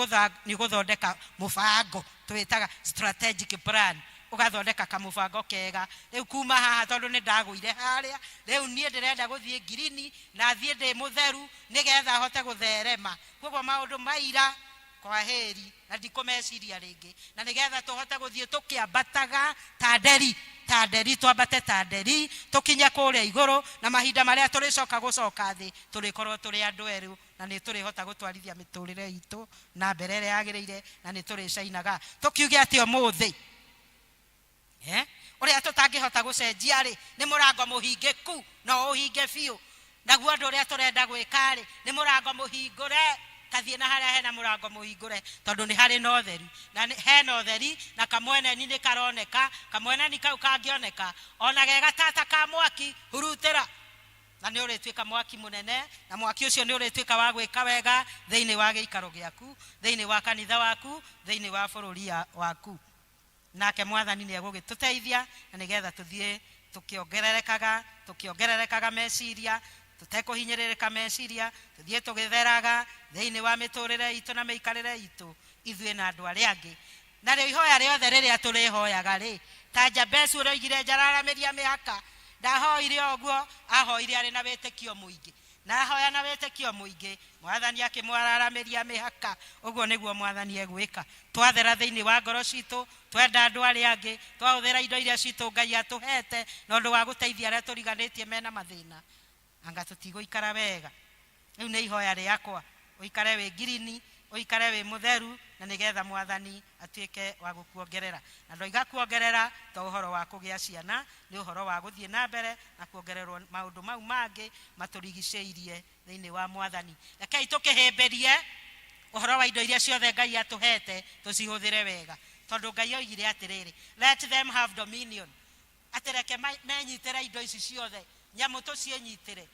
ũgũthondeka mũbango twĩtaga strategic plan, ũgathondeka kamũbango kega. Rĩu kuma haha tondũ nĩ ndagũire harĩa, rĩu niĩ ndĩrenda gũthiĩ ngirini na thiĩ ndĩ mũtheru nĩgetha hote gũtherema. Kwoguo maũndũ ma ira kwa heri na ndikũmeciria rĩngĩ, na nĩgetha tũhote gũthiĩ tũkĩambataga ta nderi, ta nderi, twambate ta nderi tũkinye kũrĩa igũrũ, na mahinda marĩa tũrĩcoka gũcoka thĩ tũrĩkorwo tũrĩ andũ erũ na nĩ tũrĩhota gũtwarithia mĩtũrĩre itũ na mbere ĩrĩa yagĩrĩire na nĩ tũrĩcainaga. Tũkiuge atĩ ũmũthĩ ũrĩa tũtangĩhota gũcenjia rĩ nĩ mũrango mũhingĩku, no ũhinge biũ. Naguo ũndũ ũrĩa tũrenda gwĩka rĩ nĩ mũrango mũhingũre, tathiĩ na harĩa hena mũrango mũhingũre tondũ nĩ harĩ na ũtheri, na hena ũtheri na kamweneni nĩ karoneka, kamweneni kau kangĩoneka ona ge gatata ka mwaki hurutĩra, na nĩ ũrĩtuĩka mwaki mũnene, na mwaki ũcio nĩ ũrĩtuĩka wa gwĩka wega thĩinĩ wa gĩikaro gĩaku, thĩinĩ wa kanitha waku, thĩinĩ wa bũrũri waku. Nake mwathani nĩ egũgĩtũteithia na nĩgetha tũthiĩ tũkĩongererekaga, tũkĩongererekaga meciria, tũtekũhinyĩrĩrĩka meciria, tũthiĩ tũgĩtheraga thĩinĩ wa mĩtũrĩre itũ na mĩikarĩre itũ ithuĩ na andũ arĩa angĩ. Narĩo ihoya rĩothe rĩrĩa tũrĩhoyaga rĩ, ta Jabezu ũrĩa oigire njararamĩria mĩhaka, ndahoire ũguo, ahoire arĩ na wĩtĩkio mũingĩ, na ahoya na wĩtĩkio mũingĩ, mwathani akĩmwararamĩria mĩhaka. Ũguo nĩguo mwathani egwĩka. Twathera thĩinĩ wa ngoro citũ, twenda andũ arĩa angĩ, twahũthĩra indo iria citũ Ngai atũhete na ũndũ wa gũteithia arĩa tũriganĩtie mena mathĩna, anga tũtigũikara wega. Rĩu nĩ ihoya rĩakwa, ũikare wĩ ngirini, ũikare wĩ mũtheru, na nĩgetha mwathani atuĩke wa gũkuongerera. Na ndoiga kuongerera to ũhoro wa kũgĩa ciana, nĩ ũhoro wa gũthiĩ na mbere na kuongererwo maũndũ mau mangĩ matũrigicĩirie thĩinĩ wa mwathani. Rekei tũkĩhĩmbĩrie ũhoro wa indo iria ciothe Ngai atũhete, tũcihũthĩre wega, tondũ Ngai oigire atĩrĩrĩ, let them have dominion, atĩ reke menyitĩre indo ici ciothe, nyamũ tũciĩnyitĩre,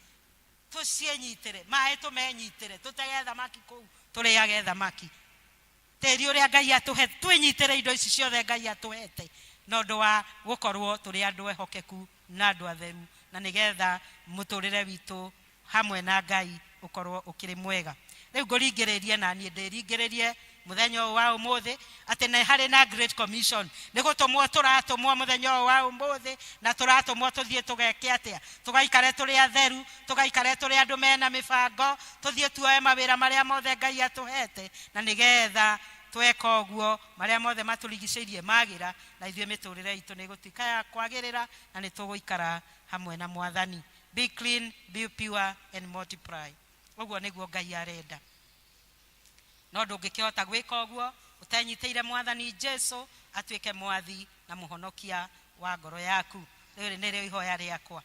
tũciĩnyitĩre, maĩ tũmenyitĩre, tũtege thamaki kũu, tũrĩage thamaki. Tĩri ũrĩa Ngai atũhete, twĩnyitĩre indo ici ciothe Ngai atũhete. Na ũndũ wa gũkorwo tũrĩ andũ ehokeku na andũ atheru, na nĩgetha mũtũrĩre witũ hamwe na Ngai ũkorwo ũkĩrĩ mwega. Rĩu ngũringĩrĩrie na niĩ ndĩringĩrĩrie mũthenya ũyũ wa ũmũthĩ atĩ nĩ harĩ na Great Commission. Nĩ gũtũmwo tũratũmwo mũthenya ũyũ wa ũmũthĩ, na tũratũmwo tũthiĩ tũgeke atĩa? Tũgaikare tũrĩ atheru, tũgaikare tũrĩ andũ mena mĩbango, tũthiĩ tuoe mawĩra marĩa mothe Ngai atũhete, na nĩgetha tweka ũguo marĩa mothe matũrigicĩirie magĩra, na ithuĩ mĩtũrĩre itũ nĩ ĩgũtuĩka ya kwagĩrĩra, na nĩ tũgũikara hamwe na Mwathani. Be clean, be pure and multiply. Ũguo nĩguo Ngai arenda. No ndũngĩkĩhota gwĩka ũguo ũtenyitĩire Mwathani Jesu atuĩke Mwathi na Mũhonokia wa ngoro yaku. Rĩrĩ nĩrĩo ihoya rĩakwa,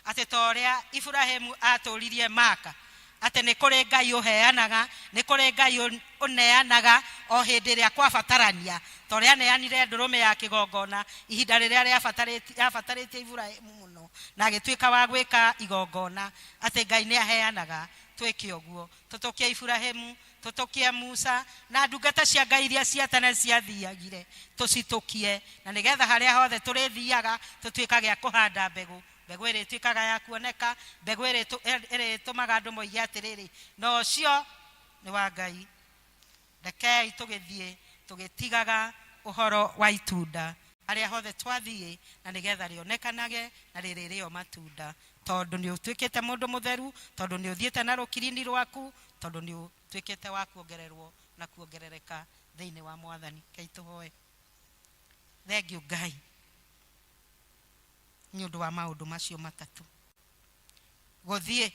atĩ ta ũrĩa Iburahimu atũririe Maka, atĩ nĩ kũrĩ Ngai ũheanaga, nĩ kũrĩ Ngai ũneanaga o hĩndĩ ĩrĩa kwabatarania, ta ũrĩa aneanire ndũrũme ya kĩgongona ihinda rĩrĩa rĩabatarĩtie Iburahimu mũno, na agĩtuĩka wa gwĩka igongona, atĩ Ngai nĩ aheanaga. Twĩke ũguo, tũtũkie Iburahimu, tũtũkie Musa na ndungata cia Ngai iria cia tene ciathiagire, tũcitũkie, na nĩgetha harĩa hothe tũrĩthiaga tũtuĩkage a kũhanda mbegũ, mbegũ ĩrĩa ĩtuĩkaga ya kuoneka, mbegũ ĩrĩa ĩrĩtũmaga andũ moige atĩrĩrĩ, na ũcio nĩ wa Ngai. Rekei tũgĩthiĩ tũgĩtigaga ũhoro wa itunda harĩa hothe twathiĩ, na nĩgetha rĩonekanage na rĩrĩrĩo matunda, tondũ nĩ ũtuĩkĩte mũndũ mũtheru, tondũ nĩ ũthiĩte na rũkirini rwaku, tondũ nĩ ũtuĩkĩte wa kuongererwo na kuongerereka thĩinĩ wa Mwathani. Rekei tũhoe. Thengiũ Ngai nĩ ũndũ wa maũndũ macio matatũ: gũthiĩ,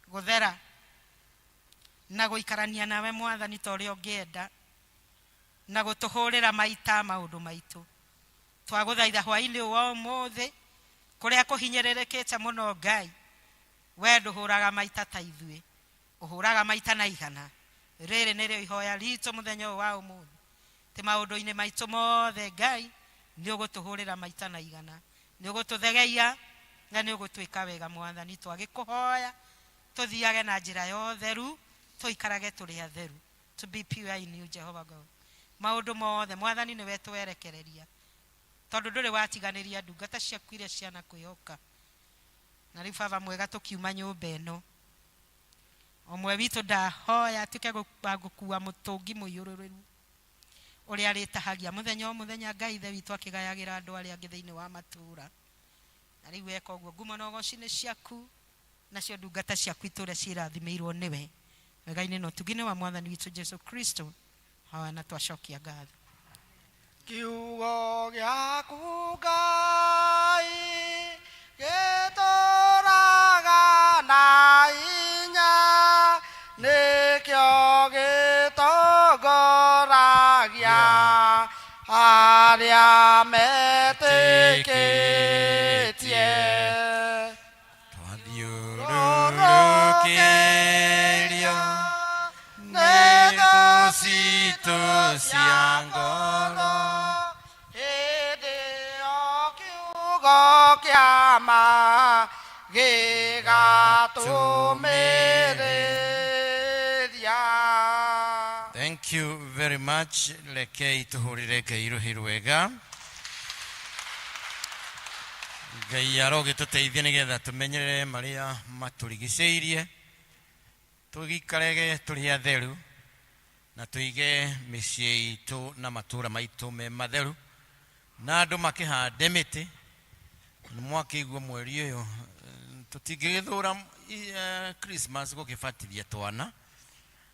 gũthera na gũikarania nawe Mwathani ta ũrĩa ũngĩenda, na gũtũhũrĩra maita maũndũ maitũ. Twagũthaitha hwaĩ-inĩ ũyũ wa ũmũthĩ, kũrĩa kũhinyĩrĩrĩkĩte mũno, Ngai, we ndũhũraga maita ta ithuĩ, ũhũraga maita na igana. Rĩrĩ nĩrĩo ihoya ritũ mũthenya ũyũ wa ũmũthĩ, ti maũndũ-inĩ maitũ mothe, Ngai, nĩ ũgũtũhũrĩra maita na igana, nĩ ũgũtũthegeia na nĩ ũgũtwĩka wega. Mwathani, twagĩkũhoya tũthiage na njĩra ya ũtheru, tũikarage tũrĩ atheru, to be pure in you, Jehovah God. Maũndũ mothe, Mwathani, nĩwe twerekereria, tondũ ndũrĩ watiganĩria ndungata ciaku iria ciana kwĩhoka. Na rĩu, Baba mwega, tũkiuma nyũmba ĩno, ũmwe witũ ndahoya atuĩke wa gũkua mũtũngi mũiyũrĩrĩru ũrĩa arĩtahagia mũthenya o mũthenya, Ngai Ithe witũ, akĩgayagĩra andũ arĩa angĩ thĩinĩ wa matũũra. Na rĩu weka ũguo, ngumo na ũgoci nĩ ciaku, nacio ndungata ciaku itũũre ciĩrathimĩirwo nĩwe wega-inĩ na ũtugi-inĩ wa Mwathani witũ Jesu Kristo. Hoya na twacokia ngatho. Kiugo gĩaku Ngai gĩtũraga na hinya, nĩkĩo gĩtongoragia arĩa metĩkĩtie. Twathiũrũrũkĩrio nĩ thũ citũ cia ngoro, hĩndĩ ĩyo kiugo kĩa ma gĩgatũmĩrĩria. Thank you very much. Rekei tũhũrĩre Ngai rũhĩ rwega. Ngai arogĩtũteithia nĩgetha tũmenyerere marĩa matũrigicĩirie, tũgĩikarage tũrĩ atheru na tũige mĩciĩ itũ na matũũra maitũ me matheru, na andũ makĩhande mĩtĩ. Nĩ mwakĩigua mweri ũyũ tũtingĩgĩthũra Christmas gũkĩbatithia twana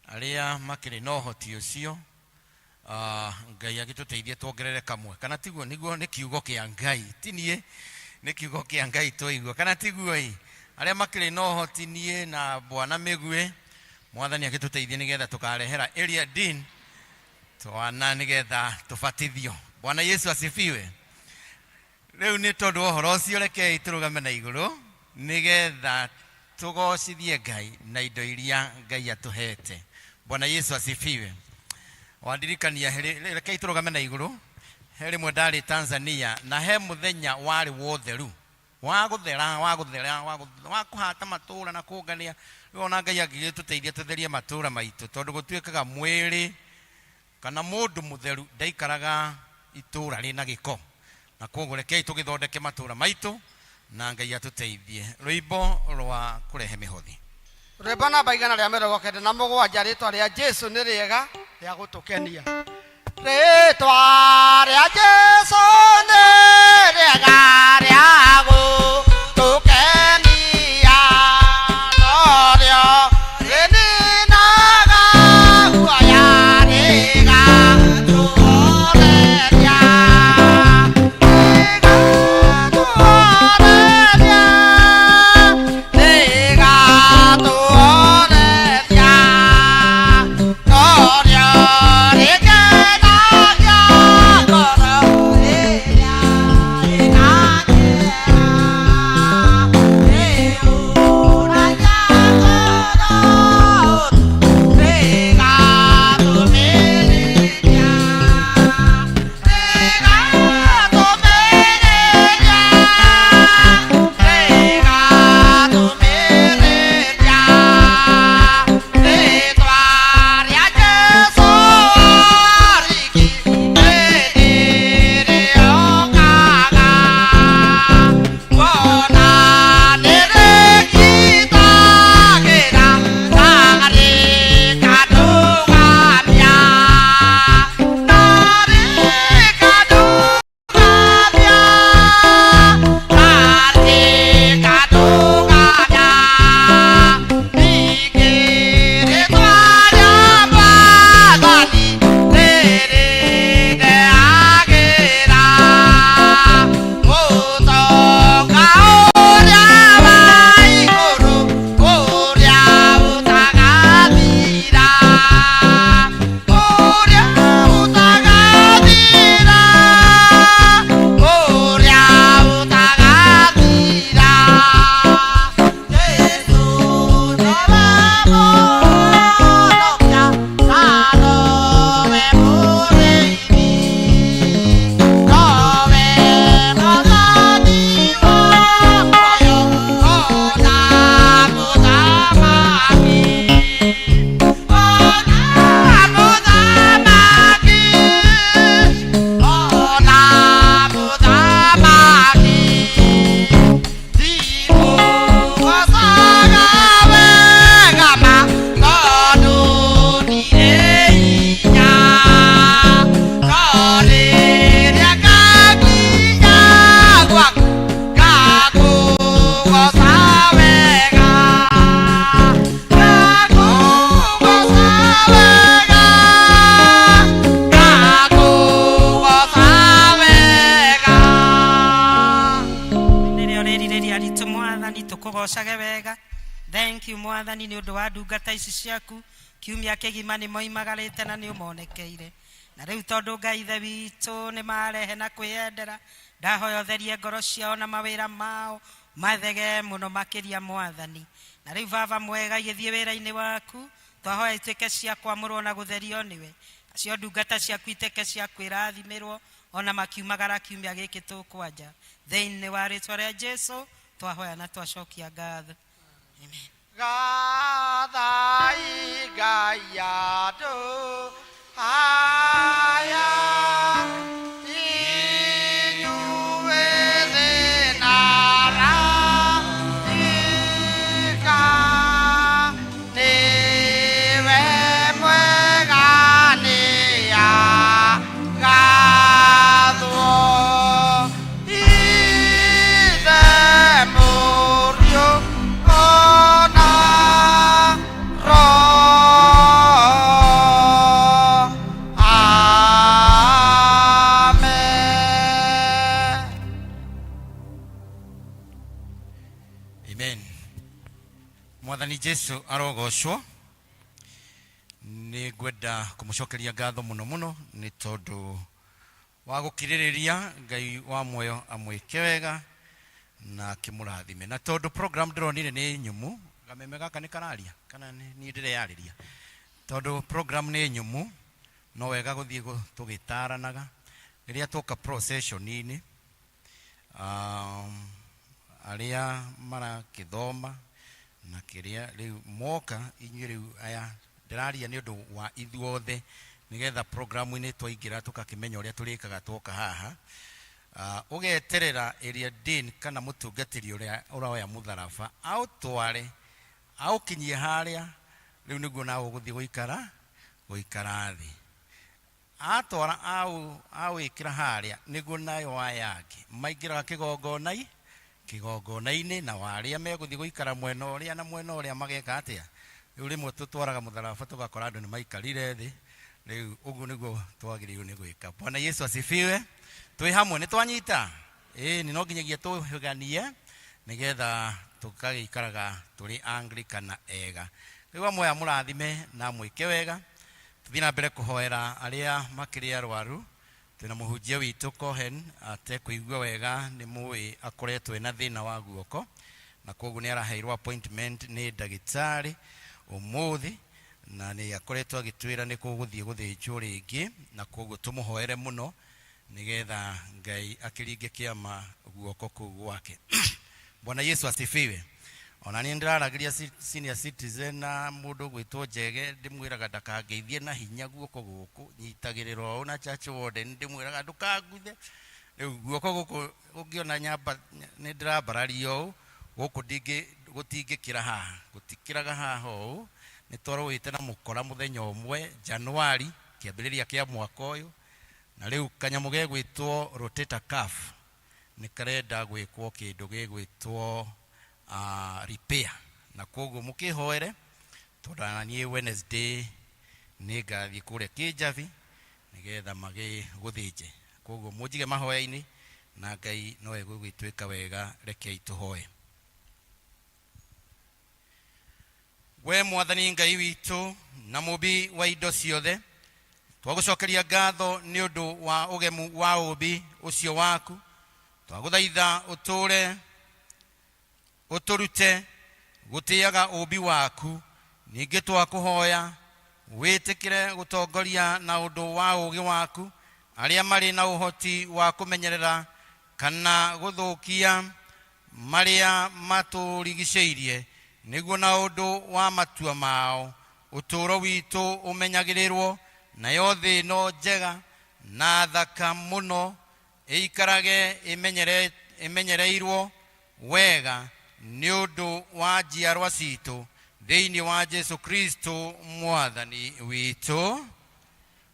arĩa makĩrĩ na ũhoti ũcio. Ngai agĩtũteithie tuongerere kamwe, kana tiguo? Niguo, nĩ kiugo kĩa Ngai, ti niĩ, nĩ kiugo kĩa Ngai twaigua, kana tiguo? Ĩ arĩa makĩrĩ na ũhoti, niĩ na bwana mĩguĩ, Mwathani agĩtũteithie nĩgetha tũkarehera area dean twana nĩgetha tũbatithio. Bwana Yesu asifiwe. Rĩu nĩ tondũ wa ũhoro ũcio, rekei tũrũgame na igũrũ nĩgetha tũgocithie Ngai na indo iria Ngai atũhete. Bwana Yesu asifiwe. Wandirikania, rekei tũrũgame na igũrũ. He rĩmwe ndarĩ Tanzania na he mũthenya warĩ wa ũtheru, wa gũthera, wa gũthera, wa kũhata matũũra na kũngania. Rĩu ona Ngai angĩgĩtũteithia tũtherie matũũra maitũ, tondũ gũtuĩkaga mwĩrĩ kana mũndũ mũtheru ndaikaraga itũra rĩna gĩko. Na kwoguo rekei tũgĩthondeke matũra maitũ na Ngai atũteithie. Rwĩmbo rwa kũrehe mĩhothi. Rwĩmbo namba 197, rĩtwa rĩa Jesu nĩ rĩega rĩa gũtũkenia. Rĩtwa rĩa Jesu nĩ rĩega rĩa gũtũkenia, norĩo rĩninaga guoya rĩgatũhoreria. Rĩgatũhoreria, norĩo rĩkenagia ngoro rĩrĩa ĩna Tũkũgocage wega. Thank you, Mwathani, nĩ ũndũ wa ndungata ici ciaku. Kiumia kĩgima nĩ moimagarĩte na nĩ ũmonekeire, na rĩu tondũ Ngai Ithe witũ nĩ marehe na kwĩyendera, ndahoya ũtherie ngoro ciao na mawĩra mao mathege mũno makĩria, Mwathani. Na rĩu, Baba mwega, igĩthiĩ wĩra-inĩ waku, twahoya ituĩke cia kwamũrwo na gũtherio nĩwe. Acio ndungata ciaku ituĩke cia kwĩrathimĩrwo ona makiumagara kiumia gĩkĩ tũkwanja. Thĩinĩ wa rĩtwa rĩa Jesu twahoya na twacokia ngatho. Amen. Gathai Ngai andũ aya inyuĩ thĩ na araika, nĩwe mwega nĩagathwo, Ithe, Mũriũ ona Roho. Amen. Amen. Mwathani Jesu arogocwo. Nĩ ngwenda kũmũcokeria ngatho mũno mũno nĩ tondũ wa gũkirĩrĩria. Ngai wa muoyo amwĩke wega na akĩmũrathime. Na tondũ program ndĩronire nĩ nyũmũ, gameme gaka nĩ kararia kana nĩ niĩ ndĩreyarĩria? Tondũ program nĩ nyũmũ, no wega gũthiĩ tũgĩtaranaga rĩrĩa twoka procession-inĩ. Arĩa marakĩthoma na kĩrĩa rĩu moka, inyuĩ rĩu aya ndĩraria nĩ ũndũ wa ithuothe. Nĩgetha programu-inĩ twaingĩra tũgakĩmenya ũrĩa tũrĩkaga twoka haha. Ũgeterera area dean kana mũtungatĩri ũrĩa ũroya mũtharaba aũtware aũkinyie harĩa rĩu nĩguo nawe ũgũthiĩ gũikara gũikara thĩ. Atwara awĩkĩra harĩa nĩguo nayo aya angĩ maingĩraga kĩgongonai kĩgongona-inĩ na arĩa megũthiĩ gũikara mwena ũrĩa na mwena ũrĩa mageka atĩa. Rĩu rĩmwe tũtwaraga mũtharaba tũgakora andũ nĩ maikarire thĩ. Rĩu ũguo nĩguo twagĩrĩirwo nĩ gwĩka. Bwana Yesu asifiwe. Twĩ hamwe nĩ twanyita? Ĩĩ nĩ no nginyagia tũhĩganie nĩgetha tũkagĩikaraga tũrĩ Anglikana ega. Rĩu amwe amũrathime na mwĩke wega. Tũthiĩ na mbere kũhoera arĩa makĩrĩ arwaru. Twĩna mũhunjia witũ Cohen atekũigua wega nĩ mũĩ akoretwo ena thĩna wa guoko na koguo nĩ araheirwo appointment nĩ ndagĩtarĩ ũmũthĩ na nĩ akoretwo agĩtwĩra nĩ kũgũthiĩ gũthĩnjwo rĩngĩ na koguo tũmũhoere mũno nĩgetha Ngai akĩringe kĩama guoko kũu gwake. Bwana Yesu asifiwe. Ona niĩ ndĩraragĩria senior citizen na mũndũ ũgwĩtwo Njege ndĩmwĩraga ndakangeithie na hinya guoko gũkũ nyitagĩrĩra ũũ na church warden ndĩmwĩraga ndũkanguthe. Rĩu guoko gũkũ ũngĩona nyamba nĩ ndĩrambararia ũũ gũkũ ndingĩ gũtingĩkĩra haha gũtikĩraga haha ũũ. Nĩ twarũĩte na mũkora mũthenya ũmwe Januari kĩambĩrĩria kĩa mwaka ũyũ na rĩu kanyamũ gegwĩtwo rotator cuff nĩ karenda gwĩkwo kĩndũ gĩgwĩtwo repair na koguo mũkĩhoere tondũ ona niĩ Wednesday nĩ ngathiĩ kũrĩa Kĩnjabi nĩgetha magĩgũthĩnje. Koguo mũnjige mahoya-inĩ na Ngai no egũgĩtwĩka wega. Rekei tũhoe. We Mwathani Ngai witũ na mũmbi wa indo ciothe, twagũcokeria ngatho nĩ ũndũ wa ũgemu wa ũmbi ũcio waku. Twagũthaitha ũtũre ũtũrute gũtĩaga ũmbi waku. Ningĩ twakũhoya wĩtĩkĩre gũtongoria na ũndũ wa ũũgĩ waku arĩa marĩ na ũhoti wa kũmenyerera kana gũthũkia marĩa matũrigicĩirie nĩguo na ũndũ wa matua mao ũtũũro witũ ũmenyagĩrĩrwo nayo thĩ ĩno njega na thaka mũno ĩikarage ĩmenyereirwo wega nĩ ũndũ wa njiarwa citũ thĩinĩ wa Jesu Kristo Mwathani witũ.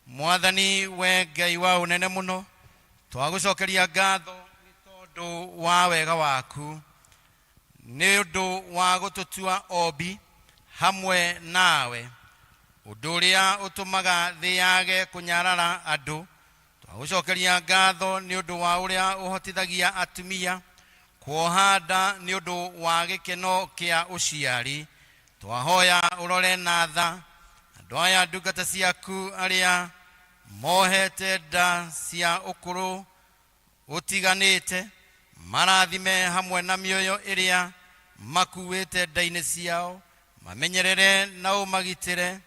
Mwathani we Ngai wa ũnene mũno, twagũcokeria ngatho nĩ tondũ wa wega waku nĩ ũndũ wa gũtũtua ombi hamwe nawe, ũndũ ũrĩa ũtũmaga thĩ yage kũnyarara andũ. Twagũcokeria ngatho nĩ ũndũ wa ũrĩa ũhotithagia atumia kuoha nda nĩ ũndũ wa gĩkeno kĩa ũciari. Twahoya ũrore na tha andũ aya ndungata ciaku arĩa mohete nda cia ũkũrũ ũtiganĩte, marathime hamwe na mĩoyo ĩrĩa makuĩte nda-inĩ ciao, mamenyerere na ũmagitĩre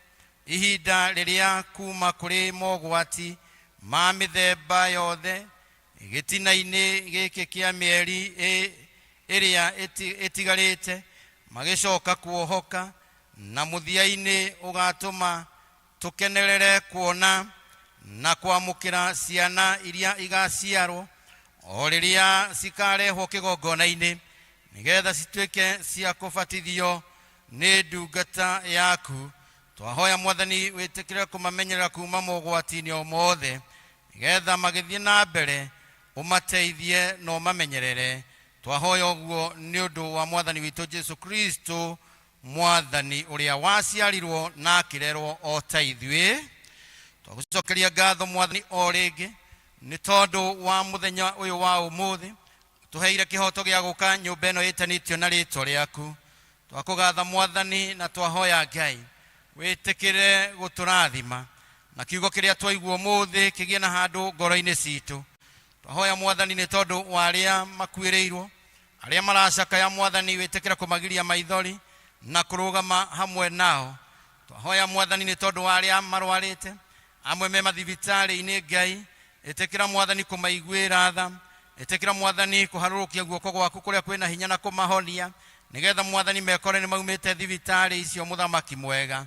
ihinda rĩrĩa kuma kũrĩ mogwati ma mĩthemba yothe gĩtina-inĩ gĩkĩ kĩa mĩeri ĩrĩa ĩtigarĩte magĩcoka kuohoka, na mũthia-inĩ ũgatũma tũkenerere kuona na kwamũkĩra ciana iria igaciarwo o rĩrĩa cikarehwo kĩgongona-inĩ nĩgetha cituĩke cia kũbatithio nĩ ndungata yaku. Twahoya Mwathani wĩtĩkĩre kũmamenyerera kuma mogwati-inĩ o mothe nĩgetha magĩthiĩ na mbere ũmateithie na ũmamenyerere. Twahoya ũguo nĩ ũndũ wa Mwathani witũ Jesu Kristo Mwathani ũrĩa waciarirwo na akĩrerwo o ta ithuĩ. Twagũcokeria ngatho Mwathani o rĩngĩ nĩ tondũ wa mũthenya ũyũ wa ũmũthĩ tũheire kĩhoto gĩa gũka nyũmba ĩno ĩtanĩtio na rĩtwa rĩaku. Twakũgatha Mwathani na twahoya Ngai wĩtĩkĩre gũtũrathima na kiugo kĩrĩa twaigua ũmũthĩ kĩgĩe na handũ ngoro-inĩ citũ. Twahoya Mwathani nĩ tondũ wa arĩa makuĩrĩirwo, arĩa maracakaya Mwathani wĩtĩkĩre kũmagiria maithori na kũrũgama hamwe nao. Twahoya Mwathani nĩ tondũ wa arĩa marwarĩte, amwe me mathibitarĩ-inĩ Ngai ĩtĩkĩra Mwathani kũmaiguĩra tha, ĩtĩkĩra Mwathani kũharũrũkia guoko gwaku kũrĩa kwĩna hinya na kũmahonia nĩgetha Mwathani mekore nĩ maumĩte thibitarĩ icio. Mũthamaki mwega,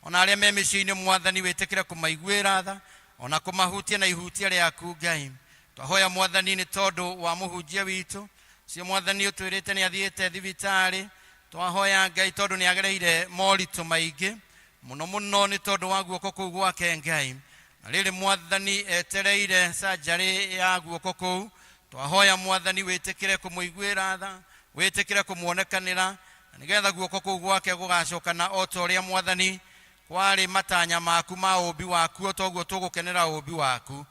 Ona arĩa me mĩciĩ-inĩ Mwathani, wĩtĩkĩre kũmaiguĩra tha ona kũmahutia na ihutia rĩaku Ngai. Twahoya Mwathani nĩ tondũ wa mũhunjia witũ cio Mwathani ũtwĩrĩte nĩ athiĩte thibitarĩ. Twahoya Ngai tondũ nĩ agereire moritũ maingĩ mũno mũno nĩ tondũ wa guoko kũu gwake Ngai. Na rĩrĩ Mwathani etereire canjarĩ ya guoko kũu. Twahoya Mwathani wĩtĩkĩre kũmũiguĩra tha, wĩtĩkĩre kũmuonekanĩra, na nĩgetha guoko kũu gwake gũgacokana o ta ũrĩa Mwathani kwarĩ matanya maku ma ũmbi waku, o toguo tũgũkenera ũmbi waku.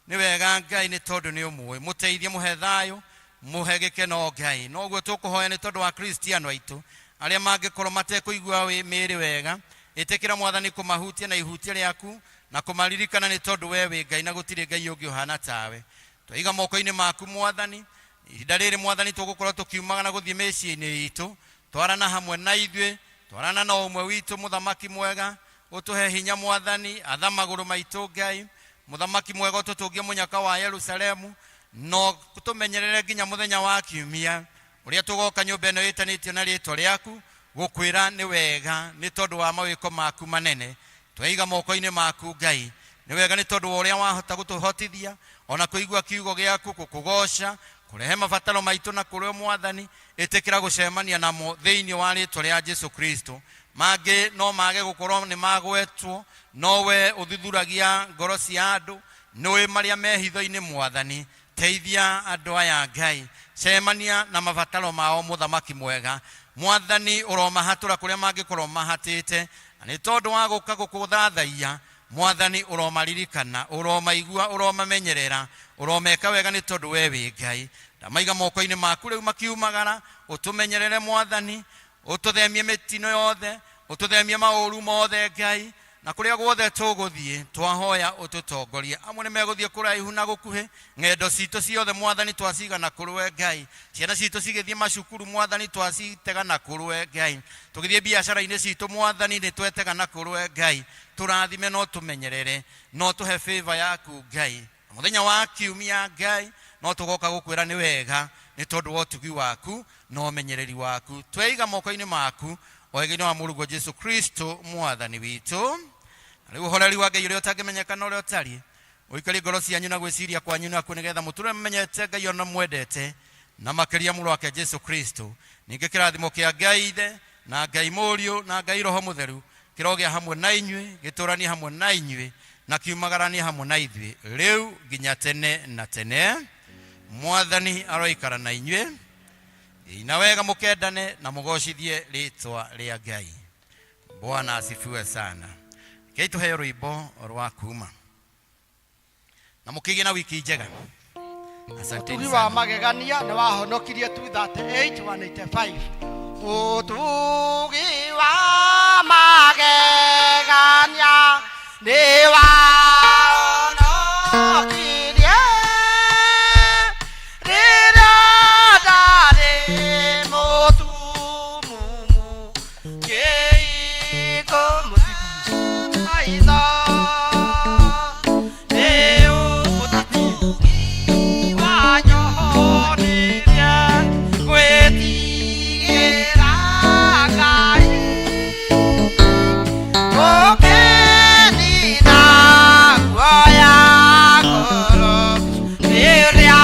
Nĩ wega Ngai nĩ tondũ nĩ ũmũĩ. Mũteithie, mũhe thayũ, mũhe gĩkeno Ngai. Noguo tũkũhoya nĩ tondũ wa Kristiano aitũ arĩa mangĩkorwo matekũigua mĩĩrĩ wega. Ĩtĩkĩra Mwathani kũmahutia na ihutia rĩaku na kũmaririkana nĩ tondũ we wĩ Ngai na gũtirĩ Ngai ũngĩ ũhana tawe. Twaiga moko-inĩ maku Mwathani. Ihinda rĩrĩ Mwathani tũgũkorwo tũkiumaga na gũthiĩ mĩciĩ-inĩ itũ, twarana hamwe na ithuĩ, twarana na ũmwe witũ. Mũthamaki mwega, ũtũhe hinya Mwathani, atha magũrũ maitũ Ngai. Mũthamaki mwega, ũtũtũngie mũnyaka wa Yerusalemu, no tũmenyerere nginya mũthenya wa kiumia ũrĩa tũgoka nyũmba ĩno ĩtanĩtio na rĩtwa rĩaku gũkwĩra nĩ wega nĩ tondũ wa mawĩko maku manene. Twaiga moko-inĩ maku Ngai. Nĩ wega nĩ tondũ wa ũrĩa wahota gũtũhotithia ona kũigua kiugo gĩaku, gũkũgoca, kũrehe mabataro maitũ na kũrĩ Mwathani. Ĩtĩkĩra gũcemania namo thĩinĩ wa rĩtwa rĩa Jesu Kristo. Mangĩ no mage gũkorwo nĩ magwetwo, no we ũthuthuragia ngoro cia andũ, nĩũĩ marĩa me hitho-inĩ Mwathani. Teithia andũ aya Ngai, cemania na mabataro mao Mũthamaki mwega. Mwathani ũromahatũra kũrĩa mangĩkorwo mahatĩte, na nĩ tondũ wa gũka gũkũthathaiya Mwathani, ũromaririkana, ũromaigua, ũromamenyerera, ũromeka wega nĩ tondũ we wĩ Ngai. Ndamaiga moko-inĩ maku rĩu makiumagara, ũtũmenyerere Mwathani, ũtũthemie mĩtino yothe, ũtũthemie maũru mothe Ngai, na kũrĩa guothe tũgũthiĩ twahoya ũtũtongorie. Amwe nĩ megũthiĩ kũraihu na gũkuhĩ, ng'endo citũ ciothe Mwathani twaciga na kũrũe Ngai. Ciana citũ cigĩthiĩ macukuru Mwathani twacitega na kũrũe Ngai. Tũgĩthiĩ biacara-inĩ citũ Mwathani nĩ twetega na kũrũe Ngai. Tũrathime no tũmenyerere, no tũhe favor yaku Ngai. Mũthenya wa kiumia Ngai no tũgoka gũkwĩra nĩ wega nĩ tondũ wa ũtugi waku na ũmenyereri waku. Tweiga moko-inĩ maku oiga-inĩ wa mũrũguo Jesu Kristo Mwathani witũ. Na rĩu ũhoreri wa Ngai ũrĩa ũtangĩmenyeka na ũrĩa ũtariĩ ũikarie ngoro cianyu na gwĩciria kwanyu nakuo, nĩgetha mũtũre mũmenyete Ngai ona mwendete na makĩria mũrũ wake Jesu Kristo. Ningĩ kĩrathimo kĩa Ngai Ithe na Ngai Mũriũ na Ngai Roho Mũtheru kĩrogĩa hamwe na inyuĩ, gĩtũranie hamwe na inyuĩ na kiumagaranie hamwe na ithuĩ rĩu nginya tene na tene. Mwathani aroikara na inyuĩ. Ina wega, mũkendane na mũgocithie rĩtwa rĩa Ngai. Bwana asifiwe sana. Rekei tũheo rwĩmbo rwa kuma na mũkĩgĩe na wiki njega. Asanteni Ũtugi wa sana. magegania nĩ wahonokirie 238 185. Ũtugi wa magegania nĩ wahonokirie rĩrĩa ndarĩ mũtumumu ngĩigua maitho nĩ ũtugi wanyonirie gwĩtigĩra Ngai ũkĩnina guoya ngoro rĩrĩa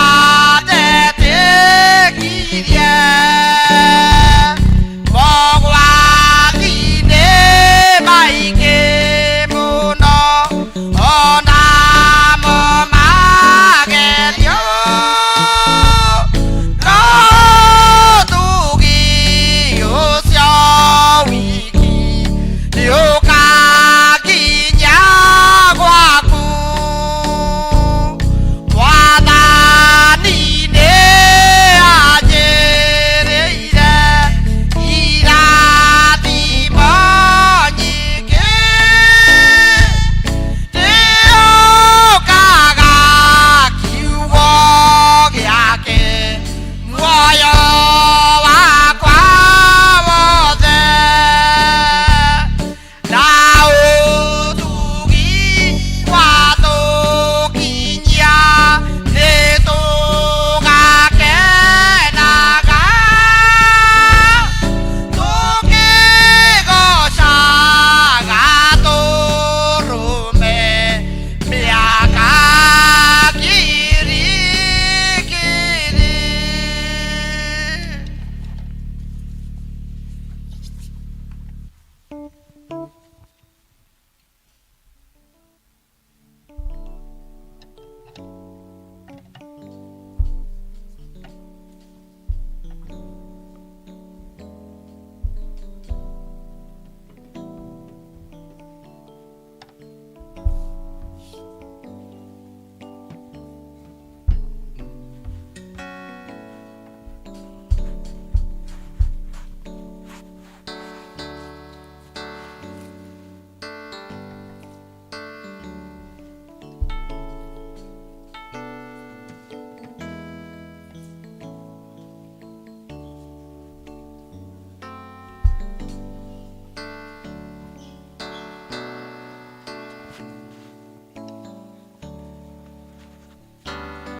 ndetĩkirie mogwati-inĩ maingĩ mũno onamo magerio no ũtugi